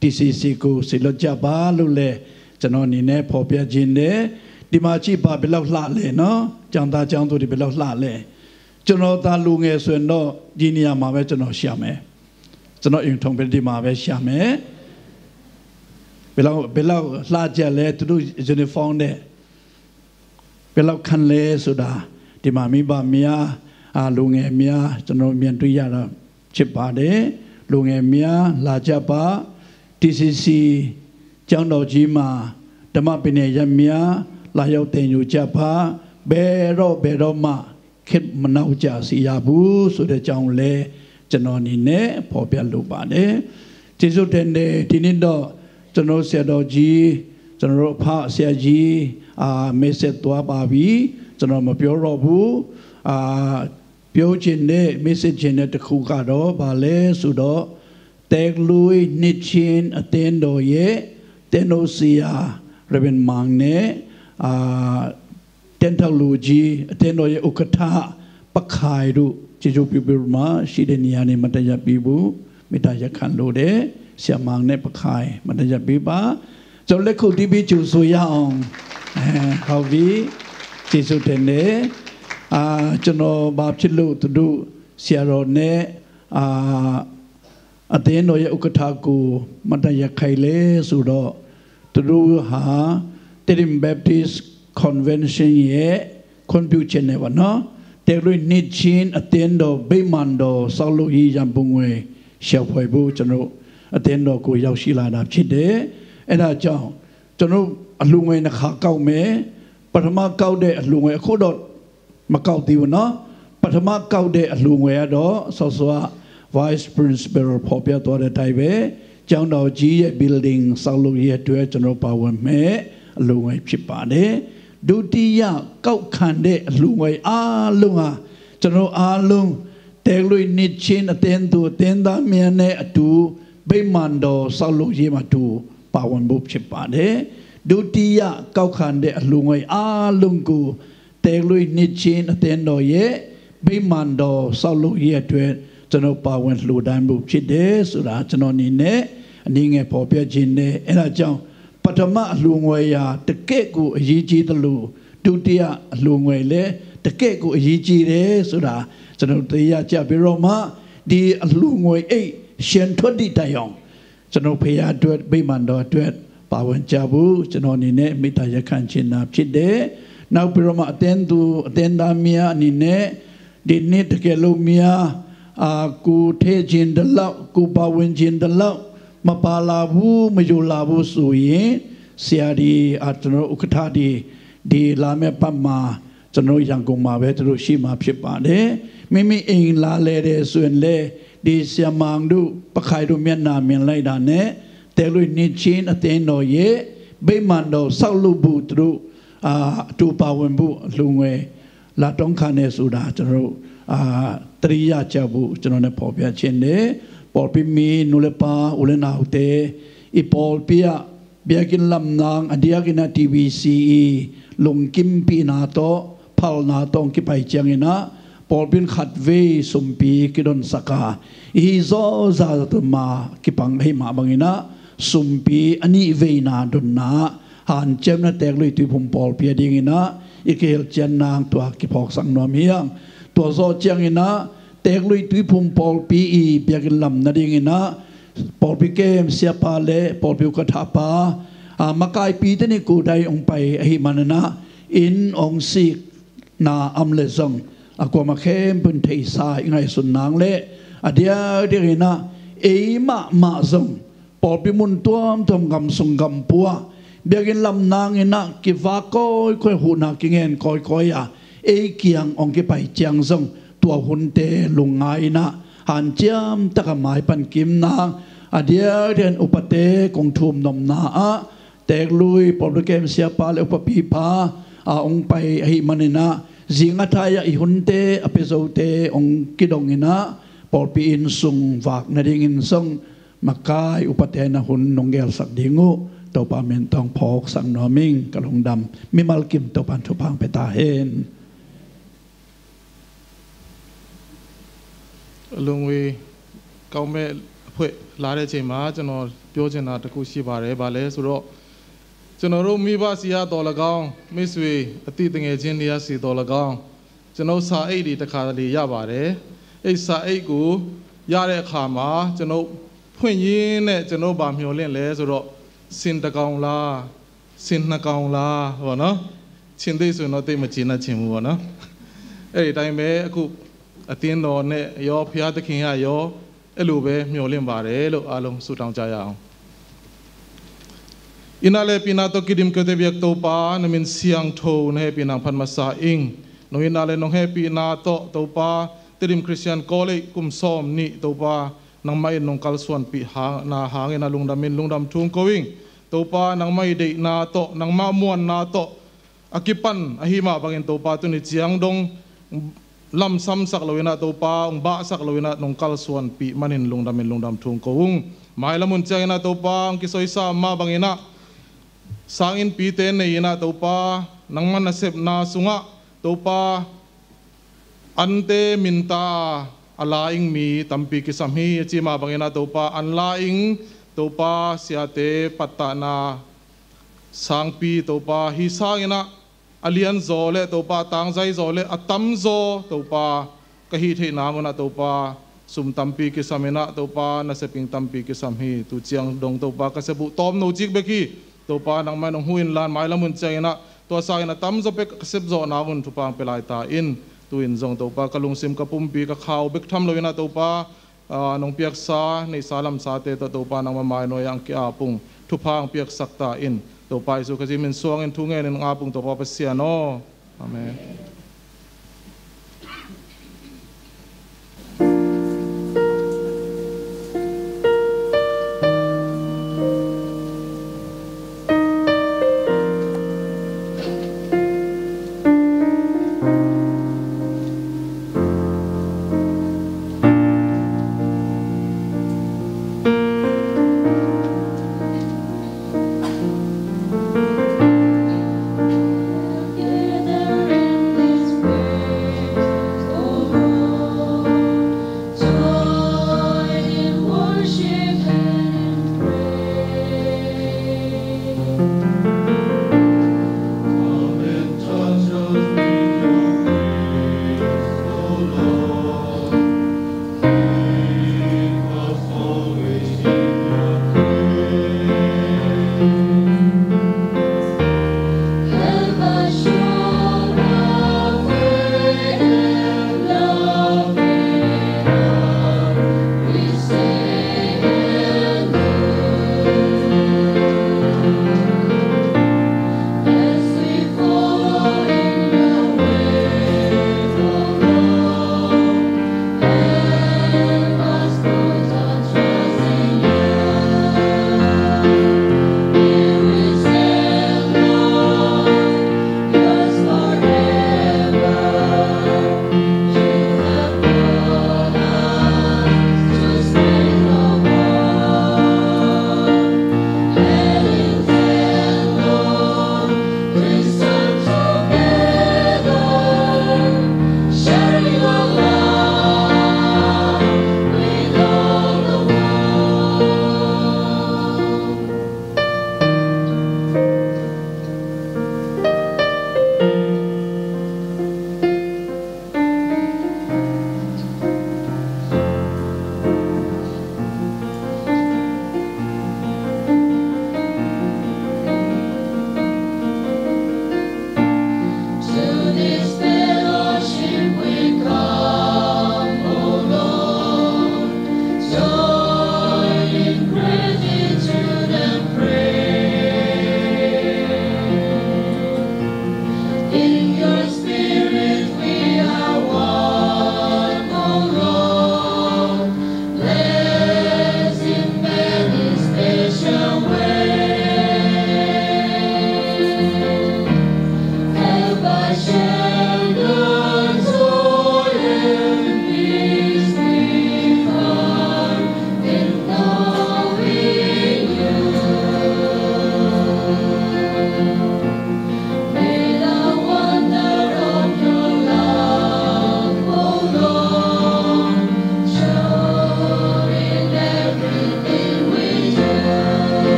တီစီစီကို စေလွှတ်ကြပါလို့လည်း ကျွန်တော်အနေနဲ့ဖော်ပြခြင်းတယ်။ ဒီမှာကြည့်ပါ၊ ဘယ်လောက်လှလဲနော်။ ကျောင်းသားကျောင်းသူတွေ ဘယ်လောက်လှလဲ။ ကျွန်တော်သာလူငယ်ဆိုရင်တော့ ဒီနေရာမှာပဲ ကျွန်တော်ရှာမယ်။ ကျွန်တော်အိမ်ထောင်ပဲ ဒီမှာပဲရှာမယ်။ ဘယ်လောက်၊ ဘယ်လောက်လှကြလဲ။ သူတို့ uniform နဲ့ ဘယ်လောက်ခံလဲဆိုတာ ဒီမှာမိဘများ၊ အာ၊ လူငယ်များ ကျွန်တော်မြင်တွေ့ရတာဖြစ်ပါတယ်။ လူငယ်များလာကြပါ။ တီစီစီကျောင်းတော်ကြီးမှာ ဓမ္မပညာရပ်များ လာရောက်သင်ယူကြပါ။ ဘယ်တော့၊ ဘယ်တော့မှ ခေတ်မနောက်ကျစေရဘူးဆိုတဲ့အကြောင်းကိုလည်း ကျွန်တော်အနေနဲ့ဖော်ပြလိုပါတယ်။ ကျေးဇူးတင်တယ်။ ဒီနေ့တော့ ကျွန်တော်ဆရာတော်ကြီး၊ ကျွန်တော်တို့အဖဆရာကြီး၊ အာ၊ message သွားပါပြီ။ ကျွန်တော်မပြောတော့ဘူး။ အာ၊ ပြောချင်တဲ့၊ message ချင်တဲ့တစ်ခုကတော့ ဘာလဲဆိုတော့ တဲကလွေ့နှစ်ချင်းအသင်းတော်ရဲ့သင်းတော်ဆရာ Reverend Mang နဲ့၊ အာ၊ တင့်ထောက်လူကြီး၊ အသင်းတော်ရဲ့ဥက္ကဋ္ဌ ပခိုင်တို့ ကျေးဇူးပြုပြီးတော့မှ ရှိတဲ့နေရာနေ မတ်တရပ်ပေးဖို့ မေတ္တာရပ်ခံလိုတယ်။ ဆရာမောင်နဲ့ပခိုင် မတ်တရပ်ပေးပါ။ ကျွန်တော်လက်ခုပ်တီးပြီး ကြိုဆိုရအောင်။ အဲ၊ ဟုတ်ပြီ။ ကျေးဇူးတင်တယ်။ အာ၊ ကျွန်တော်ဘာဖြစ်လို့ သူတို့ဆရာတော်နဲ့၊ အာ၊ အသင်းတော်ရဲ့ဥက္ကဋ္ဌကို မတ်တရပ်ခိုင်းလဲဆိုတော့ သူတို့ဟာ Tedim Baptist Convention ရဲ့ခွင့်ပြုချက်နဲ့ပေါ့နော်။ တဲကလွေ့နှစ်ချင်းအသင်းတော် ဗိမာန်တော်ဆောက်လုပ်ရေးရန်ပုံငွေ ရှာဖွေဖို့ ကျွန်တော်အသင်းတော်ကို ရောက်ရှိလာတာဖြစ်တယ်။ အဲဒါကြောင့် ကျွန်တော်အလှူငွေနှစ်ခါကောက်မယ်။ ပထမကောက်တဲ့အလှူငွေ အခုတော့ မကောက်သေးဘူးနော်။ ပထမကောက်တဲ့အလှူငွေကတော့ စောစောက Vice Principal ဖော်ပြသွားတဲ့အတိုင်းပဲ၊ ကျောင်းတော်ကြီးရဲ့ building ဆောက်လုပ်ရေးအတွက် ကျွန်တော်ပါဝင်မဲ့အလှူငွေဖြစ်ပါတယ်။ ဒုတိယကောက်ခံတဲ့အလှူငွေအားလုံးဟာ ကျွန်တော်အားလုံး တဲကလွေ့နှစ်ချင်းအသင်းသူအသင်းသားများနဲ့အတူ ဗိမာန်တော်ဆောက်လုပ်ရေးမှာအတူပါဝင်ဖို့ဖြစ်ပါတယ်။ ဒုတိယကောက်ခံတဲ့အလှူငွေအားလုံးကို တဲကလွေ့နှစ်ချင်းအသင်းတော်ရဲ့ဗိမာန်တော်ဆောက်လုပ်ရေးအတွက် ကျွန်တော်ပါဝင်လှူဒါန်းဖို့ဖြစ်တယ်ဆိုတာ ကျွန်တော်အနေနဲ့အနည်းငယ်ဖော်ပြခြင်းနဲ့၊ အဲဒါကြောင့် ပထမအလှူငွေရာတကယ့်ကိုအရေးကြီးသလို ဒုတိယအလှူငွေလည်းတကယ့်ကိုအရေးကြီးတယ်ဆိုတာ ကျွန်တော်သိရကြပြီးတော့မှ ဒီအလှူငွေအိတ်ရှင်ထွက်သည့်တိုင်အောင် ကျွန်တော်ဘုရားအတွက်၊ ဗိမာန်တော်အတွက်ပါဝင်ကြဖို့ ကျွန်တော်အနေနဲ့မေတ္တာရပ်ခံချင်တာဖြစ်တယ်။ နောက်ပြီးတော့မှ အသင်းသူအသင်းသားများအနေနဲ့ ဒီနှစ်တကယ်လို့များ၊ အာ၊ ကူထည့်ခြင်းဒီလောက်၊ ကူပါဝင်ခြင်းဒီလောက် မပါလာဘူး၊ မယူလာဘူးဆိုရင် ဆရာတွေ၊ အာ၊ ကျွန်တော်ဥက္ကဋ္ဌတွေ၊ ဒီလာမယ့်ပတ်မှာ ကျွန်တော်ရန်ကုန်မှာပဲ သူတို့ရှိမှာဖြစ်ပါတယ်။ မိမိအိမ်လာလဲတယ်ဆိုရင်လည်း ဒီဆရာမောင်တို့၊ ပခိုင်တို့မျက်နှာမြင်လိုက်တာနဲ့ တဲကလွေ့နှစ်ချင်းအသင်းတော်ရဲ့ဗိမာန်တော်ဆောက်လုပ်ဖို့ သူတို့၊ အာ၊ အတူပါဝင်ဖို့အလှူငွေ လာတောင်းခံနေဆိုတာ ကျွန်တော်တို့၊ အာ၊ သတိရကြဖို့ ကျွန်တော်နဲ့ဖော်ပြခြင်းတယ်။ ပေါ်ပီမီ၊ နူလပါ၊ ဦးလနာဦးတဲ၊ အီပေါ်ပီယ၊ ဘျာကင်လမ်နန်း၊ အဒီယကင်နာ၊ တီဘီစီ၊ လုံကင်ပီနာတော့၊ ဖလ်နာတော့၊ ကပိုင်ကျင်းနာ၊ ပေါ်ပီခတ်ဝေး၊ စုံပီကဒွန်စကာ၊ အီဇောဇာတမ၊ ကပိုင်ဟိမဘင်နာ၊ စုံပီအနီဝေးနာဒွန်နာ၊ ဟန်ကျင်းနာ၊ တဲကလွေ့တူဖုံပေါ်ပီယဒင်းနာ၊ အီကဟဲလ်ကျင်းနာ၊ တွာကီပေါ်စံနွမ်ဟီယံ၊ Tua zawh ciangin ah Teeklui Tuiphum pawlpi i biakinn lam nadingin ah pawlpi kem siapa le pawlpi ukathapa, a, makaipite nih kudai hong pai ahih manin ah inn hong sikna om leh zong a kuamah khempeuh in theihsa i ngaihsun nang leh a diakdiakin ah ei mahmah zong pawlpi mun tuamtuam, gam sung gam pua, biakinn lam nangin ah kivak kawikawi, huhna kingen kawikawi a ei kiang hong kipai ciang zong tua hunte lungngai in ah hanciam taka maipan kimna, a diakdiakin upate kong thum nopna ah Teeklui pawlpi kem siapa le upapipa a hong pai ahih manin ah zing a thai ah i hunte a pia zote hong kidongin ah pawlpi inn sung vak nadingin zong makai upate na hun nong gelsak ding uh Topa min tawh hong phawksak nuam ing. Ka lungdam. Mimal kim Topa in thupha hong pia ta hen. Lungwi kau me phwe lare chema chano pyo chena taku shi bare bale suro chano ro mi ba siya to lagaung mi sui ati tenge chin liya si to lagaung ကျွန်တော်စာအိတ်တွေတစ်ခါတလေရပါတယ်။ အဲ့စာအိတ်ကိုရတဲ့အခါမှာကျွန်တော်ဖွင့်ရင်းနဲ့ကျွန်တော်ဘာမျှော်လင့်လဲဆိုတော့ဆင်တစ်ကောင်လားဆင်နှစ်ကောင်လားပေါ့နော်။ ဆင်သိပ်ဆိုရင်တော့သိပ်မကျေနပ်ချင်ဘူးပေါ့နော်။ အဲ့ဒီအတိုင်းပဲအခုအသင်းတော်နဲ့ရောဘုရားသခင်ကရောအဲ့လိုပဲမျှော်လင့်ပါတယ်လို့အားလုံးဆုတောင်းကြရအောင်။ Ina le pina to kidim kete biak Topa na min siang tho na he pina phan masa ing. Nong ina le nong he pina to Topa Tedim Christian College kum som ni Topa nangmah in nong kalsuanpih hang na hangin a lungdam in lungdam thung ko ing. Topa nangmah i deihna to nangmah muanna to a kipan ahi mah bangin Topa tuni ciang dong lamsamsak lo inah Topa hong bahsak lo inah nong kalsuanpih manin lungdam in lungdam thung ko ung. Mailam hun ciang inah Topa hong kisoisa mah bang inah sanginnpite nei inah Topa nangmah nasepna sungah Topa ante minta a la ing mi tampi kisam hi a ci mah bang inah Topa an la ing Topa siate pattahna sangpi Topa hi sang inah a lianzaw le Topa a tangzaizaw le a tamzaw Topa ka hih theih nang unah Topa sum tampi kisam inah Topa nasep ing tampi kisam hi. Tu ciang dong Topa ka sep uh tawm no cik bek hi. Topa nangmah in hong hu in lan mailam hun ciang inah tua sang inah tamzaw pek ka sep zawh nang un thupha hong pia lai ta in. Tu in zong Topa ka lungsim ka pumpi ka khau bek tham lo inah Topa nong piaksa neihsa lamsate tawh Topa nangmah mai nuai ah hong ki-ap ung. Thupha hong piaksak ta in. Topa Jesu Khazih min suangin thu ngenin hong ap ung Topa Pasian aw. Amen.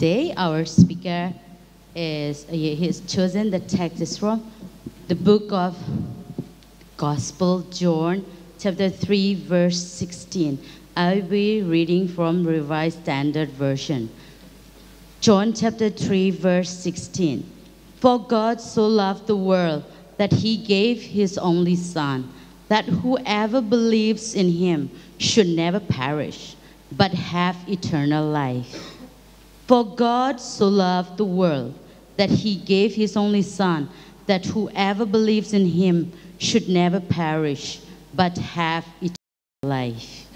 Today, our speaker is, he has chosen the text is from the book of Gospel, John chapter three, verse sixteen. I'll be reading from Revised Standard Version. John chapter three, verse sixteen. "For God so loved the world that he gave his only Son, that whoever believes in him should never perish, but have eternal life. For God so loved the world that he gave his only Son, that whoever believes in him should never perish, but have eternal life."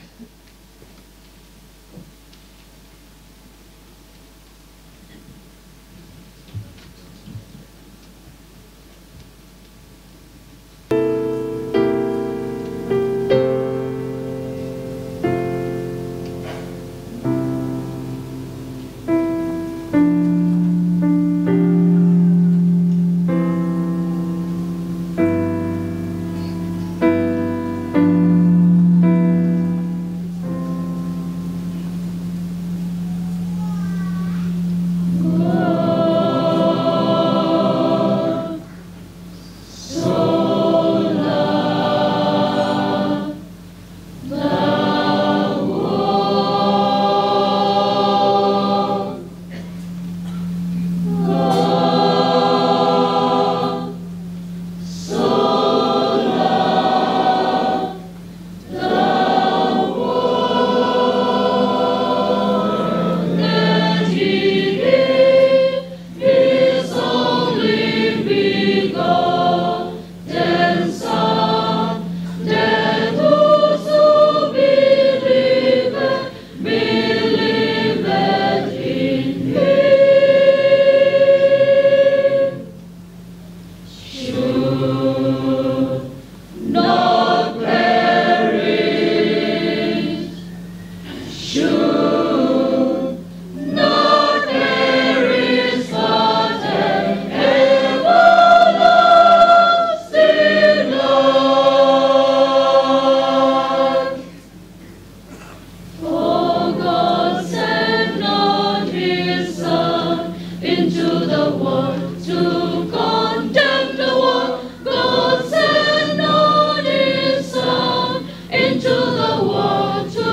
For God sent not his Son into the world to condemn the world. God sent not his Son into the world to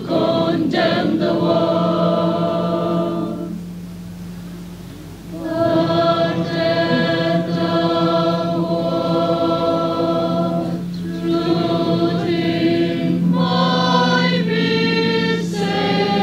condemn the world, but that the world through him might be saved.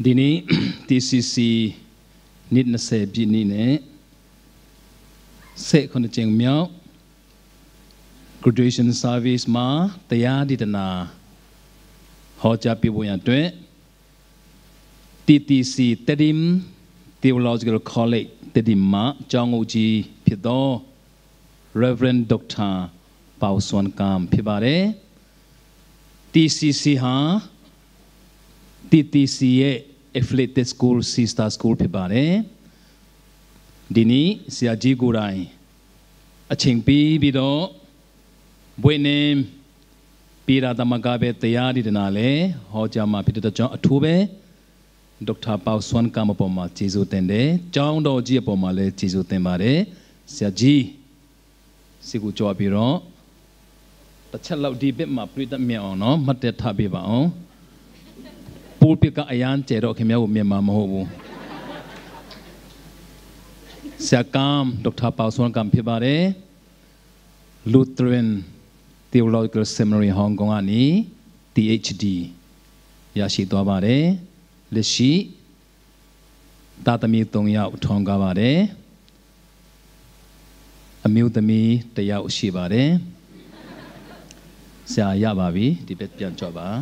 ဒီနေ့ တီႇသီႇသီႇ နှစ်နှစ်ဆယ်ပြည့်နှစ်နဲ့ ဆယ့်ခုနစ်ကြိမ်မြောက် graduation service မှာ တရားဒေသနာ ဟောကြားပေးဖို့ရန်အတွက် တီႇသီႇသီႇ တဒိမ် Theological College တဒိမ်မှ ကျောင်းအုပ်ကြီးဖြစ်သော Reverend Doctor ပေါက်စွမ်းကမ် ဖြစ်ပါတယ်။ တီႇသီႇသီႇ ဟာ တီႇသီႇသီႇ ရဲ့ affiliated school, sister school ဖြစ်ပါတယ်။ ဒီနေ့ ဆရာကြီးကိုယ်တိုင် အချိန်ပေးပြီးတော့ ဘွဲ့နှင်း ပေးတာသာမကပဲ တရားဒေသနာလည်း ဟောကြားမှာဖြစ်တဲ့အတွက်ကြောင့် အထူးပဲ Doctor ပေါက်စွမ်းကမ် အပေါ်မှာ ကျေးဇူးတင်တယ်။ ကျောင်းတော်ကြီးအပေါ်မှာလည်း ကျေးဇူးတင်ပါတယ်။ ဆရာကြီး စက္ကူကြွပြီးတော့ တစ်ချက်လောက် ဒီဘက်မှာ ပြတ်တတ်မြင်အောင်နော်၊ မှတ်တတ်ထားပေးပါအောင်။ pulpit က အရမ်းကျယ်တော့ ခင်ဗျားကို မြင်မှာမဟုတ်ဘူး။ ဆရာကမ် Doctor ပေါက်စွမ်းကမ် ဖြစ်ပါတယ်။ Lutheran Theological Seminary Hong Kong ကနေ တီႇ ဢိတ်ႉချ် တီႇ ရရှိသွားပါတယ်။ လက်ရှိ သားသမီးသုံးယောက် ထွန်းကားပါတယ်။ အမျိုးသမီးတစ်ယောက် ရှိပါတယ်။ ဆရာ ရပါပြီ။ ဒီဘက် ပြန်ကြွပါ။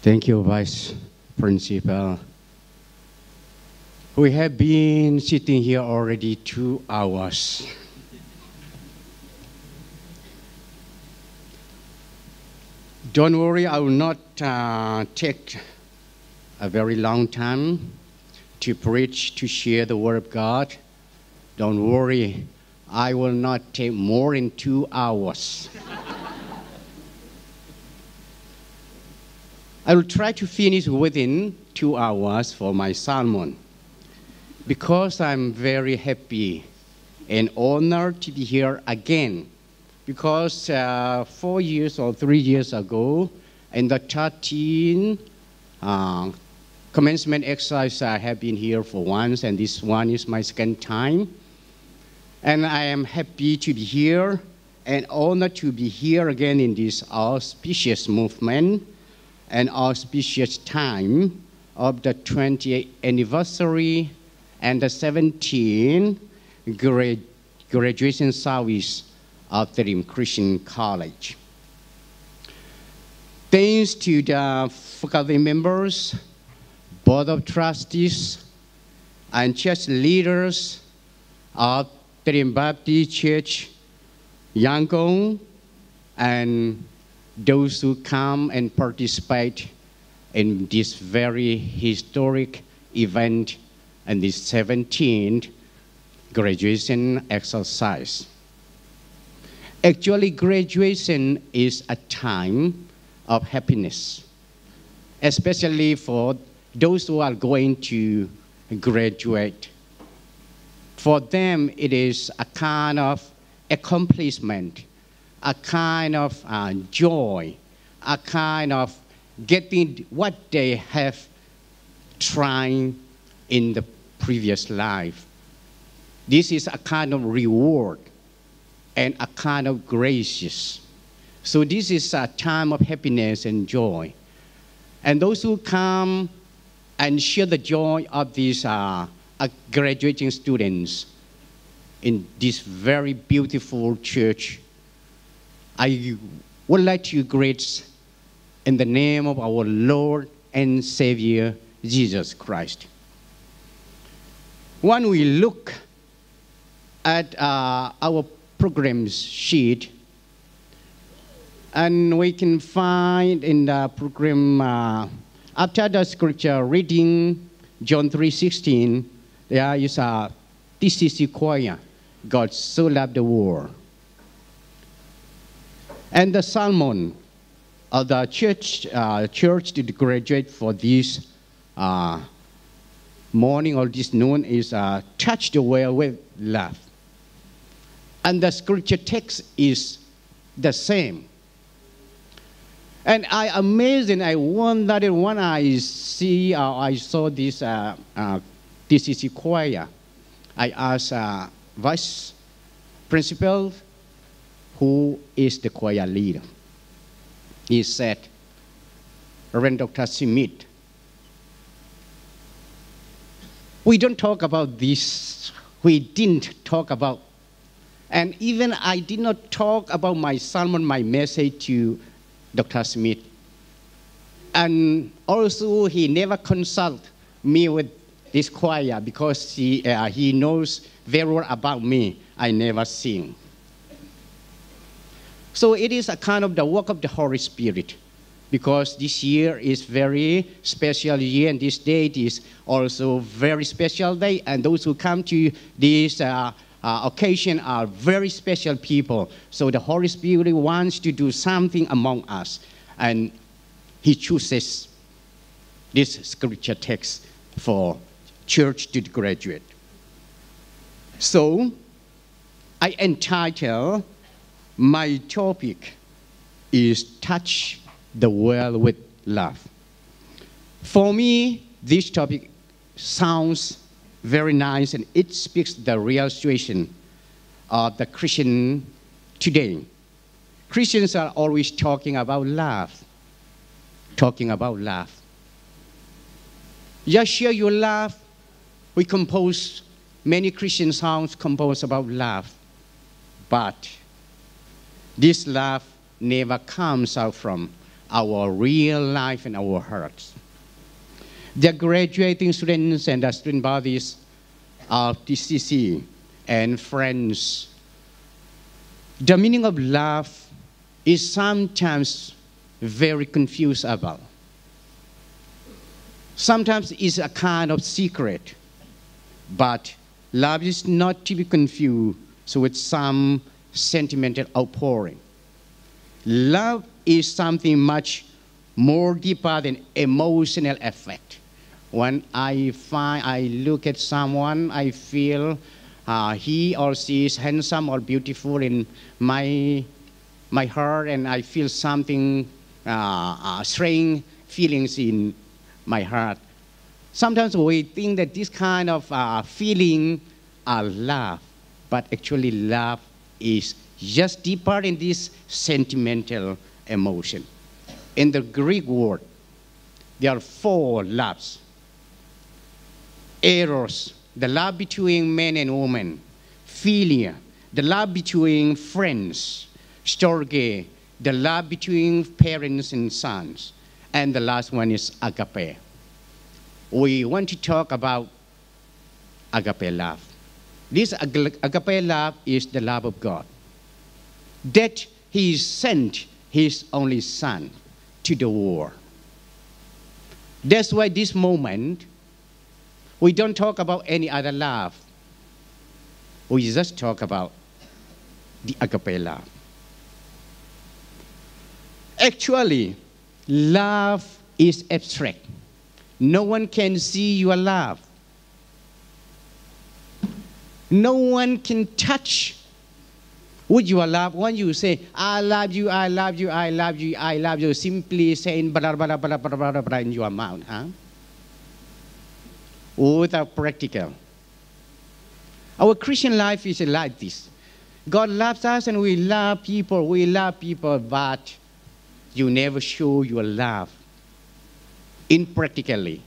Thank you, Vice Principal. We have been sitting here already two hours. Don't worry, I will not uh, take a very long time to preach, to share the word of God. Don't worry, I will not take more than two hours. I will try to finish within two hours for my sermon. Because I'm very happy and honored to be here again. Because uh, four years or three years ago, in the thirteen uh, commencement exercise, I have been here for once, and this one is my second time. And I am happy to be here and honored to be here again in this auspicious movement and auspicious time of the twentieth anniversary and the seventeenth grade graduation service of Tedim Christian College. Thanks to the faculty members, Board of Trustees, and church leaders of Tedim Baptist Church, Yangon, and those who come and participate in this very historic event and this seventeenth graduation exercise. Actually, graduation is a time of happiness, especially for those who are going to graduate. For them, it is a kind of accomplishment, a kind of uh, joy, a kind of getting what they have tried in the previous life. This is a kind of reward and a kind of gracious. So this is a time of happiness and joy. And those who come and share the joy of these uh, uh, graduating students in this very beautiful church, I would like to greet in the name of our Lord and Savior, Jesus Christ. When we look at uh, our program sheet, and we can find in the program uh, after the scripture reading, John three sixteen, there is a T C C choir, God So Loved the World. And the sermon of the church, uh, church to graduate for this uh, morning or this noon is uh, touch the world with love. And the scripture text is the same. And I amazed and I wondered when I see, uh, I saw this, uh, uh, T C C choir. I asked, uh, vice principal, "Who is the choir leader?" He said, "Reverend Doctor Smith." We don't talk about this. We didn't talk about, and even I did not talk about my sermon, my message to Doctor Smith. And also, he never consult me with this choir because he, uh, he knows very well about me. I never sing. So it is a kind of the work of the Holy Spirit, because this year is very special year, and this date is also very special day, and those who come to this, uh, uh, occasion are very special people. So the Holy Spirit wants to do something among us, and he chooses this scripture text for church to graduate. So I entitle my topic is "Touch the World with Love." For me, this topic sounds very nice, and it speaks the real situation of the Christian today. Christians are always talking about love, talking about love. Just share your love. We compose many Christian songs composed about love, but this love never comes out from our real life and our hearts. The graduating students and the student bodies of T C C and friends, the meaning of love is sometimes very confused about. Sometimes it's a kind of secret, but love is not to be confused with some sentimental outpouring. Love is something much more deeper than emotional effect. When I find, I look at someone, I feel, uh, he or she is handsome or beautiful in my, my heart, and I feel something, uh, uh, strange feelings in my heart. Sometimes we think that this kind of, uh, feeling are love, but actually love is just deeper in this sentimental emotion. In the Greek word, there are four loves. Eros, the love between men and women. Philia, the love between friends. Storge, the love between parents and sons. And the last one is agape. We want to talk about agape love. This ag-, agape love is the love of God, that he sent his only son to the world. That's why this moment, we don't talk about any other love. We just talk about the agape love. Actually, love is abstract. No one can see your love. No one can touch with your love. When you say, "I love you, I love you, I love you, I love you," simply saying blah, blah, blah, blah, blah, blah, blah in your mouth, huh? Without practical. Our Christian life is like this. God loves us and we love people, we love people, but you never show your love in practically.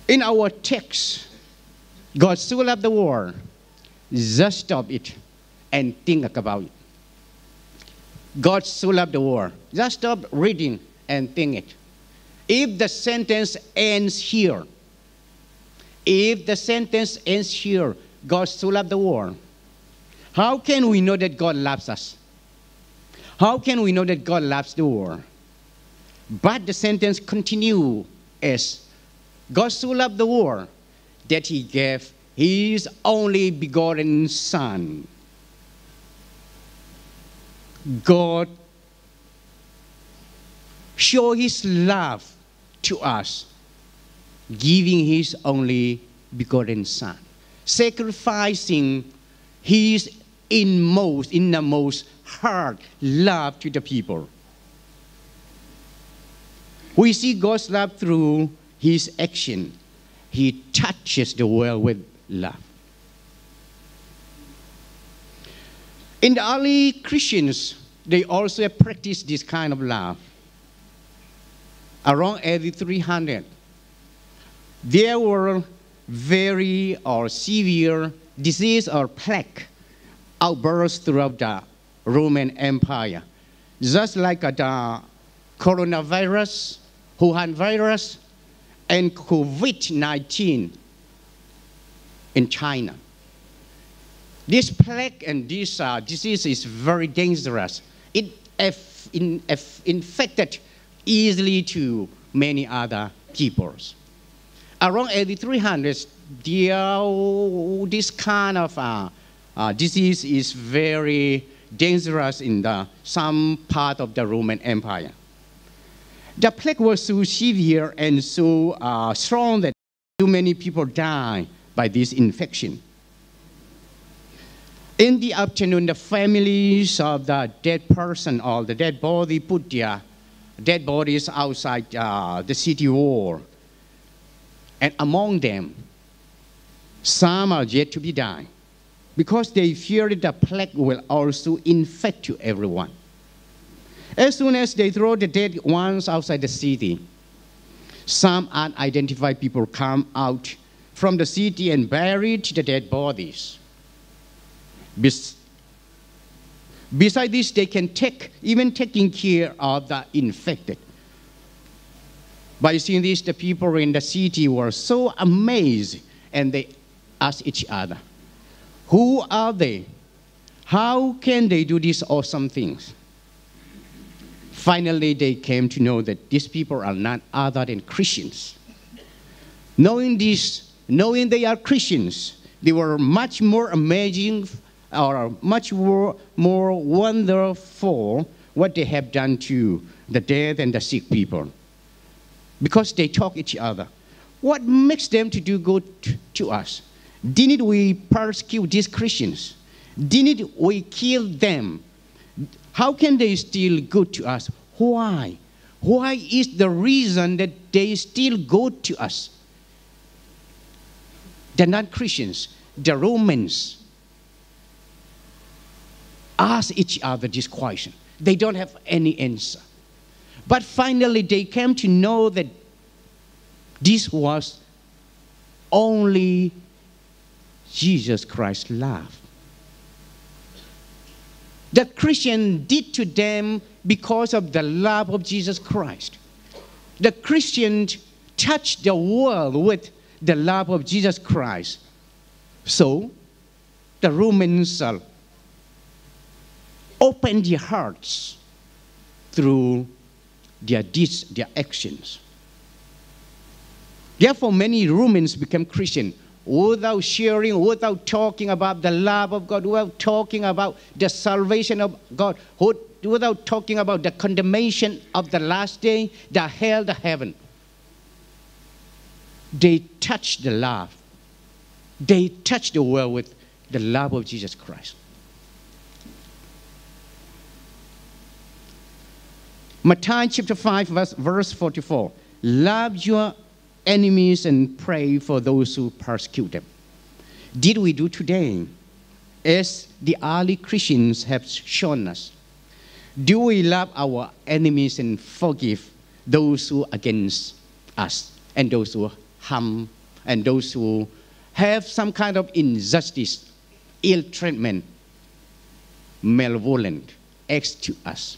In our text, God so loved the world. Just stop it and think about it. God so loved the world. Just stop reading and think it. If the sentence ends here, if the sentence ends here, "God so loved the world," how can we know that God loves us? How can we know that God loves the world? But the sentence continue as, "God so loved the world that he gave his only begotten Son." God show his love to us, giving his only begotten Son, sacrificing his inmost, in the most heart, love to the people. We see God's love through his action. He touches the world with love. In the early Christians, they also practiced this kind of love. Around A D three hundred, there were very or severe disease or plague outbursts throughout the Roman Empire, just like the coronavirus, Wuhan virus, and COVID nineteen in China. This plague and this uh, disease is very dangerous. It eff- in- eff- infected easily to many other peoples. Around A D three hundred, there, this kind of uh, uh, disease is very dangerous in the, some part of the Roman Empire. The plague was so severe and so uh, strong that too many people die by this infection. In the afternoon, the families of the dead person or the dead body put their dead bodies outside uh, the city wall. And among them, some are yet to be die because they fear that the plague will also infect to everyone. As soon as they throw the dead ones outside the city, some unidentified people come out from the city and buried the dead bodies. Bes- Beside this, they can take, even taking care of the infected. By seeing this, the people in the city were so amazed and they asked each other, "Who are they? How can they do these awesome things?" Finally, they came to know that these people are none other than Christians. Knowing this, knowing they are Christians, they were much more amazing or much more, more wonderful what they have done to the dead and the sick people. Because they talk each other. What makes them to do good to us? Didn't we persecute these Christians? Didn't we kill them? How can they still good to us? Why? Why is the reason that they still good to us? The non-Christians, the Romans, ask each other this question. They don't have any answer. But finally, they came to know that this was only Jesus Christ's love. The Christian did to them because of the love of Jesus Christ. The Christian touched the world with the love of Jesus Christ. So, the Romans uh, opened their hearts through their deeds, their actions. Therefore, many Romans became Christian without sharing, without talking about the love of God, without talking about the salvation of God, who- without talking about the condemnation of the last day, the hell, the heaven. They touch the love. They touch the world with the love of Jesus Christ. Matthew chapter five, verse, verse forty-four. "Love your enemies and pray for those who persecute them." Did we do today as the early Christians have shown us? Do we love our enemies and forgive those who against us and those who harm and those who have some kind of injustice, ill treatment, malevolent acts to us?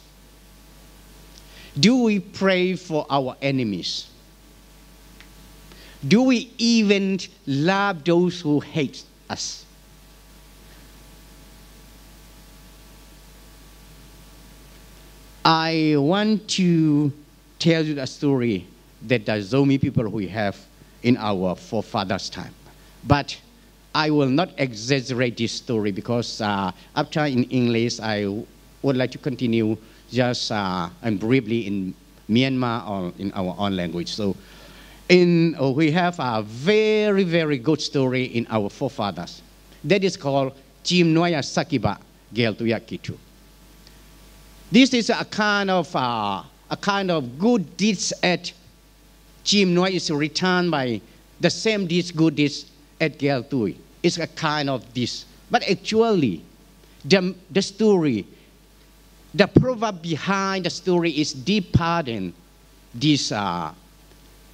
Do we pray for our enemies? Do we even love those who hate us? I want to tell you a story that the Zomi people we have in our forefathers' time. But I will not exaggerate this story because uh, after in English, I w- would like to continue just uh, and briefly in Myanmar or in our own language. So, in uh, we have a very, very good story in our forefathers. That is called Cimnuai a sakibah, Geltui a kithu. This is a kind of uh, a kind of good deeds at Cimnuai is returned by the same deeds, good deeds at Geltui. It's a kind of this. But actually, the, the story, the proverb behind the story is deeper than this, uh,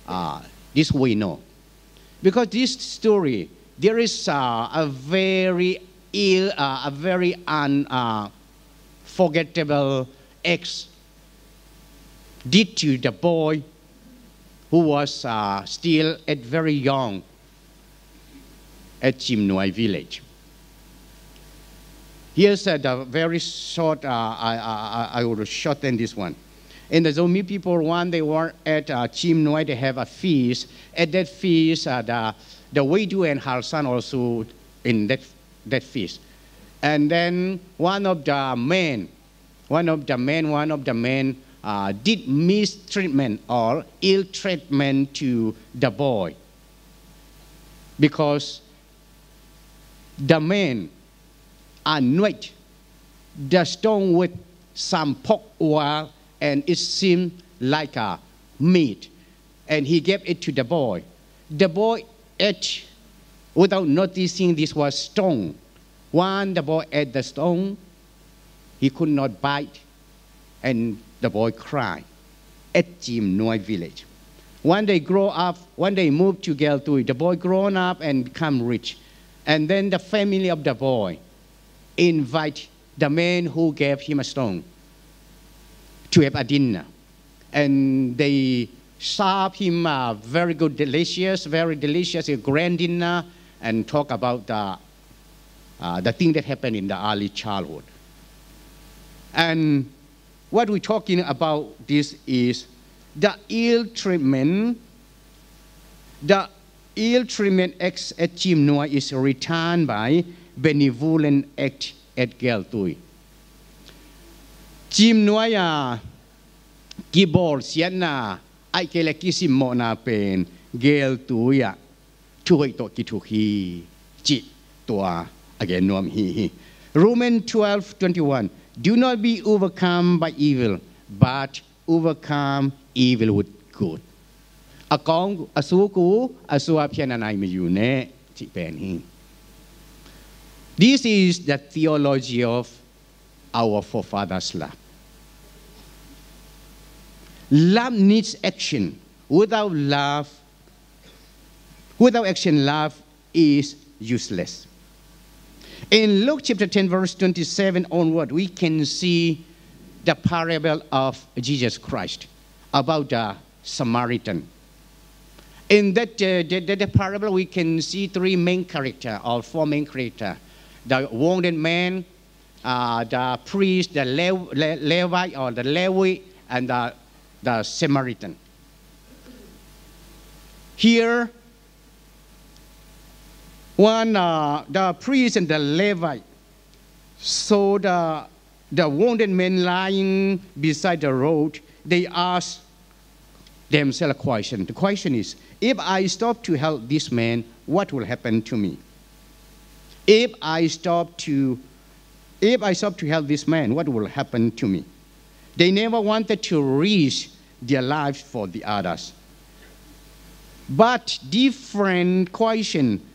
uh, this we know. Because this story, there is uh, a very ill, uh, a very unforgettable uh, act did to the boy who was uh, still at very young at Cimnuai village. Here's uh, the very short, uh, I, I, I will shorten this one. And the Zomi people, when they were at uh, Cimnuai, they have a feast. At that feast, uh, the, the Waidu and Halsan also in that, that feast. And then one of the men, one of the men, one of the men uh, did mistreatment or ill treatment to the boy because the man anoint the stone with some pork oil, and it seemed like a meat, and he gave it to the boy. The boy ate without noticing this was stone. When the boy ate the stone, he could not bite, and the boy cried at Cimnuai village. When they grow up, when they move to Geltui, the boy grown up and become rich. And then the family of the boy invite the man who gave him a stone to have a dinner. And they serve him a very good, delicious, very delicious grand dinner and talk about the, uh, the thing that happened in the early childhood. And what we're talking about this is the ill treatment, the ill treatment acts at Cimnuai is returned by benevolent act at Geltui. Cimnuai a kibawl siatna, ahih kei leh kisimmawhna pen Geltui ah thuhoih tawh kithuk hi cih tua a gen nuam hi hi. Romans twelve twenty-one. Do not be overcome by evil, but overcome evil with good. A kawng, a suk uh a suap hian a nai mei uh neh cih pen hi. This is the theology of our forefathers' love. Love needs action. Without love, without action, love is useless. In Luke chapter ten, verse twenty-seven onward, we can see the parable of Jesus Christ about the Samaritan. In that, uh, the, the, the parable, we can see three main character or four main character: the wounded man, uh, the priest, the Lev- Le- Levite or the Levi, and the, the Samaritan. Here, one, uh, the priest and the Levite saw the, the wounded man lying beside the road. They asked themselves a question. The question is, if I stop to help this man, what will happen to me? If I stop to, if I stop to help this man, what will happen to me? They never wanted to risk their lives for the others. But different question.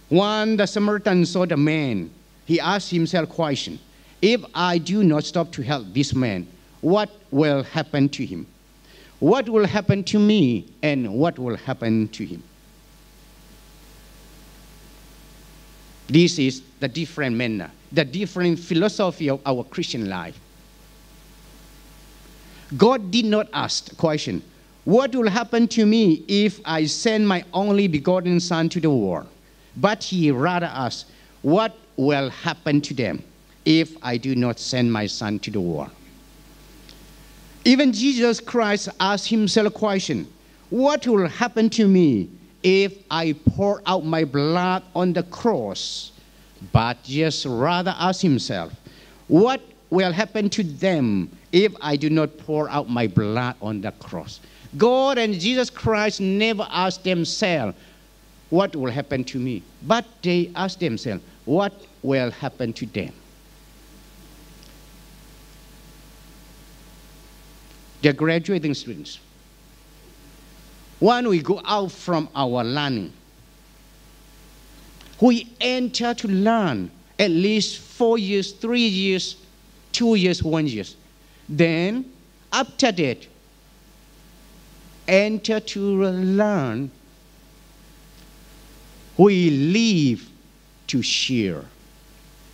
When the Samaritan saw the man, he asked himself question, if I do not stop to help this man, what will happen to him? What will happen to me and what will happen to him? This is the different manner, the different philosophy of our Christian life. God did not ask the question, what will happen to me if I send my only begotten Son to the world? But he rather asked, what will happen to them if I do not send my Son to the world? Even Jesus Christ asked himself a question, what will happen to me if I pour out my blood on the cross? But Jesus rather asked himself, what will happen to them if I do not pour out my blood on the cross? God and Jesus Christ never asked themselves, what will happen to me? But they ask themselves, what will happen to them? The graduating students, when we go out from our learning, we enter to learn at least four years, three years, two years, one year. Then, after that, enter to learn, we live to share.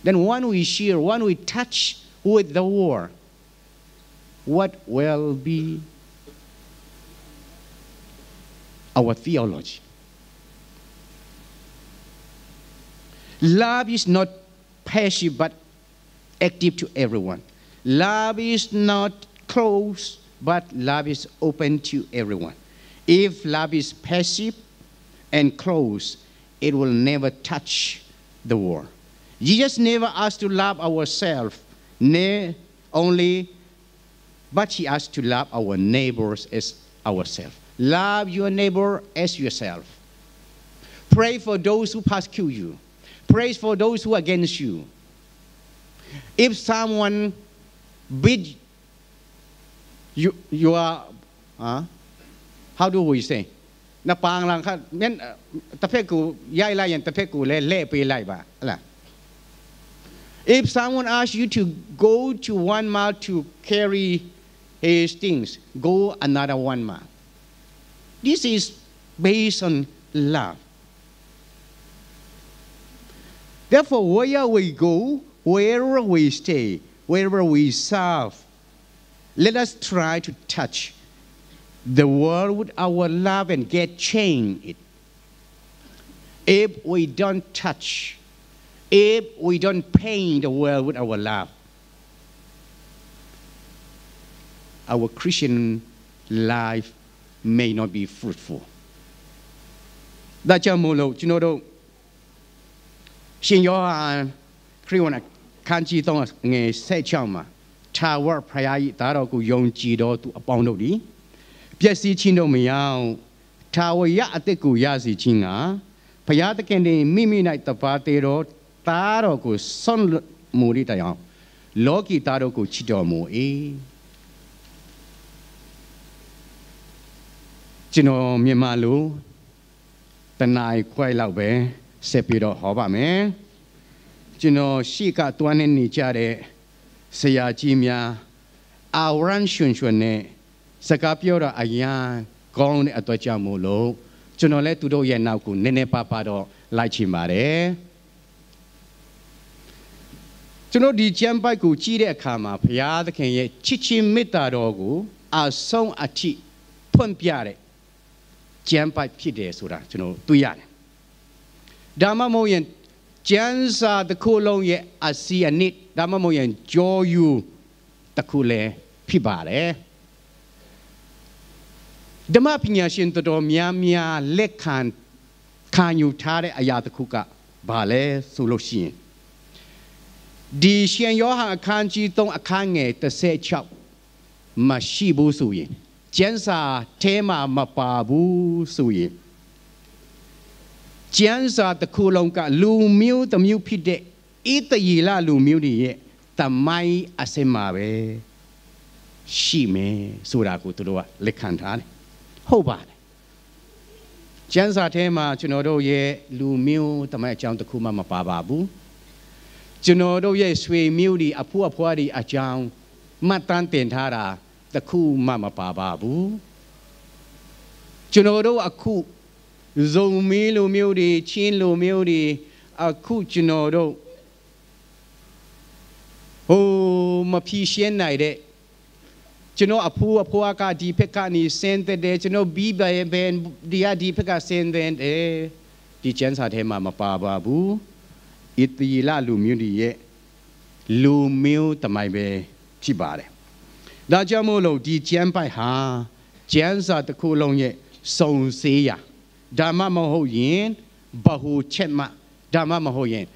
Then when we share, when we touch with the world, what will be our theology? Love is not passive but active to everyone. Love is not closed, but love is open to everyone. If love is passive and closed, it will never touch the world. Jesus never asked to love ourselves, nay, only, but he asked to love our neighbors as ourselves. Love your neighbor as yourself. Pray for those who persecute you. Pray for those who are against you. If someone beat you, you are, huh? How do we say? Na pang lang kha, men, uh, taphe ku yai lai yan taphe ku le le pi lai ba, ala. If someone asks you to go to one mile to carry his things, go another one mile. This is based on love. Therefore, wherever we go, wherever we stay, wherever we serve, let us try to touch the world with our love and get change it. If we don't touch, if we don't paint the world with our love, our Christian life may not be fruitful. ဒါကြောင့်မို့လို့ ကျွန်တော်တို့ ရှင်ယောဟန် ခရစ်ဝင်အခန်းကြီးသုံး အငယ်ဆယ့်ခြောက်မှာ ထာဝရဘုရား၏သားတော်ကို ယုံကြည်သောသူအပေါင်းတို့သည် ပျက်စီးခြင်းသို့မရောက်၊ ထာဝရအသက်ကို ရစေခြင်းငှာ ဘုရားသခင်သည် မိမိ၌သဘာသေသောသားတော်ကို စွန့်တော်မူသည့်တိုင်အောင် လောကီသားတို့ကို ချစ်တော်မူ၏။ ကျွန်တော် မြန်မာလို တနာရီခွဲလောက်ပဲ ဆက်ပြီးတော့ ဟောပါမယ်။ ကျွန်တော် ရှေ့က သွားနေနေကြတဲ့ ဆရာကြီးများ အာရမ်းရွှင်ရွှင်နဲ့ စကားပြောတာ အရမ်းကောင်းတဲ့အတွက်ကြောင့်မို့လို့ ကျွန်တော်လည်း သူတို့ရဲ့နောက်ကို နည်းနည်းပါးပါးတော့ လိုက်ချင်ပါတယ်။ ကျွန်တော် ဒီကျမ်းပိုဒ်ကို ကြည့်တဲ့အခါမှာ ဘုရားသခင်ရဲ့ ချစ်ခြင်းမေတ္တာတော်ကို အဆုံးအထိ ဖွင့်ပြတဲ့ ကျမ်းပိုဒ်ဖြစ်တယ်ဆိုတာ ကျွန်တော် တွေ့ရတယ်။ ဒါမှမဟုတ်ရင် ကျမ်းစာတစ်ခုလုံးရဲ့ အဆံအနှစ်၊ ဒါမှမဟုတ်ရင် ကျောရိုးတစ်ခုလည်း ဖြစ်ပါတယ်။ ဓမ္မပညာရှင် တော်တော်များများ လက်ခံ ခံယူထားတဲ့ အရာတစ်ခုက ဘာလဲဆိုလို့ရှိရင် ဒီ ရှင်ယောဟန် အခန်းကြီးသုံး အခန်းငယ် တစ်ဆယ့်ခြောက် မရှိဘူးဆိုရင်၊ ကျမ်းစာထဲမှာ မပါဘူးဆိုရင်၊ ကျမ်းစာတစ်ခုလုံးက လူမျိုးတစ်မျိုးဖြစ်တဲ့ ဣသရေလလူမျိုးတွေရဲ့ သမိုင်းအစစ်မှာပဲ ရှိမယ်ဆိုတာကို သူတို့က လက်ခံထားတယ်။ ဟုတ်ပါတယ်။ ကျမ်းစာထဲမှာ ကျွန်တော်တို့ရဲ့ လူမျိုးသမိုင်းအကြောင်းတစ်ခုမှ မပါပါဘူး။ ကျွန်တော်တို့ရဲ့ ဆွေမျိုးတွေ၊ အဖိအဖွားတွေအကြောင်း မှတ်တမ်းတင်ထားတာ တစ်ခုမှ မပါပါဘူး။ ကျွန်တော်တို့အခု ဇိုမီးလူမျိုးတွေ၊ ချင်းလူမျိုးတွေ၊ အခု ကျွန်တော်တို့ ဟို မဖြေရှင်းနိုင်တဲ့၊ ကျွန်တော် အဖိအဖွားက ဒီဘက်ကနေ ဆင်းသက်တယ်၊ ကျွန်တော် ဘီဘယ်ဘယ်ဒီက ဒီဘက်က ဆင်းသက်တယ်၊ ဒီကျမ်းစာထဲမှာ မပါပါဘူး။ ဣသရေလလူမျိုးတွေရဲ့ လူမျိုးသမိုင်းပဲ ဖြစ်ပါတယ်။ ဒါကြောင့်မို့လို့ ဒီကျမ်းပိုဒ်ဟာ ကျမ်းစာတစ်ခုလုံးရဲ့ စုံစည်းရာ၊ ဒါမှမဟုတ်ရင် ဗဟိုချက်မ၊ ဒါမှမဟုတ်ရင်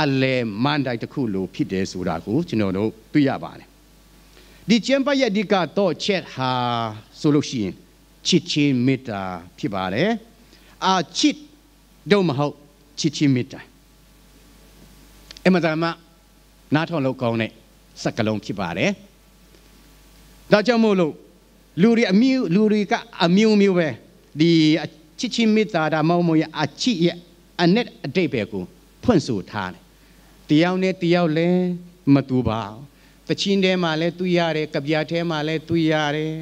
အလယ်မဏ္ဍိုင်တစ်ခုလို ဖြစ်တယ်ဆိုတာကို ကျွန်တော်တို့ တွေ့ရပါတယ်။ ဒီကျမ်းပိုဒ်ရဲ့ အဓိကသော့ချက်ဟာ ဆိုလို့ရှိရင် ချစ်ခြင်းမေတ္တာ ဖြစ်ပါတယ်။ အချစ် သို့မဟုတ် ချစ်ခြင်းမေတ္တာ။ အင်မတန်မှနားထောင်လို့ကောင်းတဲ့စကားလုံးဖြစ်ပါတယ်။ ဒါကြောင့်မို့လို့လူတွေအမျိုးလူတွေကအမျိုးမျိုးပဲဒီချစ်ချင်းမေတ္တာဒါမှမဟုတ်ရင်အချစ်ရဲ့အနက်အတိတ်ပဲကိုဖွင့်ဆိုထားတယ်။ တယောက်နဲ့တယောက်လည်းမတူပါဘူး။ သီချင်းထဲမှာလည်းတွေ့ရတယ်၊ ကဗျာထဲမှာလည်းတွေ့ရတယ်၊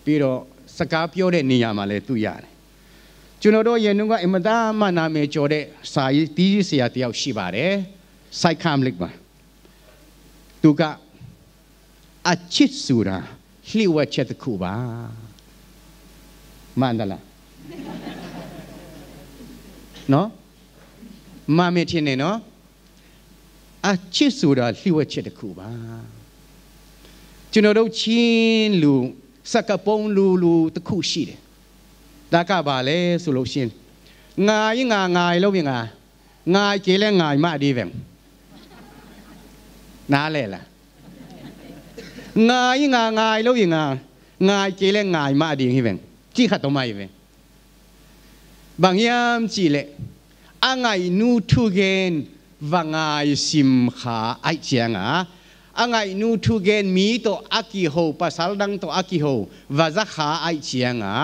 ပြီးတော့စကားပြောတဲ့နေရာမှာလည်းတွေ့ရတယ်။ ကျွန်တော်တို့ရန်ကုန်ကအင်မတန်မှနာမည်ကျော်တဲ့စာရေးသီးဆရာတစ်ယောက်ရှိပါတယ်။ စိုက်ခမ်းလိပ်ပါ။ သူကအချစ်ဆိုတာလျှို့ဝှက်ချက်တစ်ခုပါ။ မှန်သလားနော်? မှန်မယ်ထင်တယ်နော်? အချစ်ဆိုတာလျှို့ဝှက်ချက်တစ်ခုပါ။ ကျွန်တော်တို့ချင်းလူစကားပုံလူလူတစ်ခုရှိတယ်။ ဒါကဘာလဲဆိုလို့ရှိရင်ငါရင်ငါငါလို့ရင်ငါငါကလေးငါမဒီပဲနားလဲလား? ငါရင်ငါငါလို့ရင်ငါငါကလေးငါမဒီဟိပဲကြည့်ခတ်တော့မဟိပဲ ဘင်ယမ်စီလေအငိုင်နူထူဂန်ဝငိုင်စင်ခါအိုက်ချင်ငါအငိုင်နူထူဂန်မီတိုအကီဟိုပဆလ်ဒင်တိုအကီဟိုဝဇခါအိုက်ချင်ငါ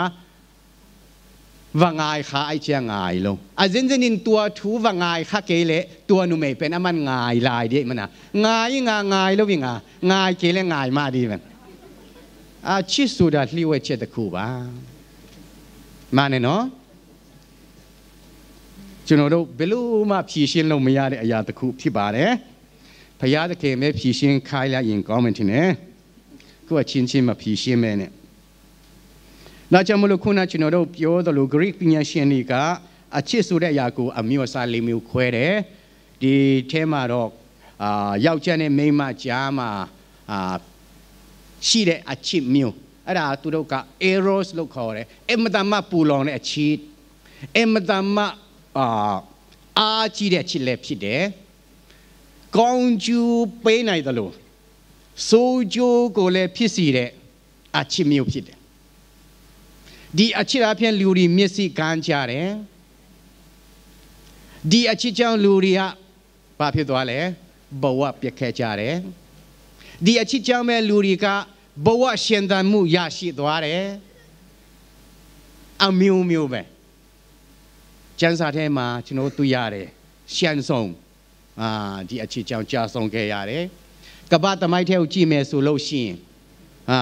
ဝငိုင်ခါအိုက်ချင်ငါအီလိုအဇင်ဇင်နင်တူအထူဝငိုင်ခါကလေတူအနုမေပင်အမန်ငိုင်လာဒီမနာငိုင်ငါငိုင်လိုဝိငါငိုင်ကလေငိုင်မဒီမန်အချစ်ဆိုတာလှိဝဲချက်တစ်ခုပါမနဲ့နော်ကျွန်တော်တို့ဘယ်လိုမှဖြေရှင်းလို့မရတဲ့အရာတစ်ခုဖြစ်ပါတယ်။ဘုရားသခင်ပဲဖြေရှင်းခိုင်းလိုက်ရင်ကောင်းမယ်ထင်တယ်။ကိုယ့်အချင်းချင်းမဖြေရှင်းမဲနဲ့။ဒါကြောင့်မလို့ခုနကျွန်တော်တို့ပြောသလိုဂရိပညာရှင်တွေကအချစ်ဆိုတဲ့အရာကိုအမျိုးအစားလေးမျိုးခွဲတယ်။ဒီထဲမှာတော့အာယောက်ျားနဲ့မိန်းမကြားမှာအာရှိတဲ့အချစ်မျိုးအဲ့ဒါသူတို့က eros လို့ခေါ်တယ်။အင်မတန်မှပူလောင်တဲ့အချစ်အင်မတန်မှအာအားကြီးတဲ့ချစ်လည်းဖြစ်တယ်။ကောင်းကျိုးပေးနိုင်သလိုဆိုးကျိုးကိုလည်းဖြစ်စေတဲ့အချစ်မျိုးဖြစ်တယ်။ဒီအချစ်အပြင်လူတွေမျက်စိကန်းကြတယ်။ဒီအချစ်ကြောင့်လူတွေကဘာဖြစ်သွားလဲ။ဘဝပြတ်ခဲ့ကြတယ်။ဒီအချစ်ကြောင့်ပဲလူတွေကဘဝရှင်သန်မှုရရှိသွားတယ်။အမျိုးမျိုးပဲ။ကျမ်းစာထဲမှာကျွန်တော်တို့တွေ့ရတယ်။ရှန်ဆောင်အာဒီအချစ်ကြောင့်ကြာဆုံးခဲ့ရတယ်။ကမ္ဘာ့သမိုင်းထဲကိုကြည့်မယ်ဆိုလို့ရှိရင်အာ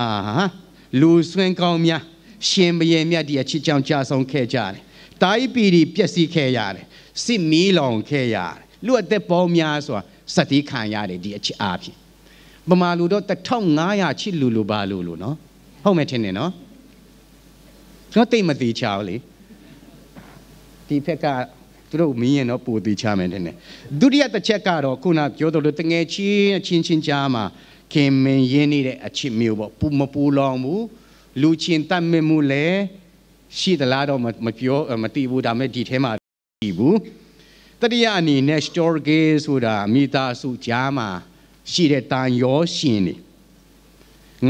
လူစွင်းကောင်းများရှင်ဘုရင်မြတ်ဒီအချစ်ကြောင့်ကြာဆုံးခဲ့ကြတယ်။တိုင်းပြည်တွေပျက်စီးခဲ့ရတယ်။စစ်မီးလောင်ခဲ့ရတယ်။လူအသက်ပေါင်းများစွာစတီးခံရတယ်ဒီအချစ်အားဖြင့်။ဗမာလူတော့တစ်ထောင်ငါးရာချစ်လူလူပါလူလူနော်။ဟုတ်မယ်ထင်တယ်နော်။ကျွန်တော်သိပ်မသေးချာဘူးလေ။ဒီဖက်ကသူတို့မင်းရင်တော့ပိုသေးချာမယ်ထင်တယ်။ဒုတိယတစ်ချက်ကတော့ခုနပြောသလိုတငယ်ချင်းအချင်းချင်းကြားမှာခင်မင်ရင်းနေတဲ့အချစ်မျိုးပေါ့ပူမပူလောင်ဘူး။လူချင်းတတ်မင်မှုလည်းရှိသလားတော့မမပြောမသိဘူး။ဒါပေမဲ့ဒီထဲမှာရှိဘူး။တတိယအနေနဲ့ storge ဆိုတာမိသားစုကြားမှာရှိတဲ့တန်ရောရှင်တွေ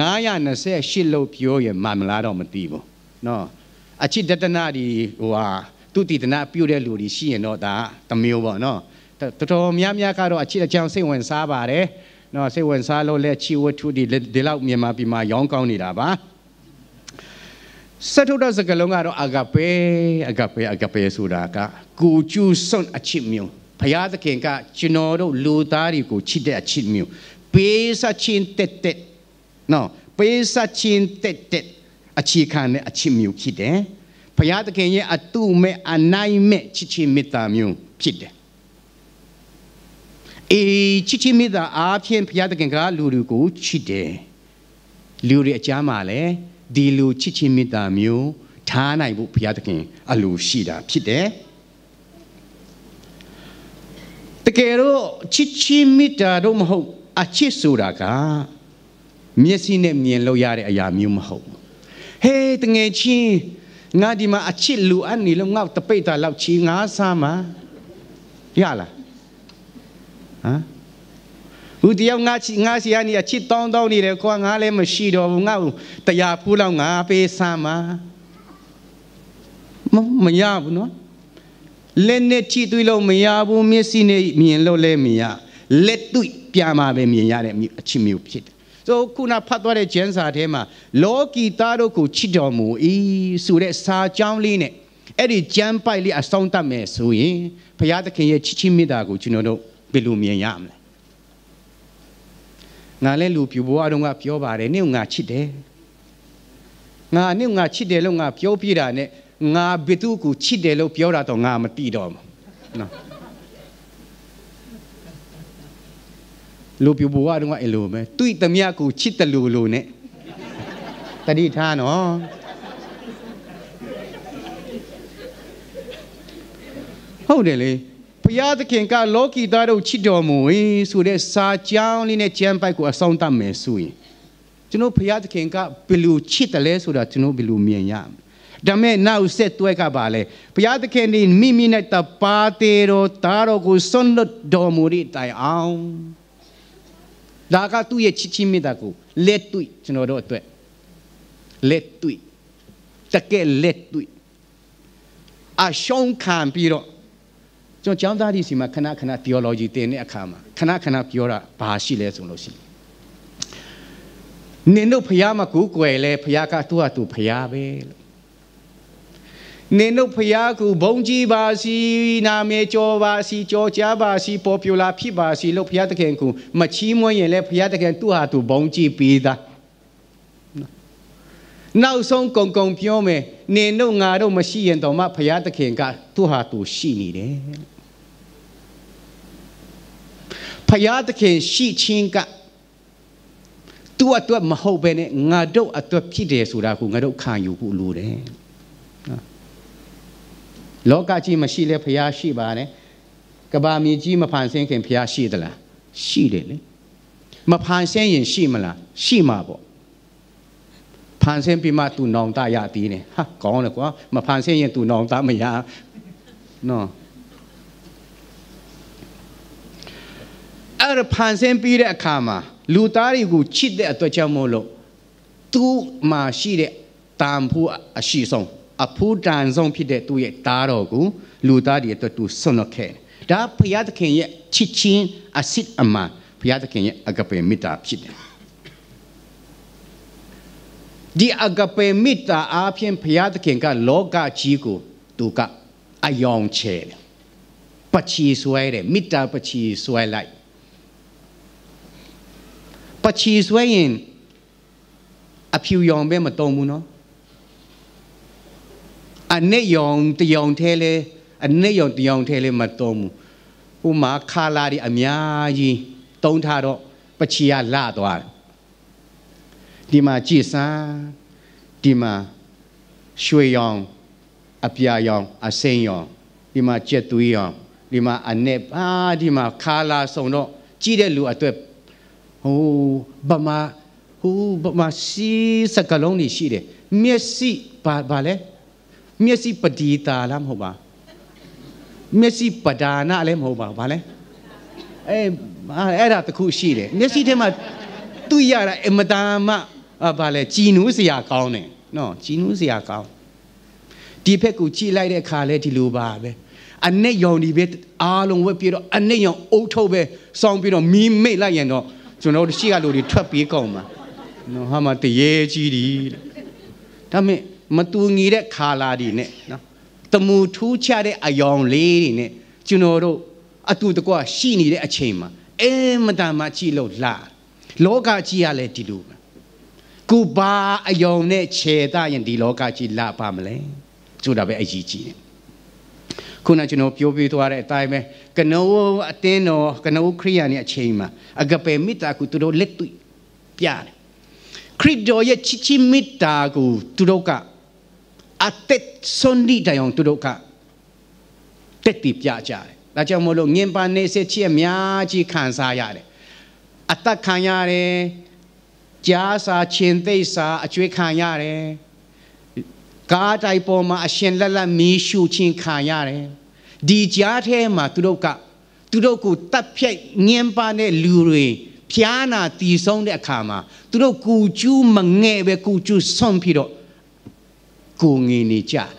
928လို့ပြောရင်မှန်မလားတော့မသိဘူးနော်။အချစ်ဒတနာဒီဟိုဟာသူတည်တနာပြုတဲ့လူတွေရှိရင်တော့ဒါတစ်မျိုးပေါ့နော်။တတော်များများကတော့အချစ်အကြောင်းစိတ်ဝင်စားပါတယ်နော်။စိတ်ဝင်စားလို့လက်ချီဝတ္ထုဒီဒီလောက်မြန်မာပြည်မှာရောင်းကောင်းနေတာပါ။ဆက်ထုတ်တဲ့စကားလုံးကတော့ agape agape agape ဆိုတာကကိုကျူစွန့်အချစ်မျိုး။ဘုရားသခင်ကကျွန်တော်တို့လူသားတွေကိုချစ်တဲ့အချစ်မျိုးပေးစားခြင်းတက်တက်နော်ပေးစားခြင်းတက်တက်အခြေခံတဲ့အချစ်မျိုးဖြစ်တယ်။ဘုရားသခင်ရဲ့အတူမဲ့အနိုင်မဲ့ချစ်ခြင်းမေတ္တာမျိုးဖြစ်တယ်။အေးချစ်ခြင်းမေတ္တာအားဖြင့်ဘုရားသခင်ကလူတွေကိုချစ်တယ်။လူတွေအကြားမှာလည်းဒီလူချစ်ခြင်းမေတ္တာမျိုးထားနိုင်ဖို့ဘုရားသခင်အလိုရှိတာဖြစ်တယ်။တကယ်တော့ချစ်ချင်းမေတ္တာတို့မဟုတ်အချစ်ဆိုတာကမျက်စိနဲ့မြင်လို့ရတဲ့အရာမျိုးမဟုတ်ဘူး။ဟေးတငယ်ချင်းငါဒီမှာအချစ်လိုအပ်နေလို့ငါ့ကိုတပိတ်တာလောက်ချီငါစားမှာရလား။ဟမ်။ဟူတယောက်ငါချီငါစီကနေအချစ်တောင်းတောင်းနေတယ်ကွာငါလည်းမရှိတော့ဘူးငါ့ကိုတရားဖူးလောက်ငါပေးစားမှာမမရဘူးနော်။ လက်နဲ့ထိတွေ့လို့မရဘူး၊ မျက်စိနဲ့မြင်လို့လည်းမရ၊ လက်တွေ့ပြမှပဲမြင်ရတဲ့မျိုး၊ အချစ်မျိုးဖြစ်တယ်။ ဆိုတော့ ခုနဖတ်သွားတဲ့ကျမ်းစာထဲမှာ လောကီသားတို့ကိုချစ်တော်မူ၏ဆိုတဲ့စာကြောင်းလေးနဲ့ အဲ့ဒီကျမ်းပိုဒ်လေးအဆုံးသတ်မယ်ဆိုရင် ဘုရားသခင်ရဲ့ချစ်ခြင်းမေတ္တာကိုကျွန်တော်တို့ဘယ်လိုမြင်ရမလဲ။ ငါလည်းလူပျူဘဝတုန်းကပြောပါတယ်၊ နင့်ကိုငါချစ်တယ်။ ငါ၊ နင့်ကိုငါချစ်တယ်လို့ငါပြောပြတာနဲ့ ငါဘယ်သူ့ကိုချစ်တယ်လို့ပြောတာတော့ငါမသိတော့ဘူးနော်။ လူပျူဘဝတုန်းကအဲ့လိုပဲ၊ တွေ့သမျှကိုချစ်သလိုလိုနဲ့၊ သတိထားနော်။ ဟုတ်တယ်လေ။ ဘုရားသခင်ကလောကီသားတို့ချစ်တော်မူ၏ဆိုတဲ့စာကြောင်းလေးနဲ့ကျမ်းပိုဒ်ကိုအဆုံးသတ်မယ်ဆိုရင် ကျွန်တော်ဘုရားသခင်ကဘယ်လိုချစ်တယ်လဲဆိုတာ ကျွန်တော်ဘယ်လိုမြင်ရမလဲ။ ဒါပေမဲ့နောက်ဆက်တွဲကဘာလဲ။ ဘုရားသခင်သည်မိမိ၌တပါသေးသောသားတော်ကိုစွန့်လွှတ်တော်မူသည့်တိုင်အောင်၊ ဒါကသူ့ရဲ့ချစ်ခြင်းမေတ္တာကိုလက်တွေ့၊ ကျွန်တော်တို့အတွက်လက်တွေ့၊ တကယ့်လက်တွေ့၊ အရှုံးခံပြီးတော့၊ ကျွန်တော်ကျောင်းသားတွေဆီမှာ ခဏခဏ theology သင်တဲ့အခါမှာ ခဏခဏပြောတာဘာရှိလဲဆိုလို့ရှိရင်၊ နင်တို့ဘုရားမကူးကွယ်လဲ၊ ဘုရားကသူ့ဟာသူဘုရားပဲလို့။ နင်တို့ဘုရားကိုဘုန်းကြီးပါစီ၊ နာမည်ကျော်ပါစီ၊ ကျော်ကြားပါစီ၊ popular ဖြစ်ပါစီလို့ ဘုရားသခင်ကိုမချီးမွမ်းရင်လဲ၊ ဘုရားသခင်သူ့ဟာသူဘုန်းကြီးပြီးသား။ နောက်ဆုံးကုန်ကုန်ပြောမယ်၊ နင်တို့ငါတို့မရှိရင်တောင်မှ ဘုရားသခင်ကသူ့ဟာသူရှိနေတယ်။ ဘုရားသခင်ရှိခြင်းက သူ့အတွက်မဟုတ်ဘဲနဲ့ ငါတို့အတွက်ဖြစ်တယ်ဆိုတာကို ငါတို့ခံယူဖို့လိုတယ်။ လောကကြီးမရှိလဲ ဘုရားရှိပါတယ်။ ကမ္ဘာမြေကြီးမဖန်ဆင်းခင် ဘုရားရှိသလား။ ရှိတယ်လေ။ မဖန်ဆင်းရင်ရှိမလား။ ရှိမှာပေါ့။ ဖန်ဆင်းပြီးမှ သူနောင်တရသေးတယ်။ ဟာ၊ ကောင်းတယ်ကွာ။ မဖန်ဆင်းရင် သူနောင်တမရနော်။ အဲ့ဒါဖန်ဆင်းပြီးတဲ့အခါမှာ လူသားတွေကိုချစ်တဲ့အတွက်ကြောင့်မို့လို့ သူ့မှာရှိတဲ့တန်ဖိုးအရှိဆုံး၊ အဖိုးတန်ဆုံးဖြစ်တဲ့သူ့ရဲ့သားတော်ကို လူသားတွေအတွက် သူစွန့်လွှတ်ခဲ့တယ်။ ဒါဘုရားသခင်ရဲ့ချစ်ခြင်းအစစ်အမှန်၊ ဘုရားသခင်ရဲ့အဂပေမေတ္တာဖြစ်တယ်။ ဒီအဂပေမေတ္တာအားဖြင့် ဘုရားသခင်ကလောကကြီးကို သူကအရောင်ချယ်တယ်။ ပချီဆွဲတယ်။ မေတ္တာပချီဆွဲလိုက်။ ပချီဆွဲရင် အဖြူရောင်ပဲမသုံးဘူးနော်။ အနက်ရောင်တစ်ရောင်ထဲလဲ၊ အနက်ရောင်တစ်ရောင်ထဲလဲမသုံးဘူး။ ဟိုမှာ ခါလာတွေအများကြီးသုံးထားတော့ ပချီကလတ်သွားတယ်။ ဒီမှာကြည့်စမ်း၊ ဒီမှာ ရွှေရောင်၊ အပြာရောင်၊ အစိမ်းရောင်၊ ဒီမှာ ကြက်သွေးရောင်၊ ဒီမှာ အနက်၊ အာ၊ ဒီမှာ ခါလာစုံတော့ ကြည့်တဲ့လူအတွက်၊ ဟို၊ ဗမာ၊ ဟို၊ ဗမာစကားလုံးတွေရှိတယ်။ မျက်စိ၊ ဘာ၊ ဘာလဲ၊ မျက်စိပဒေသာလား၊ မဟုတ်ပါ။ မျက်စိပဒါနလည်းမဟုတ်ပါဘူး။ ဘာလဲ။ အဲ၊ အာ၊ အဲ့ဒါတစ်ခုရှိတယ်။ မျက်စိထဲမှာတွေ့ရတာ အင်မတန်မှ၊ အာ၊ ဘာလဲ၊ ကြည်နူးစရာကောင်းတယ်နော်။ ကြည်နူးစရာကောင်း။ ဒီဘက်ကိုကြည့်လိုက်တဲ့အခါလဲ ဒီလိုပါပဲ။ အနက်ရောင်တွေပဲ အားလုံးဝတ်ပြီးတော့၊ အနက်ရောင်ဦးထုပ်ပဲစောင်းပြီးတော့ မီးမှိတ်လိုက်ရင်တော့ ကျွန်တော်တို့ရှေ့ကလူတွေထွက်ပြေးကုန်မှာနော်။ ဟာ၊ မတရေကြီးတယ်။ ဒါပေမဲ့ မတူညီတဲ့ခါလာတွေနဲ့နော်၊ တမူထူးခြားတဲ့အရောင်လေးတွေနဲ့ ကျွန်တော်တို့အတူတကွရှိနေတဲ့အချိန်မှာ အင်မတန်မှကြည့်လို့လှ၊ လောကကြီးကလည်းဒီလိုပဲ။ ကိုယ်ဘာအရောင်နဲ့ခြယ်သရင် ဒီလောကကြီးလှပါမလဲဆိုတာပဲအရေးကြီးတယ်။ ခုနကျွန်တော်ပြောပြသွားတဲ့အတိုင်းပဲ၊ ကနဦးအသင်းတော်၊ ကနဦးခရစ်ယာန်တွေအချိန်မှာ အဂပေမေတ္တာကို သူတို့လက်တွေ့ပြတယ်။ ခရစ်တော်ရဲ့ချစ်ခြင်းမေတ္တာကို သူတို့က အသက်စွန့်သည့်တိုင်အောင် သူတို့က သက်သေပြကြတယ်။ ဒါကြောင့်မို့လို့ ညှဉ်းပန်းနှိပ်စက်ခြင်းအများကြီးခံစားရတယ်။ အသတ်ခံရတယ်။ ကျားစာ၊ ခြင်္သေ့စာအကျွေးခံရတယ်။ ကားတိုက်ပေါ်မှာ အရှင်လတ်လတ်မီးရှို့ခြင်းခံရတယ်။ ဒီကြားထဲမှာ သူတို့က သူတို့ကိုသတ်ဖြတ်ညှဉ်းပန်းတဲ့လူတွေ ဖျားနာသေဆုံးတဲ့အခါမှာ သူတို့ကိုယ်ကျူးမငဲ့ပဲ ကိုယ်ကျူးစွန့်ပြီးတော့ ကိုယ်ငြိမ်နေကြတယ်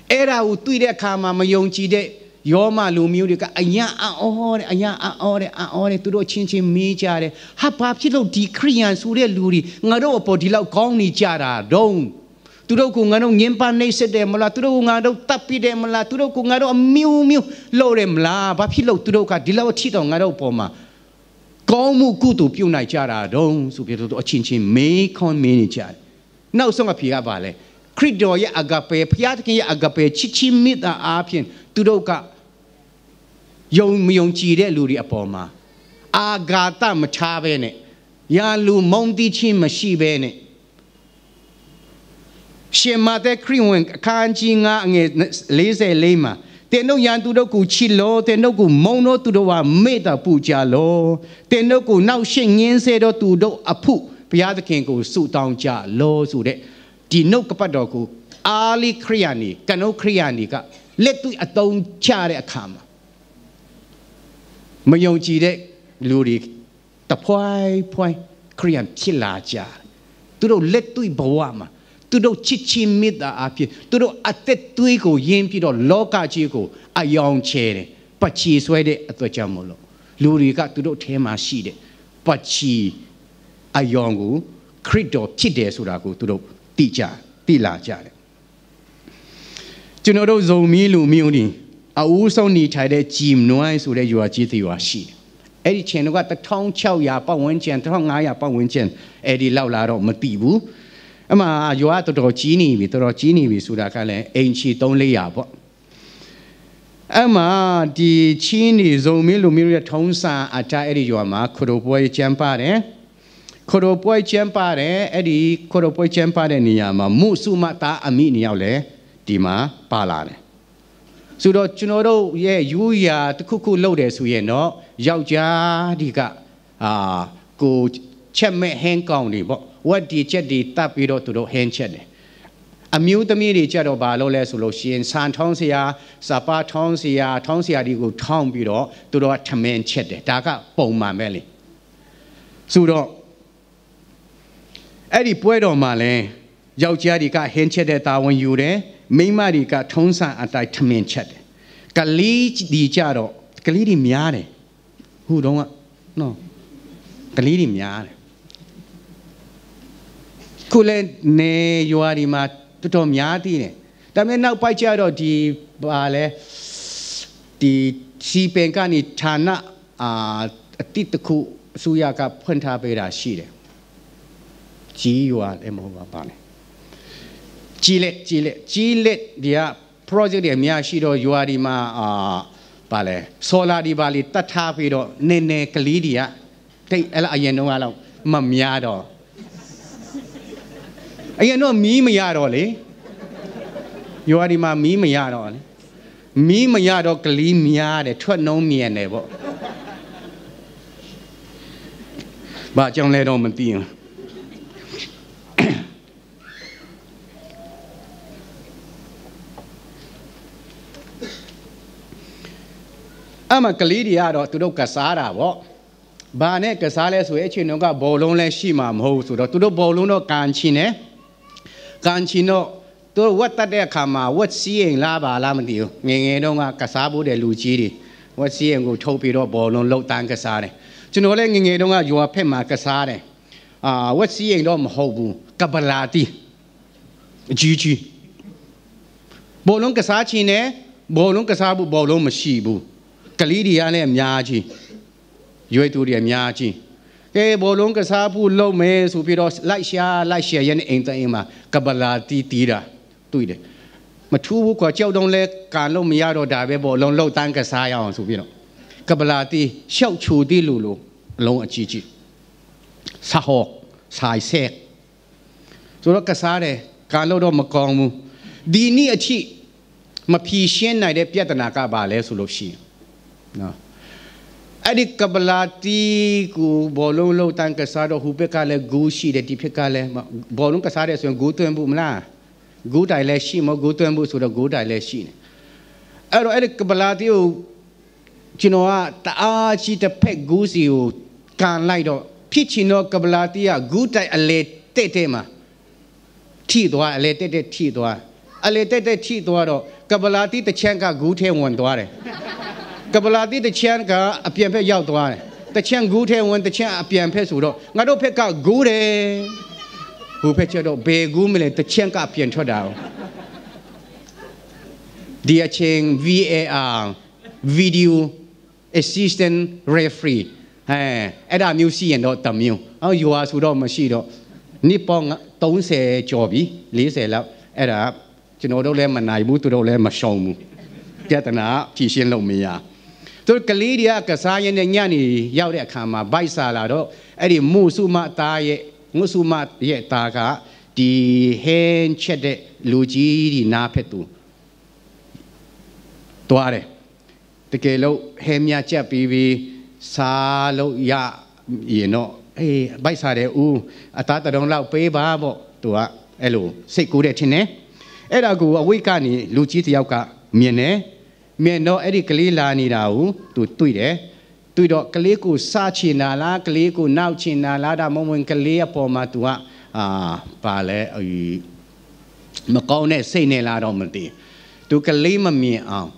။ အဲ့ဒါကိုတွေ့တဲ့အခါမှာ မယုံကြည်တဲ့ရောမလူမျိုးတွေကအရမ်းအံ့ဩတယ်၊ အရမ်းအံ့ဩတယ်၊ အံ့ဩတယ်၊ သူတို့အချင်းချင်းမေးကြတယ်။ ဟာ၊ ဘာဖြစ်လို့ဒီခရစ်ယာန်ဆိုတဲ့လူတွေ ငါတို့အပေါ်ဒီလောက်ကောင်းနေကြတာတုန်း။ သူတို့ကို ငါတို့ညှဉ်းပန်းနှိပ်စက်တယ်မလား၊ သူတို့ကို ငါတို့သတ်ပစ်တယ်မလား၊ သူတို့ကို ငါတို့အမျိုးမျိုးလုပ်တယ်မလား၊ ဘာဖြစ်လို့သူတို့က ဒီလောက်အထိတော့ ငါတို့အပေါ်မှာ ကောင်းမှုကုသိုလ်ပြုနိုင်ကြတာတုန်းဆိုပြီးတော့ အချင်းချင်းမေးခွန်းမေးနေကြတယ်။ နောက်ဆုံးအဖြေကဘာလဲ။ ခရစ်တော်ရဲ့ agape၊ ဘုရားသခင်ရဲ့ agape၊ ချစ်ခြင်းမေတ္တာအားဖြင့် သူတို့က ယုံ၊ မယုံကြည်တဲ့လူတွေအပေါ်မှာ အာဃာတမထားဘဲနဲ့၊ ရန်လိုမုန်းတီးခြင်းမရှိဘဲနဲ့၊ ရှင်မဿဲခရစ်ဝင် အခန်းကြီးငါး အငယ်လေးဆယ့်လေးမှာ၊ သင်တို့ရန်သူတို့ကိုချစ်လော့၊ သင်တို့ကိုမုန်းသောသူတို့အားမေတ္တာပို့ကြလော့၊ သင်တို့ကိုနှောင့်ယှက်ညှဉ်းဆဲသောသူတို့အဖို့ ဘုရားသခင်ကိုဆုတောင်းကြလော့ဆိုတဲ့ ဒီနှုတ်ကပတ်တော်ကို အားလုံးခရစ်ယာန်တွေ၊ ကျွန်တော်ခရစ်ယာန်တွေက လက်တွေ့အသုံးချတဲ့အခါမှာ မယုံကြည်တဲ့လူတွေ တစ်ဖွဲ့ဖွဲ့ ခရစ်ယာန်ဖြစ်လာကြတယ်။ သူတို့လက်တွေ့ဘဝမှာ သူတို့ချစ်ခြင်းမေတ္တာအားဖြင့် သူတို့အသက်သွေးကိုရင်းပြီးတော့ လောကကြီးကို အရောင်ချယ်တယ်။ ပချီဆွဲတဲ့အတွက်ကြောင့်မို့လို့ လူတွေက သူတို့ထဲမှာရှိတဲ့ ပချီအရောင်ကို ခရစ်တော်ဖြစ်တယ်ဆိုတာကို သူတို့သိကြ၊ သိလာကြတယ်။ ကျွန်တော်တို့ ဇိုမီးလူမျိုးတွေ အဦးဆုံးနေထိုင်တဲ့ ကြည်နွမ်းဆိုတဲ့ ရွာကြီးတစ်ရွာရှိတယ်။ အဲ့ဒီအချိန်တုန်းက တစ်ထောင်ခြောက်ရာပတ်ဝန်းကျင်၊ တစ်ထောင်ငါးရာပတ်ဝန်းကျင် အဲ့ဒီလောက်လားတော့ မသိဘူး။ အဲ့မှာ ရွာတော်တော်ကြီးနေပြီ၊ တော်တော်ကြီးနေပြီဆိုတာကလည်း အိမ်ခြေသုံးလေးရာပေါ့။ အဲ့မှာ ဒီချင်းတွေ ဇိုမီးလူမျိုးတွေရဲ့ ထုံးစံအတိုင်း အဲ့ဒီရွာမှာ ခရစ်တော်ပွဲကျင်းပတယ်။ ခရစ်တော်ပွဲကျင်းပတယ်။ အဲ့ဒီခရစ်တော်ပွဲကျင်းပတဲ့နေရာမှာ မုဆိုးမသားအမိနှစ်ယောက်လည်း ဒီမှာပါလာတယ်။ ဆိုတော့ ကျွန်တော်တို့ရဲ့ ရိုးရာတစ်ခုခုလုပ်တယ်ဆိုရင်တော့ ယောက်ျားတွေက အာ၊ ကိုယ်ချက်မဲ့ဟင်းကောင်တွေပေါ့၊ ဝက်တွေ၊ ကြက်တွေသတ်ပြီးတော့ သူတို့ဟင်းချက်တယ်။ အမျိုးသမီးတွေကျတော့ ဘာလုပ်လဲဆိုလို့ရှိရင် ဆန်ထောင်းစရာ၊ စပါးထောင်းစရာ၊ ထောင်းစရာတွေကို ထောင်းပြီးတော့ သူတို့က ထမင်းချက်တယ်။ ဒါကပုံမှန်ပဲလေ။ ဆိုတော့ အဲ့ဒီပွဲတော်မှာလည်း ယောက်ျားတွေက ဟင်းချက်တဲ့တာဝန်ယူတယ်၊ မိန်းမတွေက ထုံးစံအတိုင်း ထမင်းချက်တယ်။ ကလေးတွေကျတော့၊ ကလေးတွေများတယ်။ ဟိုတုန်းကနော်၊ ကလေးတွေများတယ်။ ခုလဲ နယ်ရွာတွေမှာ တော်တော်များသေးတယ်။ ဒါပေမဲ့ နောက်ပိုင်းကျတော့ ဒီ၊ ဘာလဲ၊ ဒီစည်ပင်ကနေ ဌာန၊ အာ၊ အသစ်တစ်ခု အစိုးရက ဖွင့်ထားပေးတာရှိတယ်။ ကြေးရွာလည်းမဟုတ်ပါဘူး၊ ဘာလဲ၊ ကျေးလက်၊ ကျေးလက်၊ ကျေးလက်တွေက project တွေအများကြီးရှိတော့ ရွာတွေမှာ၊ အာ၊ ဘာလဲ၊ solar တွေ ဘာတွေ တပ်ထားပြီးတော့ နည်းနည်း ကလေးတွေက သိပ်၊ အဲ့လို အရင်တုန်းကလောက် မများတော့၊ အရင်တော့ မီးမရတော့လေ၊ ရွာတွေမှာ မီးမရတော့လေ။ မီးမရတော့ ကလေးများတယ်၊ ထွက်နှုန်းမြန်တယ်ပေါ့။ ဘာကြောင့်လဲတော့ မသိဘူး။ အဲ့မှာ ကလေးတွေကတော့ သူတို့ကစားတာပေါ့။ ဘာနဲ့ကစားလဲဆိုရင် အဲ့ချိန်တုန်းက ဘောလုံးလည်းရှိမှာမဟုတ်ဆိုတော့ သူတို့ ဘောလုံးတော့ ကန်ချင်တယ်။ ကန်ချင်တော့ သူတို့ ဝက်သတ်တဲ့အခါမှာ ဝက်စည်းအိမ်လား ဘာလားမသိဘူး၊ ငယ်ငယ်တုန်းက ကစားဖူးတဲ့ လူကြီးတွေ ဝက်စည်းအိမ်ကို ထုတ်ပြီးတော့ ဘောလုံးလုပ်တန်းကစားတယ်။ ကျွန်တော်လည်း ငယ်ငယ်တုန်းက ရွာဖက်မှာ ကစားတယ်။ အာ၊ ဝက်စည်းအိမ်တော့ မဟုတ်ဘူး၊ ကပလာသီး အကြီးကြီး။ ဘောလုံးကစားချင်တယ်၊ ဘောလုံးကစားဖို့ ဘောလုံးမရှိဘူး။ ကလေးတွေကလည်း အများကြီး၊ ရွယ်သူတွေ အများကြီး။ ကဲ၊ ဘောလုံးကစားဖို့လုပ်မယ်ဆိုပြီးတော့ လိုက်ရှာ၊ လိုက်ရှာရင်းနဲ့ အိမ်တစ်အိမ်မှာ ကပလာသီးသီးတာတွေ့တယ်။ မထူးဘူးကွာ၊ ကျောက်တုံးလည်း ကန်လို့မရတော့၊ ဒါပဲ၊ ဘောလုံးလုပ်တန်းကစားရအောင်ဆိုပြီးတော့ ကပလာသီး လျှောက်ချိုသီးလိုလို အလုံးအကြီးကြီး၊ ဆာဟော်၊ ဆာဆဲ၊ ဆိုတော့ ကစားတယ်။ ကန်လို့တော့ မကောင်းဘူး။ ဒီနေ့အထိ မဖြေရှင်းနိုင်တဲ့ ပြဿနာက ဘာလဲဆိုလို့ရှိရင်နော်၊ အဲ့ဒီကပလာသီးကို ဘောလုံးလုပ်တန်းကစားတော့ ဟိုဘက်ကလည်း ဂိုးရှိတယ်၊ ဒီဘက်ကလည်း၊ ဘောလုံးကစားတယ်ဆိုရင် ဂိုးသွင်းဖို့မလား၊ ဂိုးတိုင်လည်းရှိ၊ မဟုတ် ဂိုးသွင်းဖို့ဆိုတော့ ဂိုးတိုင်လည်းရှိနေ။ အဲ့တော့ အဲ့ဒီကပလာသီးကို ကျွန်တော်က တအားကြီး တစ်ဖက်ဂိုးဆီကို ကန်လိုက်တော့ ဖြစ်ချင်တော့ ကပလာသီးက ဂိုးတိုင်အလယ်တည့်တည့်မှာ ထိသွား၊ အလယ်တည့်တည့်ထိသွား။ အလယ်တည့်တည့်ထိသွားတော့ ကပ္ပလာသီးတစ်ချမ်းက ဂူထဲဝင်သွားတယ်။ ကပ္ပလာသီးတစ်ချမ်းက အပြန်ဘက်ရောက်သွားတယ်။ တစ်ချမ်း ဂူထဲဝင်၊ တစ်ချမ်း အပြန်ဘက်ဆိုတော့ ငါတို့ဘက်က ဂူတယ်။ ဟိုဘက်ကျတော့ ဘယ်ဂူမလဲ၊ တစ်ချမ်းက ပြန်ထွက်တာကို။ ဒီအချိန် VAR, Video Assistant Referee အဲ၊ အဲ့ဒါမျိုးရှိရင်တော့တစ်မျိုး။ အော်၊ ယွာဆိုတော့မရှိတော့၊ နှစ်ပေါင်းသုံးဆယ်ကျော်ပြီ၊ လေးဆယ်လောက်။ အဲ့ဒါ ကျွန်တော်တို့လည်းမနိုင်ဘူး၊ သူတို့လည်းမရှုံးဘူး။ ပြဿနာဖြေရှင်းလို့မရ။ သူကလေးတွေက ကစားရင်းနဲ့ ညနေရောက်တဲ့အခါမှာ ဗိုက်ဆာလာတော့ အဲ့ဒီမုဆိုးမသားရဲ့၊ မုဆိုးမရဲ့သားက ဒီဟင်းချက်တဲ့လူကြီးဒီနားဘက်သူသွားတယ်။ တကယ်လို့ ဟင်းများချက်ပြီးပြီ၊ စားလို့ရရင်တော့၊ အေး၊ ဗိုက်ဆာတယ်ဦး၊ အသားတစ်ဒုံးလောက်ပေးပါပေါ့။ သူကအဲ့လိုစိတ်ကူးတယ်ထင်တယ်။ အဲ့ဒါကို အဝေးကနေ လူကြီးတစ်ယောက်ကမြင်တယ်။ မြင်တော့ အဲ့ဒီကလေးလာနေတာကို သူတွေ့တယ်။ တွေ့တော့ ကလေးကိုစားချင်တာလား၊ ကလေးကိုနုတ်ချင်တာလား၊ ဒါမှမဟုတ် ကလေးအပေါ်မှာ သူက၊ အာ၊ ဘာလဲ၊ အ၊ မကောင်းတဲ့စိတ်နဲ့လားတော့မသိ။ သူကလေးမမြင်အောင်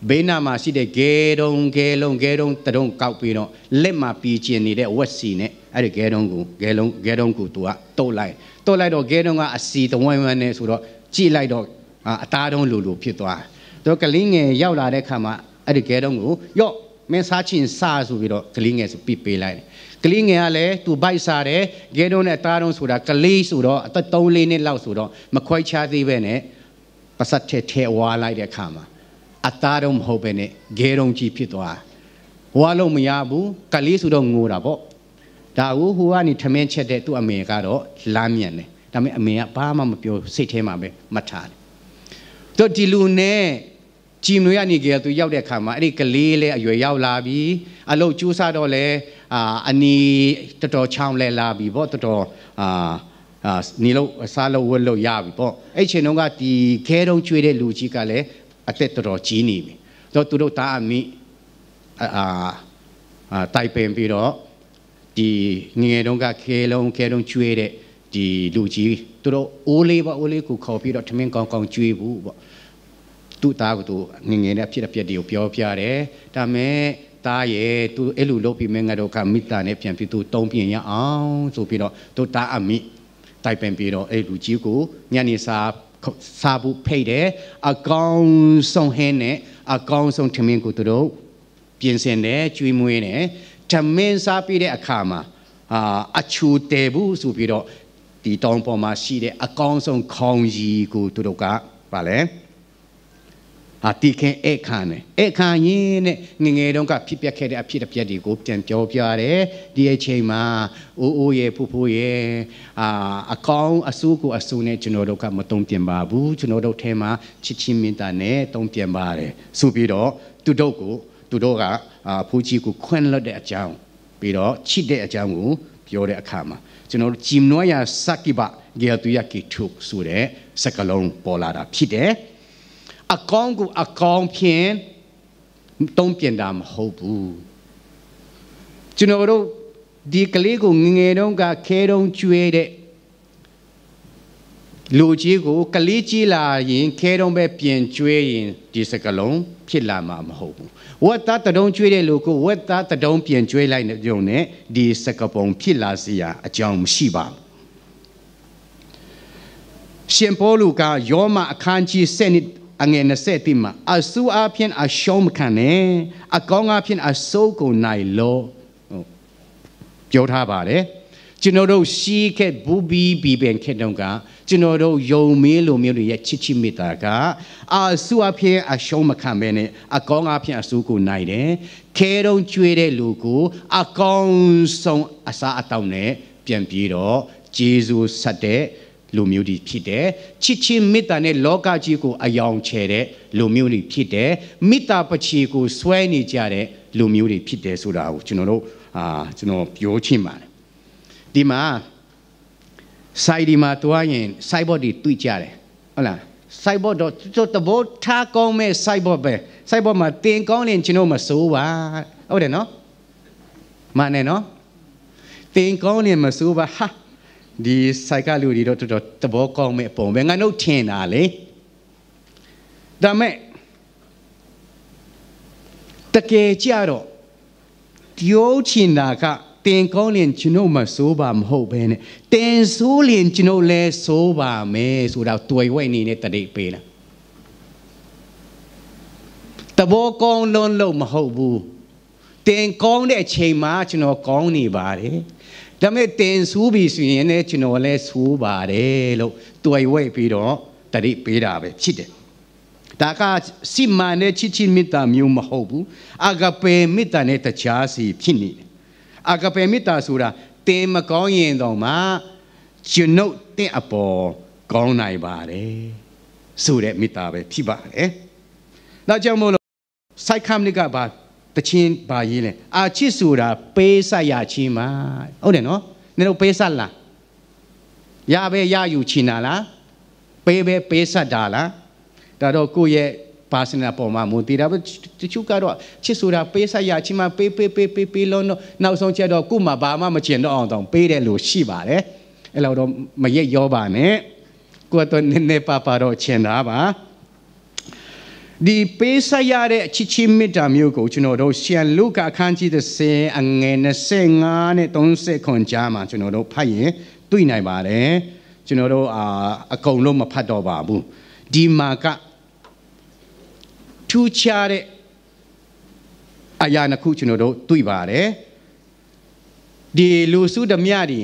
ဘဲနားမှာရှိတဲ့ ခဲတုံး၊ ခဲတုံး၊ ခဲတုံးတစ်တုံးကောက်ပြီးတော့ လက်မှာပီကျင်နေတဲ့ ဝက်ဆီနဲ့ အဲ့ဒီခဲတုံးကို၊ ခဲတုံး၊ ခဲတုံးကို သူကတုပ်လိုက်။ တုပ်လိုက်တော့ ခဲတုံးက အဆီတဝင်းဝင်းနဲ့ဆိုတော့ ကြည့်လိုက်တော့၊ အာ၊ အသားတုံးလိုလိုဖြစ်သွားတယ်။ သူကလေးငယ်ရောက်လာတဲ့အခါမှာ အဲ့ဒီခဲတုံးကို ယော့၊ မင်းစားချင်စားဆိုပြီးတော့ ကလေးငယ်ဆီပစ်ပေးလိုက်တယ်။ ကလေးငယ်ကလည်း သူဗိုက်ဆာတယ်။ ခဲတုံးနဲ့အသားတုံးဆိုတာ ကလေးဆိုတော့ အသက်သုံးလေးနှစ်လောက်ဆိုတော့ မခွဲခြားသေးပဲနဲ့ ပါးစပ်ထဲထည့်ဝါလိုက်တဲ့အခါမှာ အသားတုံးမဟုတ်ပဲနဲ့ ခဲတုံးကြီးဖြစ်သွား။ ဝါလို့မရဘူး။ ကလေးဆိုတော့ ငိုတာပေါ့။ ဒါကို ဟိုကနေ ထမင်းချက်တဲ့ သူ့အမေကတော့ လှမ်းမြင်တယ်။ ဒါပေမဲ့ အမေက ဘာမှမပြော၊ စိတ်ထဲမှာပဲ မှတ်ထားတယ်။ သူဒီလူနဲ့ ကြည်မြွေကနေ ကယ်သူရောက်တဲ့အခါမှာ အဲ့ဒီကလေးလည်း အရွယ်ရောက်လာပြီ။ အလုပ်ကြိုးစားတော့လည်း၊ အာ၊ အနံၣ်တော်တော်ချောင်းလဲလာပြီပေါ့။ တော်တော်၊ အာ၊ အာ၊ နေလို့၊ စားလို့၊ ဝတ်လို့ရပြီပေါ့။ အဲ့ချိန်တုန်းက ဒီခဲတုံးကျွေးတဲ့လူကြီးကလည်း အသက်တော်တော်ကြီးနေပြီ။ တော့ သူတို့သားအမိ၊ အာ၊ အာ၊ အာ၊ တိုင်ပင်ပြီးတော့ ဒီငယ်ငယ်တုန်းက ခဲတုံး၊ ခဲတုံးကျွေးတဲ့ ဒီလူကြီး၊ သူတို့အိုးလေး၊ အိုးလေးကိုခေါ်ပြီးတော့ ထမင်းကောင်းကောင်းကျွေးဖို့ပေါ့။ သူ့သားကို သူငယ်ငယ်နဲ့ အဖြစ်အပျက်တွေကို ပြောပြတယ်။ ဒါပေမဲ့ သားရဲ့၊ သူအဲ့လိုလုပ်ပြီး မင်းငါတို့က မင်းသားနဲ့ ပြန်ပြီး သူတုံးပြင်ရအောင်ဆိုပြီးတော့ သူ့သားအမိတိုင်ပင်ပြီးတော့ အဲ့လူကြီးကို ညနေစား၊ စားဖို့ဖိတ်တယ်။ အကောင်းဆုံးဟင်းနဲ့ အကောင်းဆုံးထမင်းကို သူတို့ ပြင်ဆင်တယ်၊ ကျွေးမွေးတယ်။ ထမင်းစားပြီးတဲ့အခါမှာ၊ အာ၊ အချိုတည်ဖို့ဆိုပြီးတော့ ဒီတောင်ပေါ်မှာရှိတဲ့ အကောင်းဆုံးခေါင်းရည်ကို သူတို့က၊ ဘာလဲ၊ အာ၊ သီခင်းဧည့်ခံတယ်။ ဧည့်ခံရင်းနဲ့ ငယ်ငယ်တုန်းက ဖြစ်ပျက်ခဲ့တဲ့ အဖြစ်အပျက်တွေကို ပြန်ပြောပြတယ်။ ဒီအချိန်မှာ အိုးအိုးရယ်၊ ဖိဖိရယ်၊ အာ၊ အကောင်း၊ အဆိုးကို အဆိုးနဲ့ ကျွန်တော်တို့က မတုံ့ပြန်ပါဘူး။ ကျွန်တော်တို့ထဲမှာ ချစ်ခြင်းမေတ္တာနဲ့ တုံ့ပြန်ပါတယ်ဆိုပြီးတော့ သူတို့ကို၊ သူတို့က၊ အာ၊ အဖိုးကြီးကို ခွင့်လွှတ်တဲ့အကြောင်း၊ ပြီးတော့ ချစ်တဲ့အကြောင်းကို ပြောတဲ့အခါမှာ ကျွန်တော်တို့ ကြည်နွမ်းရာ ဆပ်းကပ်ပါး၊ ကယ်တင်ရာ ကယ်ထုတ်ဆိုတဲ့ စကားလုံးပေါ်လာတာဖြစ်တယ်။ အကောင်းကို အကောင်းဖြင့် တုံ့ပြန်တာမဟုတ်ဘူး။ ကျွန်တော်တို့ ဒီကလေးကို ငယ်ငယ်တုန်းက ခဲတုံးကျွေးတဲ့ လူကြီးကို ကလေးကြီးလာရင် ခဲတုံးပဲ ပြန်ကျွေးရင် ဒီစကားလုံး ဖြစ်လာမှာမဟုတ်ဘူး။ ဝက်သားတစ်ဒုံး ကျွေးတဲ့လူကို ဝက်သားတစ်ဒုံး ပြန်ကျွေးလိုက်ရုံနဲ့ ဒီစကားပုံ ဖြစ်လာစရာအကြောင်း မရှိပါဘူး။ ရှင်ပေါလုက ရောမအခန်းကြီးဆယ့်နှစ် အငယ်နှစ်ဆယ့်တစ်မှာ အဆိုးအားဖြင့် အရှုံးမခံနဲ့၊ အကောင်းအားဖြင့် အဆိုးကို နိုင်လော့။ ပြောထားပါတယ်။ ကျွန်တော်တို့ ရှိခဲ့ဘူးပြီးပြီပဲ ခေတ်တုန်းက ကျွန်တော်တို့ ယုံမင်းလူမျိုးတွေရဲ့ ချစ်ခြင်းမေတ္တာက အဆိုးအဖြစ် အရှုံးမခံဘဲနဲ့ အကောင်းအဖြစ် အဆိုးကိုနိုင်တယ်။ ခဲတုံးကျွေးတဲ့လူကို အကောင်းဆုံး အစားအသောက်နဲ့ ပြန်ပြီးတော့ ကျေးဇူးဆက်တဲ့ လူမျိုးတွေဖြစ်တယ်။ ချစ်ခြင်းမေတ္တာနဲ့ လောကကြီးကို အရောင်ချယ်တဲ့ လူမျိုးတွေဖြစ်တယ်။ မေတ္တာပန်းချီကို ဆွဲနေကြတဲ့ လူမျိုးတွေဖြစ်တယ်ဆိုတာကို ကျွန်တော်တို့၊ အာ၊ ကျွန်တော်ပြောချင်ပါတယ်။ ဒီမှာ၊ ဆိုင်ဒီမှာသွားရင် ဆိုင်းဘုတ်တွေ တွေ့ကြတယ်။ ဟုတ်လား။ ဆိုင်းဘုတ်တော့ သူတို့ သဘောထားကောင်းမဲ့ ဆိုင်းဘုတ်ပဲ။ ဆိုင်းဘုတ်မှာ သင်ကောင်းရင် ကျွန်တော်မဆိုးပါ။ ဟုတ်တယ်နော်။ မှန်တယ်နော်။ သင်ကောင်းရင် မဆိုးပါ။ ဟာ၊ ဒီဆိုင်ကလူတွေတော့ တော်တော်သဘောကောင်းမဲ့အပုံပဲ ငါတို့ထင်တာလေ။ ဒါပေမဲ့ တကယ်ကြတော့ ပြောချင်တာက သင်ကောင်းရင် ကျွန်ုပ်မဆိုးပါ မဟုတ်ဘဲနဲ့ သင်ဆိုးရင် ကျွန်ုပ်လည်းဆိုးပါမယ်ဆိုတာ သွယ်ဝိုက်အနေနဲ့ သတိပေးတာ။ သဘောကောင်းလုံးလုံး မဟုတ်ဘူး။ သင်ကောင်းတဲ့အချိန်မှာ ကျွန်တော်ကောင်းနေပါတယ်။ ဒါပေမဲ့ သင်ဆိုးပြီဆိုရင်လည်း ကျွန်တော်လည်းဆိုးပါတယ်လို့ သွယ်ဝိုက်ပြီးတော့ သတိပေးတာပဲဖြစ်တယ်။ ဒါက စစ်မှန်တဲ့ချစ်ခြင်းမေတ္တာမျိုး မဟုတ်ဘူး။ အာဂါပေမေတ္တာနဲ့ တခြားစီဖြစ်နေတယ်။ အာဂါပေမေတ္တာဆိုတာ သင်မကောင်းရင်တောင်မှ ကျွန်ုပ်သင့်အပေါ်ကောင်းနိုင်ပါတယ်ဆိုတဲ့မေတ္တာပဲ ဖြစ်ပါတယ်။ ဒါကြောင့်မို့လို့ စိုက်ခမ်းလေးက ဘာသီချင်း ဘာရေးလဲ။ အချစ်ဆိုတာ ပေးဆပ်ရခြင်းပါ။ ဟုတ်တယ်နော်။ နင်တို့ ပေးဆပ်လား။ ရပဲရယူချင်တာလား။ ပေးပဲပေးဆပ်တာလား။ ဒါတော့ ကိုယ့်ရဲ့ personal ပေါ်မှာ မူတည်တာပဲ။ တချို့ကတော့ ချစ်ဆိုတာ ပေးဆပ်ရခြင်းပါ။ ပေးပေးပေးပေးပေးလို့ နောက်ဆုံးကျတော့ ကိုယ့်မှာ ဘာမှမကျန်တော့အောင်တောင် ပေးတဲ့လူရှိပါတယ်။ အဲ့လောက်တော့ မရက်ရောပါနဲ့။ ကိုယ့်အတွက် နည်းနည်းပါးပါးတော့ ကျန်တာပါ။ ဒီပေးဆပ်ရတဲ့ ချစ်ခြင်းမေတ္တာမျိုးကို ကျွန်တော်တို့ ရှန်လူက အခန်းကြီးတစ်ဆယ် အငယ်နှစ်ဆယ့်ငါးနဲ့ သုံးဆယ့်ခုနစ်ကြားမှာ ကျွန်တော်တို့ ဖတ်ရင် တွေ့နိုင်ပါတယ်။ ကျွန်တော်တို့ အာ၊ အကုန်လုံး မဖတ်တော့ပါဘူး။ ဒီမှာက ထူးခြားတဲ့ အရာနှစ်ခု ကျွန်တော်တို့ တွေ့ပါတယ်။ ဒီလူစုသမျှတွေ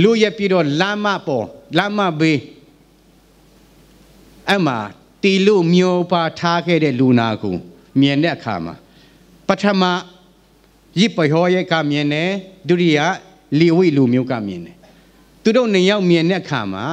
လွတ်ရက်ပြီးတော့ လမ်းမပေါ်၊ လမ်းမဘေး အဲ့မှာ သီလုမျိုးပါး ထားခဲ့တဲ့ လူနာကို မြင်တဲ့အခါမှာ ပထမ ယဇ်ပုရောဟိတ်က မြင်တယ်။ ဒုတိယ လေဝိလူမျိုးက မြင်တယ်။ သူတို့နှစ်ယောက် မြင်တဲ့အခါမှာ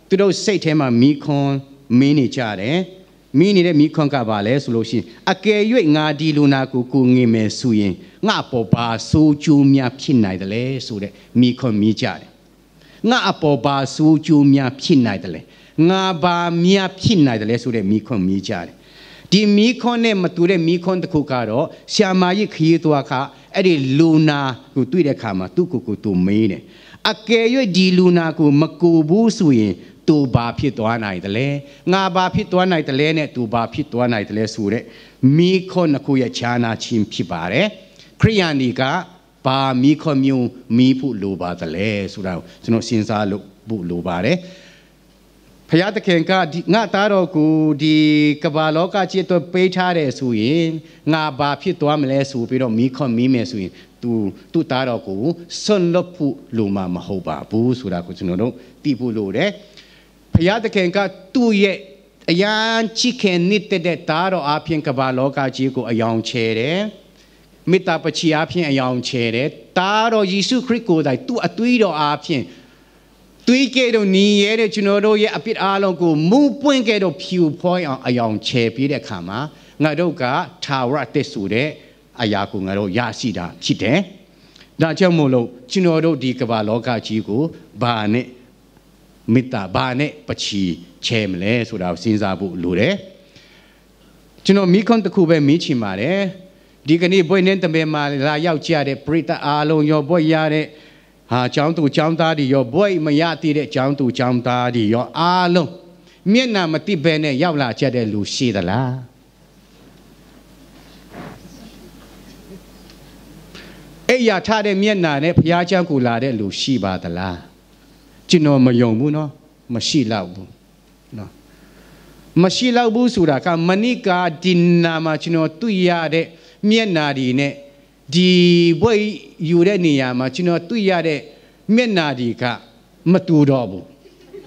သူတို့စိတ်ထဲမှာ မေးခွန်းမေးနေကြတယ်။ မေးနေတဲ့ မေးခွန်းက ဘာလဲဆိုလို့ရှိရင်၊ အကယ်၍ ငါ ဒီလူနာကို ကူညီမယ်ဆိုရင် ငါ့အပေါ် ဘာဆိုးကျိုးများ ဖြစ်နိုင်သလဲဆိုတဲ့ မေးခွန်းမေးကြတယ်။ ငါ့အပေါ် ဘာဆိုးကျိုးများ ဖြစ်နိုင်သလဲ။ ငါ ဘာများဖြစ်နိုင်သလဲဆိုတဲ့ မေးခွန်းမေးကြတယ်။ ဒီမေးခွန်းနဲ့ မတူတဲ့ မေးခွန်းတစ်ခုကတော့ ဆရာမကြီး ခရီးသွားက အဲ့ဒီလူနာကို တွေ့တဲ့အခါမှာ သူ့ကိုယ်ကိုယ်သူ မေးတယ်။ အကယ်၍ ဒီလူနာကို မကူဘူးဆိုရင် သူ ဘာဖြစ်သွားနိုင်သလဲ။ ငါ ဘာဖြစ်သွားနိုင်သလဲနဲ့ သူ ဘာဖြစ်သွားနိုင်သလဲဆိုတဲ့ မေးခွန်းနှစ်ခုရဲ့ ကြားနာခြင်း ဖြစ်ပါတယ်။ ခရစ်ယာန်တွေက ဘာမေးခွန်းမျိုး မေးဖို့လိုပါသလဲဆိုတာကို ကျွန်တော် စဉ်းစားလို့ဖို့လိုပါတယ်။ ဘုရားသခင်က ဒီ ငါ့သားတော်ကို ဒီကမ္ဘာလောကကြီးအတွက် ပေးထားတယ်ဆိုရင် ငါ ဘာဖြစ်သွားမလဲဆိုပြီးတော့ မေးခွန်းမေးမယ်ဆိုရင် သူ သူ့သားတော်ကို စွန့်လွှတ်ဖို့လိုမှာ မဟုတ်ပါဘူးဆိုတာကို ကျွန်တော်တို့ သိဖို့လိုတယ်။ ဘုရားသခင်က သူ့ရဲ့ အရမ်းချစ်ခင်နှစ်သက်တဲ့ သားတော်အားဖြင့် ကမ္ဘာလောကကြီးကို အရောင်ချယ်တယ်။ မေတ္တာပချီအားဖြင့် အရောင်ချယ်တယ်။ သားတော်ယေရှုခရစ်ကိုယ်တိုင် သူ့အသွေးတော်အားဖြင့် သွေးကဲ့သို့ နီရဲတဲ့ ကျွန်တော်တို့ရဲ့ အပြစ်အားလုံးကို မုန့်ပွင့်ကဲ့သို့ ဖြူဖွေးအောင် အရောင်ချယ်ပြီးတဲ့အခါမှာ ငါတို့က ထာဝရအသက်ဆိုတဲ့ အရာကို ငါတို့ ရရှိတာဖြစ်တယ်။ ဒါကြောင့်မို့လို့ ကျွန်တော်တို့ ဒီကမ္ဘာလောကကြီးကို ဘာနဲ့ မေတ္တာ ဘာနဲ့ ပချီချယ်မလဲဆိုတာကို စဉ်းစားဖို့လိုတယ်။ ကျွန်တော် မေးခွန်းတစ်ခုပဲ မေးချင်ပါတယ်။ ဒီကနေ့ ဘွဲ့နှင်းသဘင်မှာ လာရောက်ကြတဲ့ ပရိသတ်အားလုံးရော၊ ဘွဲ့ရတဲ့ ဟာ၊ ကျောင်းသူကျောင်းသားတွေရော၊ ဘွဲ့မရသေးတဲ့ ကျောင်းသူကျောင်းသားတွေရော၊ အားလုံး မျက်နှာမသိဘဲနဲ့ ရောက်လာကြတဲ့လူ ရှိသလား။ အိပ်ယာထတဲ့မျက်နှာနဲ့ ဘုရားကျောင်းကိုလာတဲ့လူ ရှိပါသလား။ ကျွန်တော် မယုံဘူးနော်။ မရှိလောက်ဘူးနော်။ မရှိလောက်ဘူးဆိုတာက မနေ့က ဒီနားမှာ ကျွန်တော်တွေ့ရတဲ့ မျက်နှာတွေနဲ့ ဒီဘွဲ့ယူတဲ့နေရာမှာ ကျွန်တော်တွေ့ရတဲ့ မျက်နှာတွေက မတူတော့ဘူး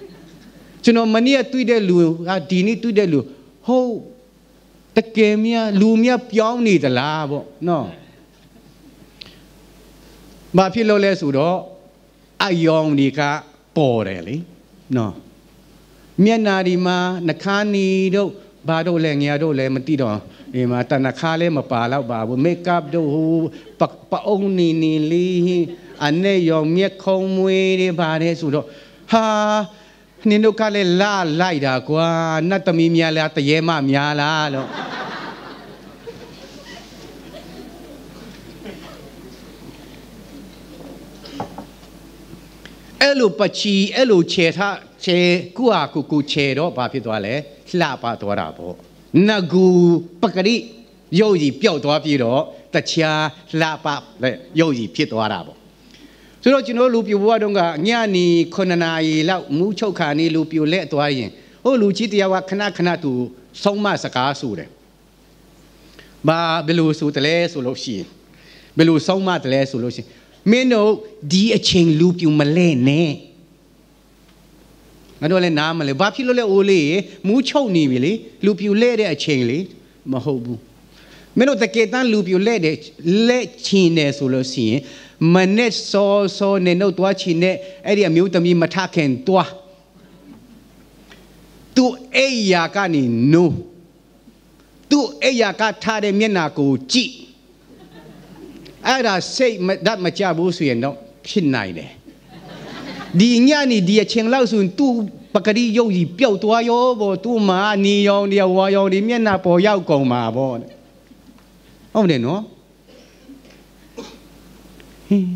။ ကျွန်တော် မနေ့ကတွေ့တဲ့လူက ဒီနေ့တွေ့တဲ့လူ၊ ဟုတ်၊ တကယ်များ လူများပြောင်းနေသလားပေါ့နော်။ ဘာဖြစ်လို့လဲဆိုတော့ အရောင်တွေက ပေါ်တယ်လေနော်။ မျက်နှာတွေမှာ နှာခမ်းတွေတို့ ဘာတို့လဲ ညာတို့လဲ မသိတော့၊ ဒီမှာ တ နှာခမ်းလည်း မပါလောက်ပါဘူး။ မေးကပ်တို့၊ ဟို၊ ပ ပအုံးနီနီလေး၊ အနံ့ရောင်၊ မျက်ခုံးမွှေးတွေ ပါတယ်ဆိုတော့၊ ဟာ၊ နင်တို့ကလည်း လှလိုက်တာကွာ။ နတ်သမီးများလား၊ သရဲမများလားလို့။ အဲ့လို ပချီ၊ အဲ့လို ချယ်ထ၊ ချယ်၊ ကိုယ့်ဟာကိုယ် ကိုယ်ချယ်တော့ ဘာဖြစ်သွားလဲ။ လှပသွားတာပေါ့။ နဂူပကတိရုပ်ရည်ပျောက်သွားပြီးတော့တခြားလှပတဲ့ရုပ်ရည်ဖြစ်သွားတာပေါ့ဆိုတော့ကျွန်တော်တို့လူပြူဘဝတုန်းကညနေခုနှစ်နာရီလောက်မူးချုပ်ခါနေလူပြူလဲသွားရင်ဟိုလူကြီးတယောက်ကခဏခဏသူဆုံးမစကားဆိုတယ်ဘာဘယ်လိုဆိုတလဲဆိုလို့ရှိရင်ဘယ်လိုဆုံးမတလဲဆိုလို့ရှိရင်မင်းတို့ဒီအချိန်လူပြူမလဲနဲ့ ငါတို့လည်းနားမလဲဘာဖြစ်လို့လဲအိုးလေးရေမူးချုပ်နေပြီလေလူပြူလဲတဲ့အချိန်လေမဟုတ်ဘူးမင်းတို့တကယ်တမ်းလူပြူလဲတဲ့လဲချင်တယ်ဆိုလို့ရှိရင်မနဲ့စောစောနဲ့နှုတ်သွားချင်တဲ့အဲ့ဒီအမျိုးသမီးမထခင်သွားသူ့အိမ်ယာကနေနိုးသူ့အိမ်ယာကထားတဲ့မျက်နှာကိုကြည့် အဲ့ဒါစိတ်မဓာတ်မကျဘူးဆိုရင်တော့ဖြစ်နိုင်တယ်ဒီညနေဒီအချိန်လောက်ဆိုရင်သူ့ပကတိရုပ်ရည်ပျောက်သွားရောပေါ့သူ့မှာနေရောင်တွေအဝါရောင်တွေမျက်နှာပေါ်ရောက်ကုန်မှာပေါ့ဟုတ်တယ်နော်ဟင်း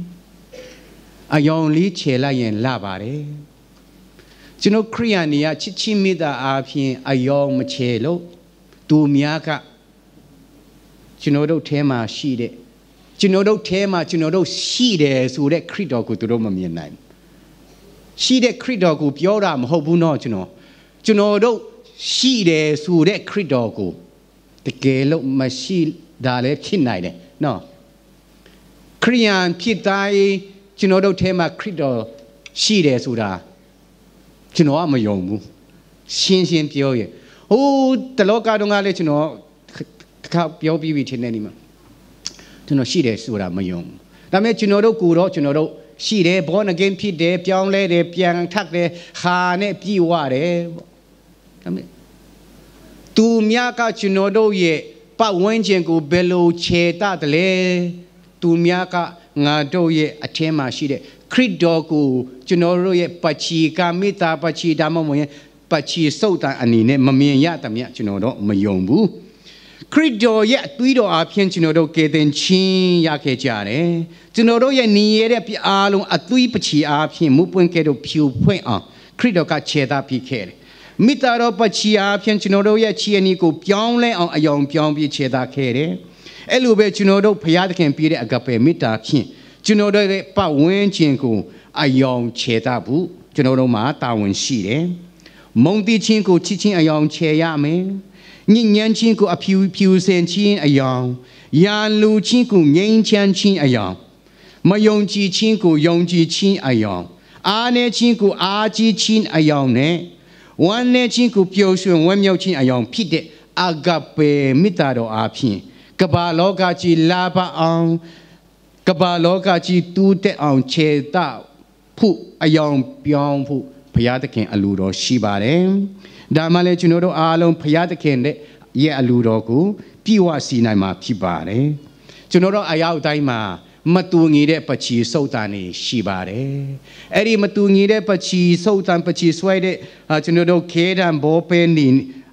အရောင်လေးချယ်လိုက်ရင်လာပါတယ်ကျွန်တော်ခရိယန်တွေကချစ်ချင်းမေတ္တာအားဖြင့်အရောင်မချယ်လို့သူများက ကျွန်တော်တို့ထဲမှာရှိတဲ့ကျွန်တော်တို့ထဲမှာကျွန်တော်တို့ရှိတယ်ဆိုတဲ့ခရစ်တော်ကိုသူတို့မမြင်နိုင်ဘူးရှိတဲ့ခရစ်တော်ကိုပြောတာမဟုတ်ဘူးနော်ကျွန်တော်ကျွန်တော်တို့ရှိတယ်ဆိုတဲ့ခရစ်တော်ကိုတကယ်လို့မရှိတာလည်းဖြစ်နိုင်တယ်နော်ခရိယန်ဖြစ်တိုင်းကျွန်တော်တို့ထဲမှာခရစ်တော်ရှိတယ်ဆိုတာကျွန်တော်ကမယုံဘူးရှင်းရှင်းပြောရင်ဟိုတလောကတုန်းကလည်းကျွန်တော် တစ်ခါပြောပြီးပြီထင်တယ်ဒီမှာကျွန်တော်ရှိတယ်ဆိုတာမယုံဘူးဒါပေမဲ့ကျွန်တော်တို့ကိုတော့ကျွန်တော်တို့ရှိတယ် born again ဖြစ်တယ်ပြောင်းလဲတယ်ပြန်ထက်တယ်ဟာနဲ့ပြည့်ဝတယ်ပေါ့ဒါပေမဲ့သူများကကျွန်တော်တို့ရဲ့ပတ်ဝန်းကျင်ကိုဘယ်လိုခြေတတ်တယ်လဲသူများကငါတို့ရဲ့အထဲမှာရှိတဲ့ခရစ်တော်ကိုကျွန်တော်တို့ရဲ့ပချီကမေတ္တာပချီဒါမှမဟုတ်ရင် ပချီစုတ်တန်အနေနဲ့မမြင်ရသမျှကျွန်တော်တို့မယုံဘူးခရစ်တော်ရဲ့အသွေးတော်အပြင်ကျွန်တော်တို့ကယ်တင်ခြင်းရခဲ့ကြတယ်ကျွန်တော်တို့ရဲ့နေရတဲ့ပြအားလုံးအသွေးပချီအပြင်မူပွင့်ကဲ့သို့ဖြူဖွင့်အောင်ခရစ်တော်ကခြေသားဖြစ်ခဲ့တယ်မိတ္တတော်ပချီအပြင်ကျွန်တော်တို့ရဲ့ခြေအနီကိုပြောင်းလဲအောင်အယောင်ပြောင်းပြီးခြေသားခဲ့တယ်အဲ့လိုပဲကျွန်တော်တို့ဘုရားသခင်ပေးတဲ့အကပယ်မေတ္တာဖြင့်ကျွန်တော်တို့ရဲ့ပတ်ဝန်းကျင်ကိုအယောင်ခြေသားဖို့ကျွန်တော်တို့မှာတာဝန်ရှိတယ်မုန်းတီးခြင်းကိုချစ်ခြင်းအယောင်ချယ်ရမယ်။ညစ်ညမ်းခြင်းကိုအဖြူဖြူစင်ခြင်းအယောင်၊ရန်လိုခြင်းကိုငြိမ်းချမ်းခြင်းအယောင်၊မယုံကြည်ခြင်းကိုယုံကြည်ခြင်းအယောင်၊အားနည်းခြင်းကိုအားကြီးခြင်းအယောင်နဲ့ဝမ်းနည်းခြင်းကိုပျော်ရွှင်ဝမ်းမြောက်ခြင်းအယောင်ဖြစ်တဲ့အဂပေမေတ္တာတော်အားဖြင့်ကမ္ဘာလောကကြီးလှပအောင်ကမ္ဘာလောကကြီးတိုးတက်အောင်ခြေသ ဖို့အယောင်ပြောင်းဖို့ဘုရားသခင်အလိုတော်ရှိပါတယ်။ဒါမှလည်းကျွန်တော်တို့အားလုံးဘုရားသခင်ရဲ့အလိုတော်ကိုပြည့်ဝစေနိုင်မှာဖြစ်ပါတယ်။ကျွန်တော်တို့အရောက်တိုင်းမှာမတူညီတဲ့ပချီစုတ်တန်တွေရှိပါတယ်။အဲ့ဒီမတူညီတဲ့ပချီစုတ်တန်ပချီဆွဲတဲ့အာကျွန်တော်တို့ခဲတံဘောပဲနေ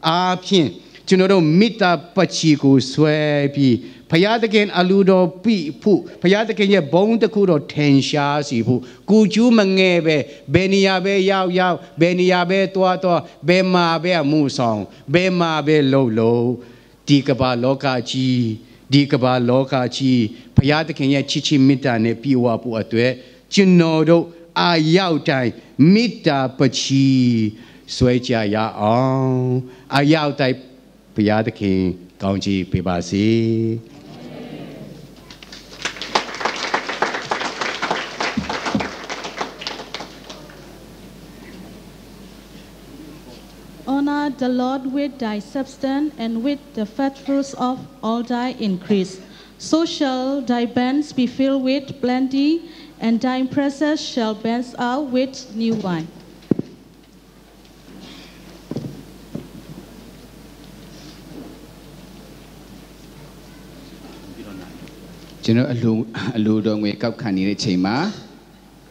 အားဖြင့်ကျွန်တော်တို့မေတ္တာပချီကိုဆွဲပြီးဘုရားသခင်အလိုတော်ပြည့်ဖို့ဘုရားသခင်ရဲ့ဘုန်းတစ်ခုတော်ထင်ရှားစေဖို့ကိုယ်ကျူးမငယ်ပဲဘယ်နေရာပဲရောက်ရောက်ဘယ်နေရာပဲသွားသွားဘယ်မှာပဲအမှုဆောင်ဘယ်မှာပဲလှုပ်လှုပ်ဒီကမ္ဘာလောကကြီးဒီကမ္ဘာလောကကြီးဘုရားသခင်ရဲ့ချစ်ခြင်းမေတ္တာနဲ့ပြည့်ဝဖို့အတွက်ကျွန်တော်တို့အရောက်တိုင်းမေတ္တာပချီဆွဲကြရအောင်အရောက်တိုင်း ဘုရားသခင်ကောင်းချီးပေးပါစေ။ Honor the Lord with thy substance and with the first fruits of all thy increase. So shall thy barns be filled with plenty, and thy presses shall burst out with new wine. ကျွန်တော်အလူအလူတော်ငွေကောက်ခံနေတဲ့ချိန်မှာ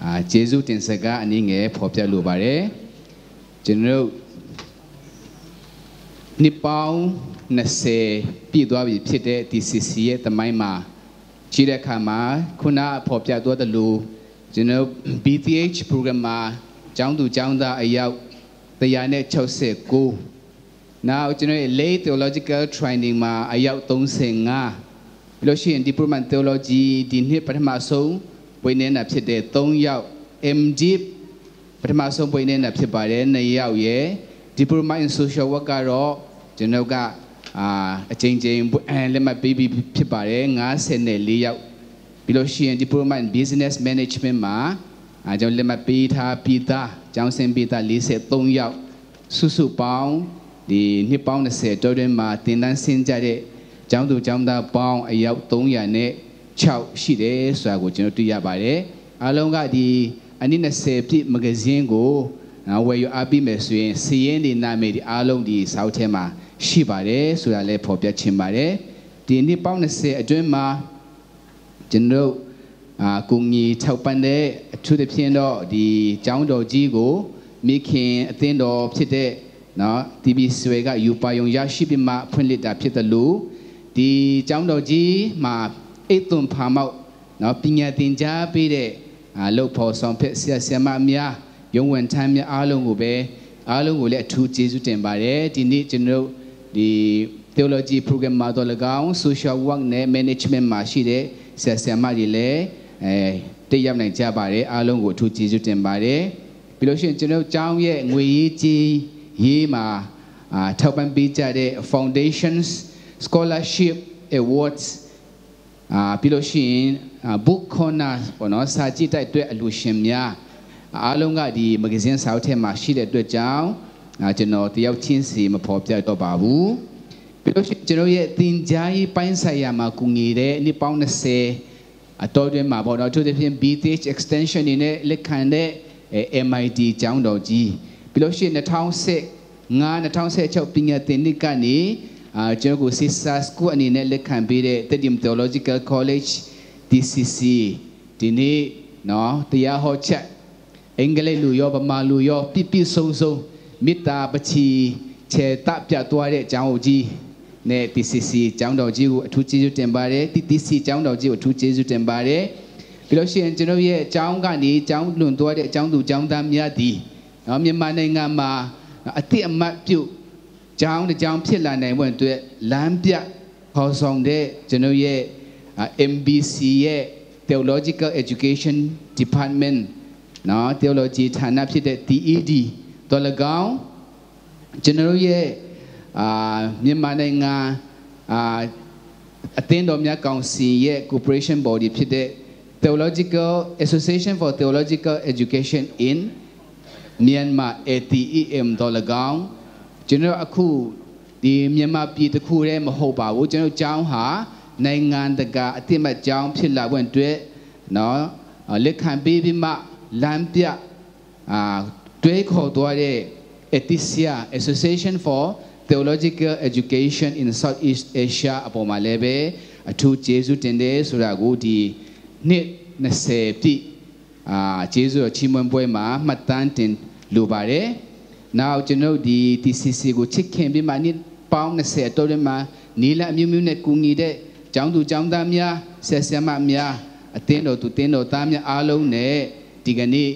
အာကျေးဇူးတင်စကားအနည်းငယ်ဖော်ပြလိုပါတယ်ကျွန်တော်နှစ်ပေါင်း20ပြည့်သွားပြီဖြစ်တဲ့ T C C ရဲ့သမိုင်းမှာကြည့်တဲ့အခါမှာခုနဖော်ပြသွားသလိုကျွန်တော် B T H program မှာကျောင်းသူကျောင်းသားအယောက်169 နောက်ကျွန်တော်ရဲ့ lay theological training မှာအယောက်သုံးဆယ့်ငါး၊ ပြီးလို့ရှိရင် diploma in theology ဒီနှစ်ပထမဆုံးဘွဲ့နဲ့တာဖြစ်တဲ့သုံးယောက်၊ M.Div ပထမဆုံးဘွဲ့နဲ့တာဖြစ်ပါတယ်နှစ်ယောက်ရယ်၊ diploma in social work ကတော့ကျွန်တော်ကအာအချိန်ချင်းဘွဲ့အဲလက်မှတ်ပေးပြီးဖြစ်ပါတယ်ငါးဆယ်နဲ့လေးယောက်၊ ပြီးလို့ရှိရင် diploma in business management မှာအာကျွန်တော်လက်မှတ်ပေးထားပြီးသားကျောင်းဆင်းပြီးသားလေးဆယ့်သုံးယောက်၊ စုစုပေါင်းဒီနှစ်ပေါင်းနှစ်ဆယ်အတွင်းမှာသင်တန်းဆင်းကြတဲ့ကျောင်းသူကျောင်းသားပေါင်းအယောက်သုံးရာနဲ့ခြောက်ရှိတယ်ဆိုတာကိုကျွန်တော်တွေ့ရပါတယ်။ အားလုံးကဒီအနှစ်နှစ်ဆယ်ပြည့် magazine ကိုနော်ဝယ်ယူအားပေးမယ်ဆိုရင်စာရင်းတွေနာမည်တွေအားလုံးဒီစာအုပ်ထဲမှာရှိပါတယ်ဆိုတာလည်းဖော်ပြချင်ပါတယ်။ ဒီနှစ်ပေါင်းနှစ်ဆယ်အတွင်းမှာ ကျွန်တော်တို့အာကူညီထောက်ပံ့တဲ့အထူးသဖြင့်တော့ဒီကျောင်းတော်ကြီးကိုမိခင်အသင်းတော်ဖြစ်တဲ့နော်တီဗီဆွေကယူပါယုံရရှိပြီးမှဖွင့်လှစ်တာဖြစ်သလိုဒီကျောင်းတော်ကြီးမှာအိတ်သွန်ဖာမောက်နော်ပညာသင်ကြားပေးတဲ့အာလုပ်ဖော်ဆောင်ဖက်ဆရာဆရာမများရုံးဝန်ထမ်းများအားလုံးကိုပဲအားလုံးကိုလည်းအထူးကျေးဇူးတင်ပါတယ်ဒီနေ့ကျွန်တော်တို့ဒီ theology program မှာတော့၎င်း social work နဲ့ management မှာရှိတဲ့ဆရာဆရာမတွေလည်းအဲတက်ရောက်နိုင်ကြပါတယ်အားလုံးကိုအထူးကျေးဇူးတင်ပါတယ်ပြီးလို့ရှိရင်ကျွန်တော်တို့ကျောင်းရဲ့ငွေရေးကြေးရေးမှာအာထောက်ပံ့ပေးကြတဲ့ foundations scholarship awards အာပြီးလို့ရှိရင်အာ book corner ပေါ့နော်စာကြည့်တိုက်အတွက်အလူရှင်များအားလုံးကဒီ magazine စာအုပ်ထဲမှာရှိတဲ့အတွက်ကြောင့်အာကျွန်တော်တယောက်ချင်းစီမဖော်ပြတော့ပါဘူးပြီးလို့ရှိရင်ကျွန်တော်ရဲ့သင်ကြားရေးပိုင်းဆိုင်ရာမှာကူညီတဲ့နှစ်ပေါင်းနှစ်ဆယ်အတော်တွင်မှာပေါ့နော်အထူးသဖြင့် BTh extension နေနဲ့လက်ခံတဲ့အဲ MIT ကျောင်းတော်ကြီးပြီးလို့ရှိရင်နှစ်ထောင်ဆယ့်ငါးနှစ်ထောင်ဆယ့်ခြောက်ပညာသင်နှစ်ကနေအာကျွန်တော်ကို sister school အနေနဲ့လက်ခံပေးတဲ့ Tedim Theological College TCC ဒီနေ့နော်တရားဟောချက်အင်္ဂလိပ်လိုရောဗမာလိုရောပြည့်ပြည့်စုံစုံမေတ္တာပချီချေတပြသွားတဲ့အကြောင်းအုပ်ကြီးနဲ့ TCC ကျောင်းတော်ကြီးကိုအထူးကျေးဇူးတင်ပါတယ်။ TTC ကျောင်းတော်ကြီးကိုအထူးကျေးဇူးတင်ပါတယ်။ပြီးလို့ရှိရင်ကျွန်တော်ရဲ့အကြောင်းကနေကျောင်းလွန်သွားတဲ့အကြောင်းသူကျောင်းသားများသည်နော်မြန်မာနိုင်ငံမှာအသည့်အမှတ်ပြုကျောင်းတစ်ကျောင်းဖြစ်လာနိုင်ဖို့အတွက်လမ်းပြခေါ်ဆောင်တဲ့ကျွန်တော်ရဲ့အာ MBC ရဲ့ Theological Education Department နော် Theology ဌာနဖြစ်တဲ့ TED တော်၎င်းကျွန်တော်တို့ရဲ့အာမြန်မာနိုင်ငံအာအသင်းတော်များကောင်စီရဲ့ corporation body ဖြစ်တဲ့ Theological Association for Theological Education in Myanmar ATEM တော်၎င်းကျွန်တော်အခုဒီမြန်မာပြည်တစ်ခုတည်းမဟုတ်ပါဘူးကျွန်တော်ကျောင်းဟာနိုင်ငံတကာအသိမှတ်ကျောင်းဖြစ်လာဖို့အတွက်နော်လက်ခံပေးပြီးမှလမ်းပြအာတွဲခေါ်သွားတဲ့ ATHSEA Association for Theological Education in Southeast Asia အပေါ်မှာလည်းပဲအထူးကျေးဇူးတင်တယ်ဆိုတာကိုဒီနှစ်နှစ်ဆယ်ပြည့်အာကျေးဇူးတော်ချီးမွမ်းပွဲမှာမှတ်တမ်းတင်လိုပါတယ်။ နောက်ကျွန်တော်တို့ဒီ TCC ကိုချစ်ခင်ပြီးမှနှစ်ပေါင်းနှစ်ဆယ်အတောအတွင်းမှာနည်းလမ်းအမျိုးမျိုးနဲ့ကူညီတဲ့ကျောင်းသူကျောင်းသားများဆရာဆရာမများအသင်းတော်သူသင်းတော်သားများအားလုံးနဲ့ဒီကနေ့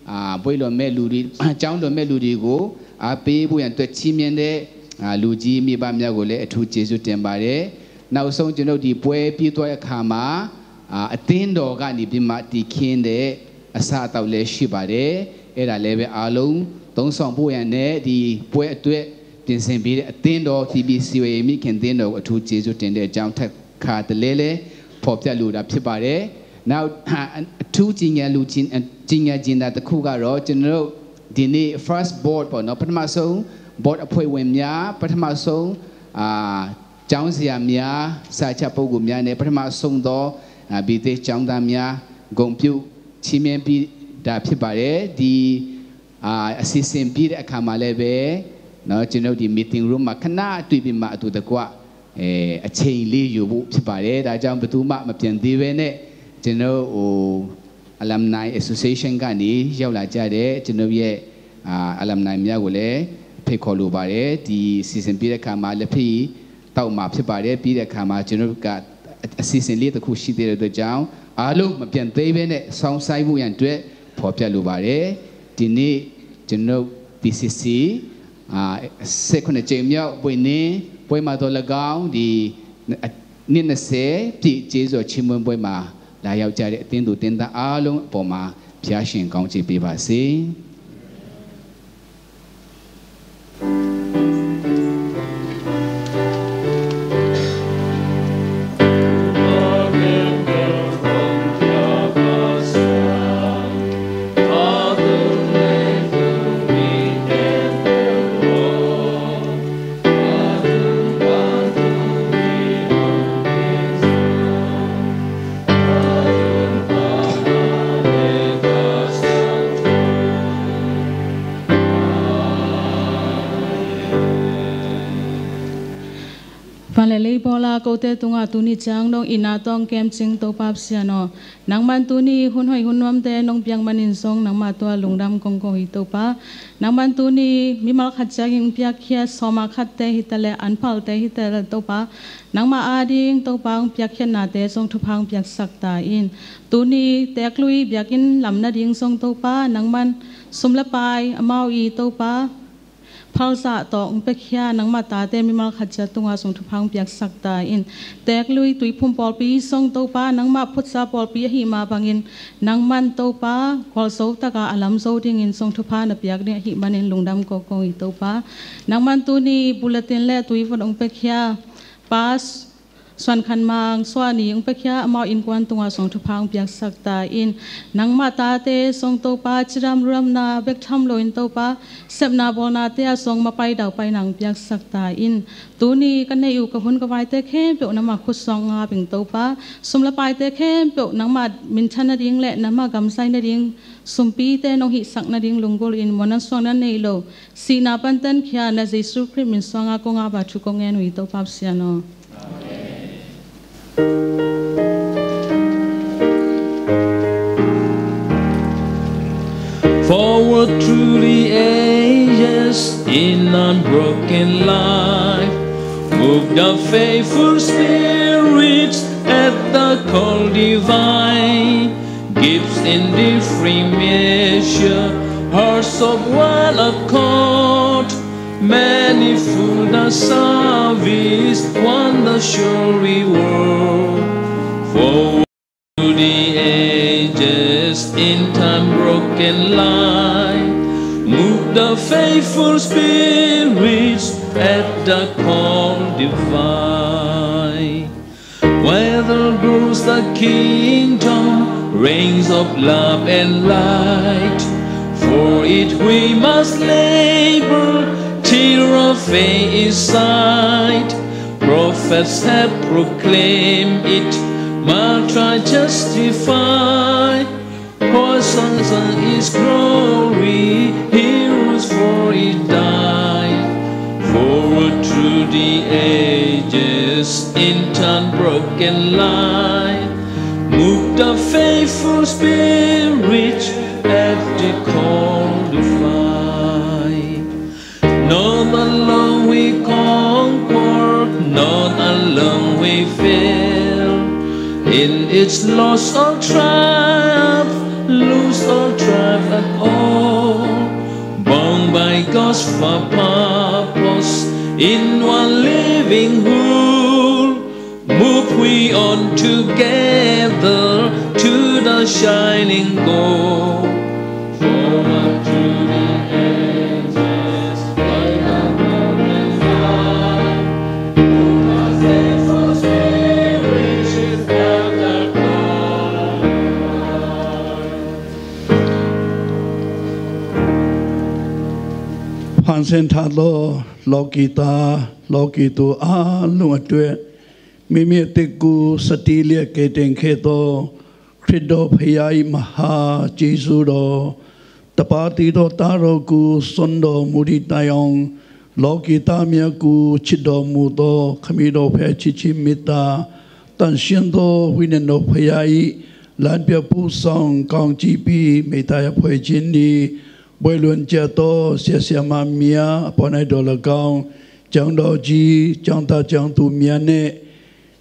အာဘွဲ့လွန်မဲ့လူတွေကျောင်းလွန်မဲ့လူတွေကိုအားပေးဖို့ရန်အတွက်ချီးမြှင့်တဲ့အာလူကြီးမိဘများကိုလည်းအထူးကျေးဇူးတင်ပါတယ်။နောက်ဆုံးကျွန်တော်ဒီပွဲပြီးသွားတဲ့အခါမှာအာအသင်းတော်ကနေပြီးမှတည်ခင်းတဲ့အစားအသောက်လည်းရှိပါတယ်။အဲ့ဒါလည်းပဲအားလုံးသုံးဆောင်ဖို့ရန်နဲ့ဒီပွဲအတွက်ပြင်ဆင်ပေးတဲ့အသင်းတော် TBC ဝေမိခင်သင်းတော်ကိုအထူးကျေးဇူးတင်တဲ့အကြောင်းထပ်ခါတလဲလဲဖော်ပြလိုတာဖြစ်ပါတယ်။နောက်အထူးကြီးညာလူကြီးကြီးညာကျင်တာတစ်ခုကတော့ကျွန်တော်တို့ဒီနေ့ first board ပေါ့နော်ပထမဆုံး board အဖွဲ့ဝင်များပထမဆုံးအာကျောင်းဆရာများစာချပုဂ္ဂိုလ်များနဲ့ပထမဆုံးသောအာ BTh ကျောင်းသားများဂုဏ်ပြုချီးမြှင့်ပြီးတာဖြစ်ပါတယ်။ဒီအာအစီအစဉ်ပြီးတဲ့အခါမှာလည်းပဲနော်ကျွန်တော်ဒီ meeting room မှာခဏတွေ့ပြီးမှအတူတကွအဲအချိန်လေးယူဖို့ဖြစ်ပါတယ်။ဒါကြောင့်ဘယ်သူမှမပြန်သေးဘဲနဲ့ကျွန်တော်ဟို Alumni Association ကနေရောက်လာကြတဲ့ကျွန်တော်ရဲ့အာ alumni များကိုလည်းဖိတ်ခေါ်လိုပါတယ်။ဒီစီစဉ်ပြီးတဲ့အခါမှာလက်ဖက်တောက်မှာဖြစ်ပါတယ်။ပြီးတဲ့အခါမှာကျွန်တော်ကအစီအစဉ်လေးတစ်ခုရှိသေးတဲ့အတွက်ကြောင့်အားလုံးမပြန်သေးဘဲနဲ့စောင့်ဆိုင်းဖို့ရန်အတွက်ဖော်ပြလိုပါတယ်။ဒီနေ့ကျွန်တော် TCC အာ၊ ဆယ့်ခုနစ်ကြိမ်မြောက်ပွဲနေ့၊ ပွဲမှာသော်လည်းကောင်း၊ ဒီနှစ်နှစ်ဆယ်ပြည့် ကျေးဇူးတော်ချီးမွမ်းပွဲမှာ လာရောက်ကြတဲ့ အသင်းသူအသင်းသားအားလုံးအပေါ်မှာ ဘုရားရှင်ကောင်းချီးပေးပါစေ။ Van le lei bawla kote tungah tuni ciang nong itna tawh kemcing Topa Pasian aw, nangman tuni hun hoih hun nuamte nong piak manin zong nangmah tua lungdam kong ko hi Topa. Nangman tuni mimal khat ciangin piakkhiat sawma khatte hi ta leh, an phalte hi ta leh Topa, nangmah ading Topa hong piakkhiatnate zong thupha hong piaksak ta in. Tuni teeklui biakinn lam nading zong Topa, nangman sum le pai amau i Topa phalzah tawh hong piakhia nangmah tate mimal khat ciat tungah zong thupha hong piaksak ta in. Teeklui tuiphum pawlpi zong Topa, nangmah phutsa pawlpi ahih mah bangin, nangman Topa gualzo taka a lam zo dingin zong thupha na piak ding ahih manin lungdam kong ko hi Topa. Nangman tuni bulletin le tuivut hong piakhia Pa Suan Khan Mang Suani hong piakhia amau innkuan tungah zong thupha hong piaksak ta in. Nangmah tate zong Topa, cidam ludamna bek tham loin Topa, sepna bawlnate ah zong mapai daupai nang piaksak ta in. Tuni ka neih uh ka hun ka vaite khempeuh nangmah khut suang ngap ing Topa. Sum le paite khempeuh nangmah minthan nading le nangmah gamzai nading sumpite nong hihsak nading lunggulh in, muannan suangnan nei lo, sihna pan tankhia na Jesu Khrih min suanga kong ap a thu kong ngen uh hi Topa Pasian aw. Forward through the ages in unbroken light, move the faithful spirits at the call divine. Gifts in different measure, hearts of one accord, manifold the service, won the sure reward. For the ages in time broken light, move the faithful spirits at the call divine. Whether grows the kingdom, reigns of love and light, for it we must labor till our faith is sight. Prophets have proclaimed it, martyrs justify. Hosanna is glory, heroes for it died. Forward through the ages, in unbroken light, move the faithful spirits at the call divine. Not alone we conquer, not alone we fail. In its loss or triumph, lose or triumph at all, bound by God's far purpose in one living whole. Move we on together to the shining goal. Forward through the ages, like a golden light, whom our faithful spirits have that glory. ผ่านเส้นทางโลก လောကီသား လောကီသူအားလုံးအတွက် မိမိအသက်ကို စတေးလျက် ကယ်တင်ခဲ့သော ခရစ်တော်ဘုရား၏ မဟာကျေးဇူးတော်၊ တပါးတည်းသော သားတော်ကို စွန့်တော်မူသည့်တိုင်အောင် လောကီသားများကို ချစ်တော်မူသော ခမည်းတော်ဖျား ချစ်ခြင်းမေတ္တာ၊ သန့်ရှင်းသော ဝိညာဉ်တော်ဘုရား၏ လမ်းပြပို့ဆောင် ကောင်းချီးပေး မေတ္တာရပ်ဖွဲ့ခြင်းသည် ဘွဲ့လွန်ကျက်သော ဆရာဆရာမများအပေါ်၌သော်လည်းကောင်း၊ ကျောင်းတော်ကြီး၊ ကျောင်းသားကျောင်းသူများနှင့်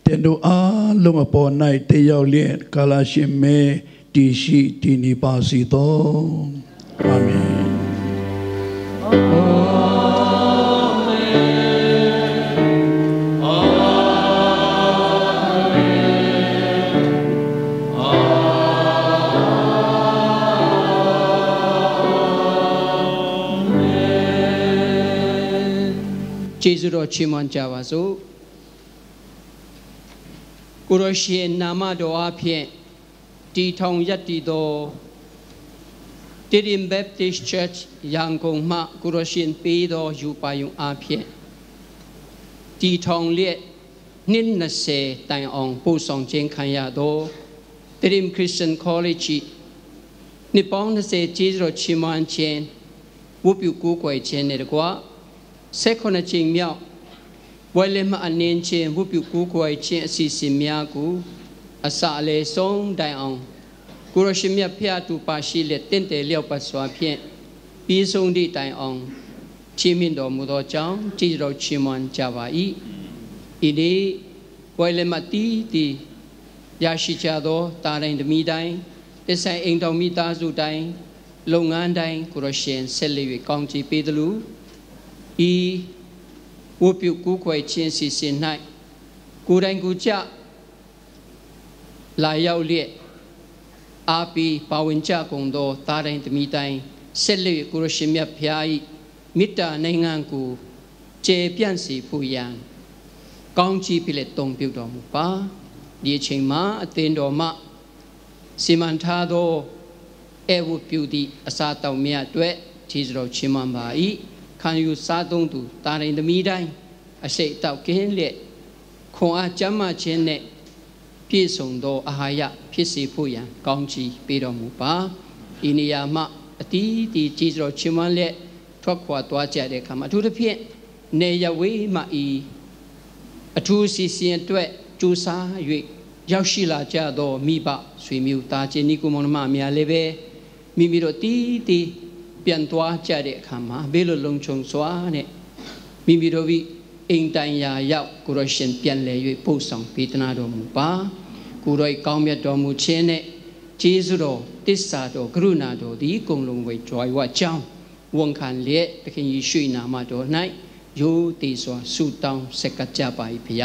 သင်တို့အားလုံးအပေါ်၌ တက်ရောက်လျက် ကာလရှည်မဲ တည်ရှိတည်နေပါစေသော။ အာမင်။ တော်ချီးမွမ်းကြပါစို့။ ကိုယ်တော်ရှင်နာမတော်အားဖြင့် တည်ထောင်ရပ်တည်သော Tedim Baptist Church ရန်ကုန်မှ ကိုယ်တော်ရှင်ပေးသောရူပါရုံအားဖြင့် တည်ထောင်လျက် နှစ်နှစ်ဆယ်တိုင်အောင် ပို့ဆောင်ခြင်းခံရသော Tedim Christian College ၏ နှစ်ပေါင်းနှစ်ဆယ် ကျေးဇူးတော်ချီးမွမ်းခြင်း ဝတ်ပြုကိုးကွယ်ခြင်းနှင့်တကွ ဆယ့်ခုနစ်ကြိမ်မြောက် ပွဲလက်မှတ်အနှင်းခြင်း ဝတ်ပြုကိုးကွယ်ခြင်းအစီအစဉ်များကို အစအလယ်ဆုံးတိုင်အောင် ကိုယ်တော်ရှင်မြတ်ဖျားတူပါရှိလက် တင့်တယ်လျောက်ပတ်စွာဖြင့် ပြီးဆုံးသည့်တိုင်အောင် ချီးမြှင့်တော်မူသောကြောင့် ကျေးဇူးတော်ချီးမွမ်းကြပါ၏။ ဤနေ့ ပွဲလက်မှတ်သီးသီး ရရှိကြသော သားတိုင်းသမီးတိုင်း သက်ဆိုင်အိမ်ထောင်မိသားစုတိုင်း လုပ်ငန်းတိုင်း ကိုယ်တော်ရှင်ဆက်လက်၍ ကောင်းချီးပေးသလို ဤဝတ်ပြုကိုးကွယ်ခြင်းအစီအစဉ်၌ ကိုယ်တိုင်ကိုယ်ကျ လာရောက်လျက် အားပေးပါဝင်ကြကုန်သော သားတိုင်းသမီးတိုင်း ဆက်လက်၍ ကိုယ်တော်ရှင်မြတ်ဖျား၏ မေတ္တာနိုင်ငံကို ကျယ်ပြန့်စေဖို့ရန် ကောင်းချီးပေးလက် သုံးပြုတော်မူပါ။ ဒီအချိန်မှာ အသင်းတော်မှ စီမံထားသော ဧည့်ဝတ်ပြုသည့် အစားအသောက်များအတွက် ကျေးဇူးတော်ချီးမွမ်းပါ၏။ ခံယူစားသုံးသူ သားတိုင်းသမီးတိုင်း အဆိပ်အတောက်ကင်းလျက် ခွန်အားကျန်းမာခြင်းနှင့် ပြည့်စုံသော အာဟာရဖြစ်စေဖို့ရန် ကောင်းချီးပေးတော်မူပါ။ ဤနေရာမှ အသီးသီး ကျေးဇူးတော်ချီးမွမ်းလျက် ထွက်ခွာသွားကြတဲ့အခါမှာ အထူးသဖြင့် နယ်ရပ်ဝေးမှ အထူးအစီအစဉ်အတွက် ကြိုးစား၍ ရောက်ရှိလာကြသော မိဘဆွေမျိုးသားချင်း ညီအစ်ကိုမောင်နှမများလည်းပဲ မိမိတို့သီးသီး ပြန်သွားကြတဲ့အခါမှာ ဘေးလွတ်လုံခြုံစွာနဲ့ မိမိတို့၏အိမ်တိုင်ရာရောက် ကိုယ်တော်ရှင်ပြန်လည်၍ ပို့ဆောင်ပေးသနားတော်မူပါ။ ကိုယ်တော်၏ကောင်းမြတ်တော်မူခြင်းနှင့် ကျေးဇူးတော်၊ သစ္စာတော်၊ ကရုဏာတော်သည် ကုန်လုံးဝေးကြွယ်ဝကြောင်း ဝန်ခံလျက် သခင်ယေရှု၏နာမတော်၌ ရိုသေစွာဆုတောင်းဆက်ကပ်ကြပါ၏ဖခင်။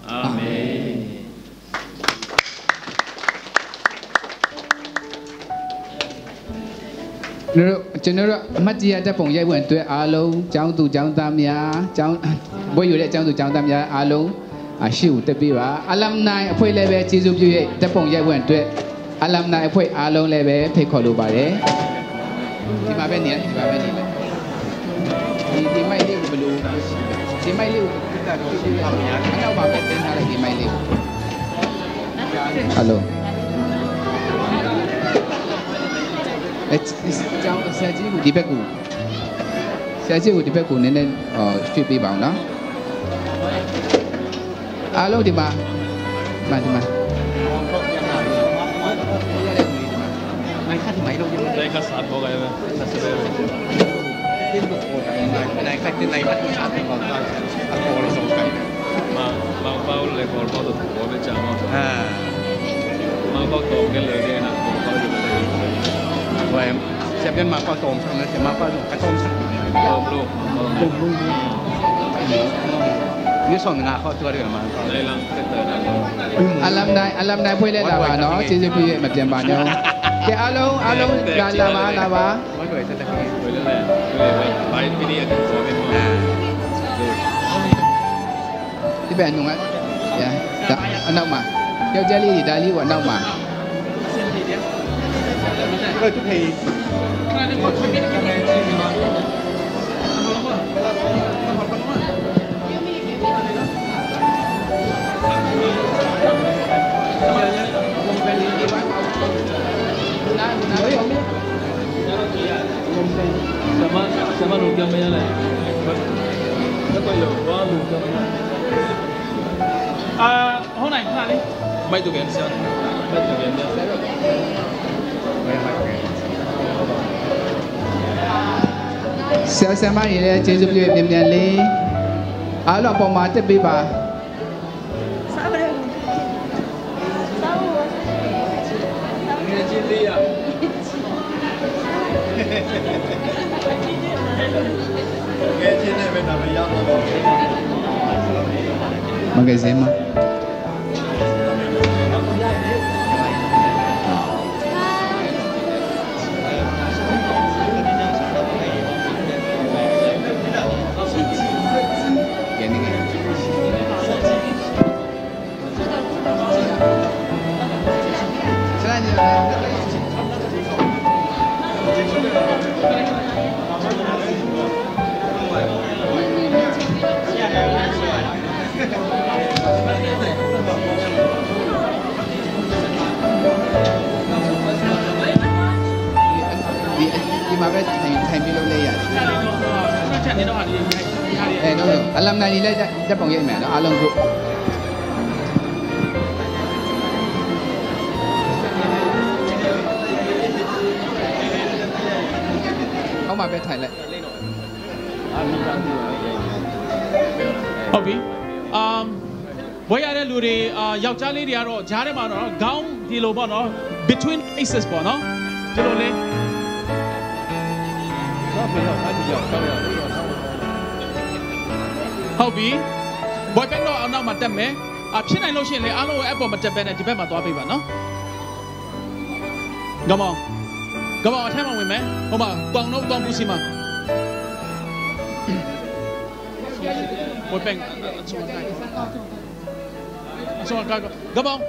အာမင်။ ကျွန်တော်တို့အမှတ်တရဓာတ်ပုံရိုက်ဖို့အတွက် အားလုံးကျောင်းသူကျောင်းသားများကျောင်းဘွဲ့ယူတဲ့ကျောင်းသူကျောင်းသားများအားလုံး အာရှေ့ကိုတက်ပေးပါ။ အလမ်နိုင်အဖွဲ့လည်းပဲကျေးဇူးပြုရဲ့ဓာတ်ပုံရိုက်ဖို့အတွက် အလမ်နိုင်အဖွဲ့အားလုံးလည်းပဲဖိတ်ခေါ်လိုပါတယ်။ ဒီမှာပဲနေလိုက်ဒီမှာပဲနေလိုက်ဒီဒီမိုက်လေးကိုဘယ်လိုဒီမိုက်လေးကိုအနောက်မှာပဲတင်းထားလိုက်ဒီမိုက်လေးကိုဟယ်လိုအဲကျောင်းဆရာကြီးကိုဒီဘက်ကိုဆရာကြီးကိုဒီဘက်ကိုနည်းနည်းဟိုရွှေ့ပေးပါအောင်နော် အားလုံးဒီမှာဒီမှာဒီမှာ Siap yan mapa tom sang na siap mapa tom ka tom sang. Tom lu. Tom lu. Ni son nga kho tua dia ma. Dai lang kata dah. Alumni alumni အဖွဲ့လည်းလာပါနော်ကျေးဇူးပြုရဲ့မပြန်ပါနဲ့ကဲအားလုံးအားလုံးလာလာပါလာပါ Bai pili ati kho me ma. ဒီဘက်အနုံကဒါအနောက်မှာယောက်ျားလေးတွေဒါလေးကအနောက်မှာအဲသူဖေး Sama, sama nunggu apa ya lah? Kata ya, wah nunggu apa ya? Ah, hona ini. Mai tu kan siapa? Mai tu kan siapa? ဆရာဆရာမကြီးလည်းကျေးဇူးပြုမြင်မြန်လေးအားလုံးအပေါ်မှာတက်ပေးပါ Magazine မှာ ဒီမှာပဲထိုင်ထိုင်ပြီးလုပ်လို့ရတယ်အဲတော့အလမ်နိုင်လေးလည်းဓာတ်ပုံရိုက်မယ်နော်အားလုံးကိုအောက်မှာပဲထိုင်လိုက် ဟုတ်ပြီ။ အမ်ဝဲရတဲ့လူတွေအာယောက်ျားလေးတွေကတော့ဂျားထဲမှာတော့ခေါင်းဒီလိုပေါ့နော် between faces ပေါ့နော်ဒီလိုလေးဟုတ်ပြီ။ boy band တော့အနောက်မှာတက်မယ်။ အာဖြစ်နိုင်လို့ရှိရင်လေအားလုံးကိုအဲ့ပေါ်မတက်ဘဲနဲ့ဒီဘက်မှာသွားပေးပါနော်။ ကမောင်ကမောင်အထဲမှာဝင်မယ်ဟိုမှာတောင်တို့တောင်ပူစီမှာဝင်ပင်အဆောင်ကကမောင်